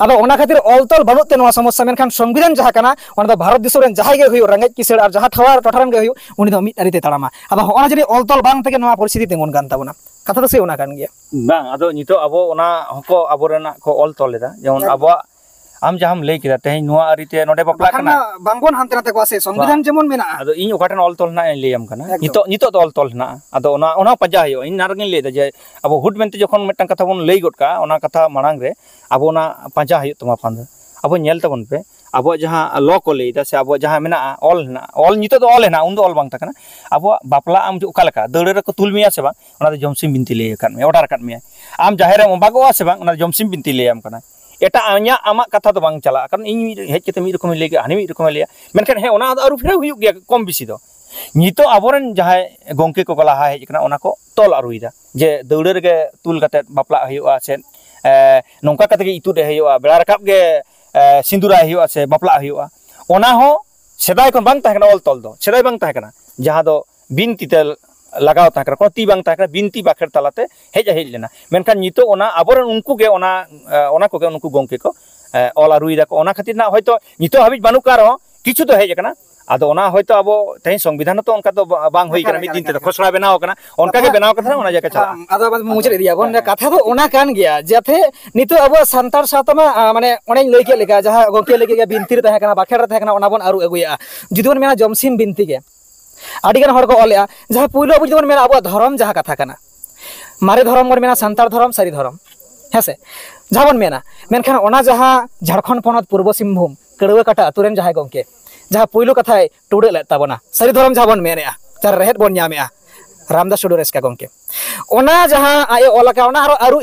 ᱟᱫᱚ ᱚᱱᱟ ᱠᱷᱟᱹᱛᱤᱨ ᱚᱞ ᱛᱚᱞ ᱵᱟᱹᱱᱩᱜ ᱛᱮ ᱱᱚᱣᱟ ᱥᱚᱢᱚᱥᱥᱟ᱾ ᱢᱮᱱᱠᱷᱟᱱ ᱥᱚᱝᱵᱤᱫᱷᱟᱱ ᱡᱟᱦᱟᱸ ᱠᱟᱱᱟ, ᱚᱱᱟ ᱫᱚ ᱵᱷᱟᱨᱚᱛ ᱫᱤᱥᱚᱢ ᱨᱮᱱ ᱡᱟᱦᱟᱸᱭ ᱜᱮ ᱦᱩᱭᱩᱜ, ᱨᱮᱸᱜᱮᱡ ᱠᱤᱥᱟᱹᱲ ᱟᱨ ᱡᱟᱦᱟᱸ ᱴᱷᱟᱶ ᱴᱚᱴᱷᱟ ᱨᱮᱱ ᱜᱮ ᱦᱩᱭᱩᱜ, ᱩᱱᱤ ᱫᱚ ᱢᱤᱫ ᱟᱹᱨᱤ ᱛᱮ ᱛᱟᱲᱟᱢᱟ᱾ ᱟᱫᱚ ᱦᱚᱸᱜᱼᱚ ᱱᱟ ᱡᱩᱫᱤ ᱚᱞ ᱛᱚᱞ ᱵᱟᱝ ᱛᱮᱜᱮ ᱱᱚᱣᱟ ᱯᱚᱨᱤᱥᱛᱷᱤᱛᱤ ᱛᱤᱸᱜᱩᱱ ᱠᱟᱱ ᱛᱟᱵᱚᱱᱟ᱾ ᱠᱟᱛᱷᱟ ᱫᱚ ᱥᱮ ᱚᱱᱟ ᱠᱟᱱ ᱜᱮᱭᱟ᱾ ᱵᱟᱝ, ᱟᱫᱚ ᱱᱤᱛᱚᱜ ᱟᱵᱚ ᱚᱱᱟ ᱦᱚᱸᱠᱚ ᱟᱵᱚᱨᱮᱱᱟᱜ ᱠᱚ ᱚᱞ ᱛᱚᱞ ᱮᱫᱟ, ᱡᱮᱢᱚᱱ ᱮᱠᱫᱚᱢ᱾ ᱟᱵᱚᱣᱟᱜ, ᱟᱢ ᱡᱟᱦᱟᱸᱢ ᱞᱟᱹᱭ ᱠᱮᱫᱟ, ᱛᱮᱦᱮᱧ ᱱᱚᱣᱟ ᱟᱹᱨᱤᱛᱮ ᱱᱚᱰᱮ ᱵᱟᱯᱞᱟᱜ ᱵᱟᱠᱷᱟᱱ ᱠᱟᱱᱟ᱾ ᱢᱟ ᱵᱟᱝᱵᱚᱱ ᱦᱟᱱᱛᱮ ᱱᱟᱛᱮ ᱠᱚᱜᱼᱟ ᱥᱮ, ᱥᱚᱝᱵᱤᱫᱷᱟᱱ ᱵᱟᱝ᱾ ᱡᱮᱢᱚᱱ ᱢᱮᱱᱟᱜᱼᱟ᱾ ᱟᱫᱚ ᱤᱧ ᱚᱠᱟ ᱴᱷᱮᱱ ᱚᱞ ᱛᱚᱞ ᱦᱮᱱᱟᱜᱼᱟ, ᱤᱧ ᱞᱟᱹᱭᱟᱢ ᱠᱟᱱᱟ᱾ ᱮᱠᱫᱚᱢ᱾ ᱱᱤᱛᱚᱜ, ᱱᱤᱛᱚᱜ ᱫᱚ ᱚᱞ ᱛᱚᱞ ᱦᱮᱱᱟᱜᱼᱟ᱾ ᱟᱫᱚ ᱚᱱᱟ, ᱚᱱᱟ ᱯᱟᱸᱡᱟ ᱦᱩᱭᱩᱜᱼᱟ᱾ ᱤᱧ ᱚᱱᱟ ᱨᱮᱜᱤᱧ ᱞᱟᱹᱭᱫᱟ ᱡᱮ ᱟᱵᱚ ᱦᱩᱴ ᱢᱮᱱᱛᱮ ᱡᱚᱠᱷᱚᱱ ᱢᱤᱫᱴᱟᱝ ᱠᱟᱛᱷᱟ ᱵᱚᱱ ᱞᱟᱹᱭ ᱜᱚᱫ ᱠᱟᱜᱼᱟ, ᱚᱱᱟ ᱠᱟᱛᱷᱟ ᱢᱟᱲᱟᱝ ᱨᱮ ᱟᱵᱚ ᱚᱱᱟ ᱯᱟᱸᱡᱟ ᱦᱩᱭᱩᱜ ᱛᱟᱢᱟ ᱯᱟᱸᱡᱟ᱾ ᱟᱵᱚ ᱧᱮᱞ ᱛᱟᱵᱚᱱ ᱯᱮ, ᱟᱵᱚᱣᱟᱜ ᱡᱟᱦᱟᱸ ᱞᱚ ᱠᱚ ᱞᱟᱹᱭᱫᱟ ᱥᱮ ᱟᱵᱚᱣᱟᱜ ᱡᱟᱦᱟᱸ ᱢᱮᱱᱟᱜᱼᱟ, ᱚᱞ ᱦᱮᱱᱟᱜᱼᱟ, ᱚᱞ ᱱᱤᱛᱚᱜ ᱫᱚ ᱚᱞ ᱦᱮᱱᱟᱜᱼᱟ, ᱩᱱᱫᱚ ᱚᱞ ᱵᱟᱝ ᱛᱟᱦᱮᱸ ᱠᱟᱱᱟ᱾ ᱟᱵᱚᱣᱟᱜ ᱵᱟᱯᱞᱟ ᱟᱢ ᱚᱠᱟ ᱞᱮᱠᱟ ᱫᱟᱹᱣᱲᱟᱹ ᱨᱮᱠᱚ ᱛᱩᱞ ᱢᱮᱭᱟ ᱥᱮ ᱵᱟᱝ, ᱚᱱᱟ ᱫᱚ ᱡᱚᱢᱥᱤᱢ ᱵᱤᱱᱛᱤ ᱞᱟᱹᱭ ᱟᱠᱟᱫ ᱢᱮᱭᱟ, ᱚᱰᱟᱨ ᱟᱠᱟᱫ ᱢᱮᱭᱟ᱾ ᱟᱢ ᱡᱟᱦᱮᱨ ᱨᱮᱢ ᱚᱵᱟᱜᱚᱜᱼᱟ ᱥᱮ ᱵᱟᱝ, ᱚᱱᱟ ᱫᱚ ᱡᱚᱢᱥᱤᱢ ᱵᱤᱱᱛᱤ ᱞᱟᱹᱭᱟᱢ ᱠᱟᱱᱟ᱾ ᱮᱴᱟᱜ ᱤᱧᱟᱹᱜ ᱟᱢᱟᱜ ᱠᱟᱛᱷᱟ ᱫᱚ ᱵᱟᱝ ᱪᱟᱞᱟᱜᱼᱟ, ᱠᱟᱨᱚᱱ ᱤᱧ ᱦᱮᱡ ᱠᱟᱛᱮ ᱢᱤᱫ ᱨᱚᱠᱚᱢᱤᱧ ᱞᱟᱹᱭ ᱠᱮᱜᱼᱟ, ᱦᱟᱹᱱᱤ ᱢᱤᱫ ᱨᱚᱠᱚᱢᱮ ᱞᱟᱹᱭᱟ᱾ ᱢᱮᱱᱠᱷᱟᱱ ᱦᱮᱸ, ᱚᱱᱟ ᱫᱚ ᱟᱹᱨᱩ ᱯᱷᱮᱨᱟᱣ ᱦᱩᱭᱩᱜ ᱜᱮᱭᱟ ᱠᱚᱢ ᱵᱮᱥᱤ ᱫᱚ᱾ ᱱᱤᱛᱚᱜ ᱟᱵᱚᱨᱮᱱ ᱡᱟᱦᱟᱸᱭ ᱜᱚᱢᱠᱮ ᱠᱚᱠᱚ ᱞᱟᱦᱟ ᱦᱮᱡ ᱟᱠᱟᱱᱟ, ᱚᱱᱟ ᱠᱚ ᱛᱚᱞ ᱟᱹᱨᱩᱭᱮᱫᱟ, ᱡᱮ ᱫᱟᱹᱣᱲᱟᱹ ᱨᱮᱜᱮ ᱛᱩᱞ ᱠᱟᱛᱮ ᱵᱟᱯᱞᱟᱜ ᱦᱩᱭᱩᱜᱼᱟ ᱥᱮ, ᱮ, ᱱᱚᱝᱠᱟ ᱠᱟᱛᱮ ᱜᱮ ᱤᱛᱩᱫ ᱮ ᱦᱩᱭᱩᱜᱼᱟ, ᱵᱮᱲᱟ ᱨᱟᱠᱟᱵ ᱜᱮ, ᱮ, ᱥᱤᱸᱫᱩᱨᱟᱭ ᱦᱩᱭᱩᱜᱼᱟ ᱥᱮ ᱵᱟᱯᱞᱟᱜ ᱦᱩᱭᱩᱜᱼᱟ᱾ ᱚᱱᱟ ᱦᱚᱸ ᱥᱮᱫᱟᱭ ᱠᱷᱚᱱ ᱵᱟᱝ ᱛᱟᱦᱮᱸ ᱠᱟᱱᱟ, ᱚᱞ ᱛᱚᱞ ᱫᱚ ᱥᱮᱫᱟᱭ ᱵᱟᱝ ᱛᱟᱦᱮᱸ ᱠᱟᱱᱟ, ᱡᱟᱦᱟᱸ ᱫᱚ ᱵᱤᱱᱛᱤ ᱛᱮ ᱞᱟᱜᱟᱣ ᱛᱟᱦᱮᱸ ᱠᱟᱱᱟ, ᱠᱳᱱᱳ ᱛᱤ ᱵᱟᱝ ᱛᱟᱦᱮᱸ ᱠᱟᱱᱟ, ᱵᱤᱱᱛᱤ ᱵᱟᱠᱷᱮᱲ ᱛᱟᱞᱟᱛᱮ ᱦᱮᱡ ᱦᱮᱡ ᱞᱮᱱᱟ᱾ ᱢᱮᱱᱠᱷᱟᱱ ᱱᱤᱛᱚᱜ ᱚᱱᱟ ᱟᱵᱚᱨᱮᱱ ᱩᱱᱠᱩ ᱜᱮ ᱚᱱᱟ, ᱮ, ᱚᱱᱟ ᱠᱚᱜᱮ ᱩᱱᱠᱩ ᱜᱚᱢᱠᱮ ᱠᱚ, ᱮ, ᱚᱞ ᱟᱹᱨᱩᱭ ᱫᱟᱠᱚ᱾ ᱚᱱᱟ ᱠᱷᱟᱹᱛᱤᱨ ᱱᱟᱜ ᱦᱚᱭᱛᱳ ᱱᱤᱛᱚᱜ ᱦᱟᱹᱵᱤᱡ ᱵᱟᱹᱱᱩᱜ ᱠᱟᱜ ᱨᱮᱦᱚᱸ ᱠᱤᱪᱷᱩ ᱫᱚ ᱦᱮᱡ ᱟᱠᱟᱱᱟ᱾ ᱟᱫᱚ ᱚᱱᱟ ᱦᱚᱭᱛᱳ ᱟᱵᱚ ᱛᱮᱦᱮᱧ ᱥᱚᱝᱵᱤᱫᱷᱟᱱ ᱦᱚᱸᱛᱚ ᱚᱱᱠᱟ ᱫᱚ ᱵᱟ-, ᱵᱟᱝ ᱦᱩᱭ ᱮᱠᱟᱞ, ᱠᱟᱱᱟ, ᱢᱤᱫ ᱮᱠᱟᱞ, ᱫᱤᱱ ᱛᱮᱫᱚ ᱮᱠᱟᱞ᱾ ᱠᱷᱚᱥᱲᱟ ᱵᱮᱱᱟᱣ ᱟᱠᱟᱱᱟ, ᱚᱱᱠᱟ ᱜᱮ ᱠᱟᱛᱷᱟ ᱵᱮᱱᱟᱣ ᱠᱟᱛᱮ ᱚᱱᱟ ᱡᱟᱭᱜᱟ ᱪᱟᱞᱟᱜᱼᱟ᱾ ᱟᱢ, ᱟᱫᱚ ᱟᱵᱟᱨ ᱢᱩᱪᱟᱹᱫ ᱤᱫᱤᱭᱟᱵᱚᱱ᱾ ᱦᱮᱸ, ᱠᱟᱛᱷᱟ ᱫᱚ ᱚᱱᱟ ᱠᱟᱱ ᱜᱮᱭᱟ, ᱡᱟᱛᱮ ᱱᱤᱛᱚᱜ ᱟᱵᱚᱣᱟᱜ ᱥᱟᱱᱛᱟᱲ ᱥᱟᱶᱛᱟ ᱢᱟ, ᱟ, ᱢᱟᱱᱮ ᱚᱱᱮᱧ ᱞᱟᱹᱭ ᱠᱮᱫ ᱞᱮᱠᱟ, ᱡᱟᱦᱟᱸ ᱜᱚᱢᱠᱮ ᱞᱟᱹᱭ ᱠᱮᱫ ᱜᱮᱭᱟ, ᱵᱤᱱᱛᱤ ᱨᱮ ᱛᱟᱦᱮᱸ ᱠᱟᱱᱟ, ᱵᱟᱠᱷᱮᱲ ᱨᱮ ᱛᱟᱦᱮᱸ ᱠᱟᱱᱟ, ᱚᱱᱟ ᱵᱚᱱ ᱟᱹᱨᱩ ᱟᱹᱜᱩᱭᱮᱫᱼᱟ᱾ ᱡᱩᱫᱤ ᱵᱚᱱ ᱢᱮᱱᱟ ᱡᱚᱢᱥᱤᱢ ᱵᱤᱱᱛᱤ ᱜᱮ, ᱟᱹᱰᱤ ᱜᱟᱱ ᱦᱚᱲ ᱠᱚ ᱚᱞᱮᱜᱼᱟ, ᱡᱟᱦᱟᱸ ᱯᱩᱭᱞᱩ ᱟᱵᱚ ᱡᱩᱫᱤ ᱵᱚᱱ ᱢᱮᱱᱟ ᱟᱵᱚᱣᱟᱜ ᱫᱷᱚᱨᱚᱢ ᱡᱟᱦᱟᱸ ᱠᱟᱛᱷᱟ ᱠᱟᱱᱟ, ᱢᱟᱨᱮ ᱫᱷᱚᱨᱚᱢ ᱵᱚᱱ ᱢᱮᱱᱟ ᱥᱟᱱᱛᱟᱲ ᱫᱷᱚᱨᱚᱢ, ᱥᱟᱹᱨᱤ ᱫᱷᱚᱨᱚᱢ, ᱦᱮᱸ ᱥᱮ, ᱡᱟᱦᱟᱸ ᱵᱚᱱ ᱢᱮᱱᱟ, ᱢᱮᱱᱠᱷᱟᱱ ᱚᱱᱟ ᱡᱟᱦᱟᱸ ᱡᱷᱟᱲᱠᱷᱚᱸᱰ ᱯᱚᱱᱚᱛ ᱯᱩᱨᱵᱚ ᱥᱤᱝᱵᱷᱩᱢ ᱠᱟᱹᱲᱣᱟᱹ ᱠᱟᱴᱟ ᱟᱹᱛᱩ ᱨᱮᱱ ᱡᱟᱦᱟᱸᱭ ᱜᱚᱢᱠᱮ, ᱡᱟᱦᱟᱸ ᱯᱩᱭᱞᱩ ᱠᱟᱛᱷᱟᱭ ᱴᱩᱰᱟᱹᱜ ᱞᱮᱫ ᱛᱟᱵᱚᱱᱟ, ᱥᱟᱹᱨᱤ ᱫᱷᱚᱨᱚᱢ ᱡᱟᱦᱟᱸ ᱵᱚᱱ ᱢᱮᱱᱮᱜᱼᱟ, ᱡᱟᱦᱟᱸ ᱨᱮᱦᱮᱫ ᱵᱚᱱ ᱧᱟᱢᱮᱜᱼᱟ, ᱨᱟᱢᱫᱟᱥ ᱴᱩᱰᱩ ᱨᱮᱥᱠᱟ ᱜᱚᱢᱠᱮ, ᱚᱱᱟ ᱡᱟᱦᱟᱸ ᱟᱡ ᱮ ᱚᱞ ᱟᱠᱟᱫ, ᱚᱱᱟ ᱟᱨᱚ ᱟᱹᱨᱩ ᱤᱫᱤ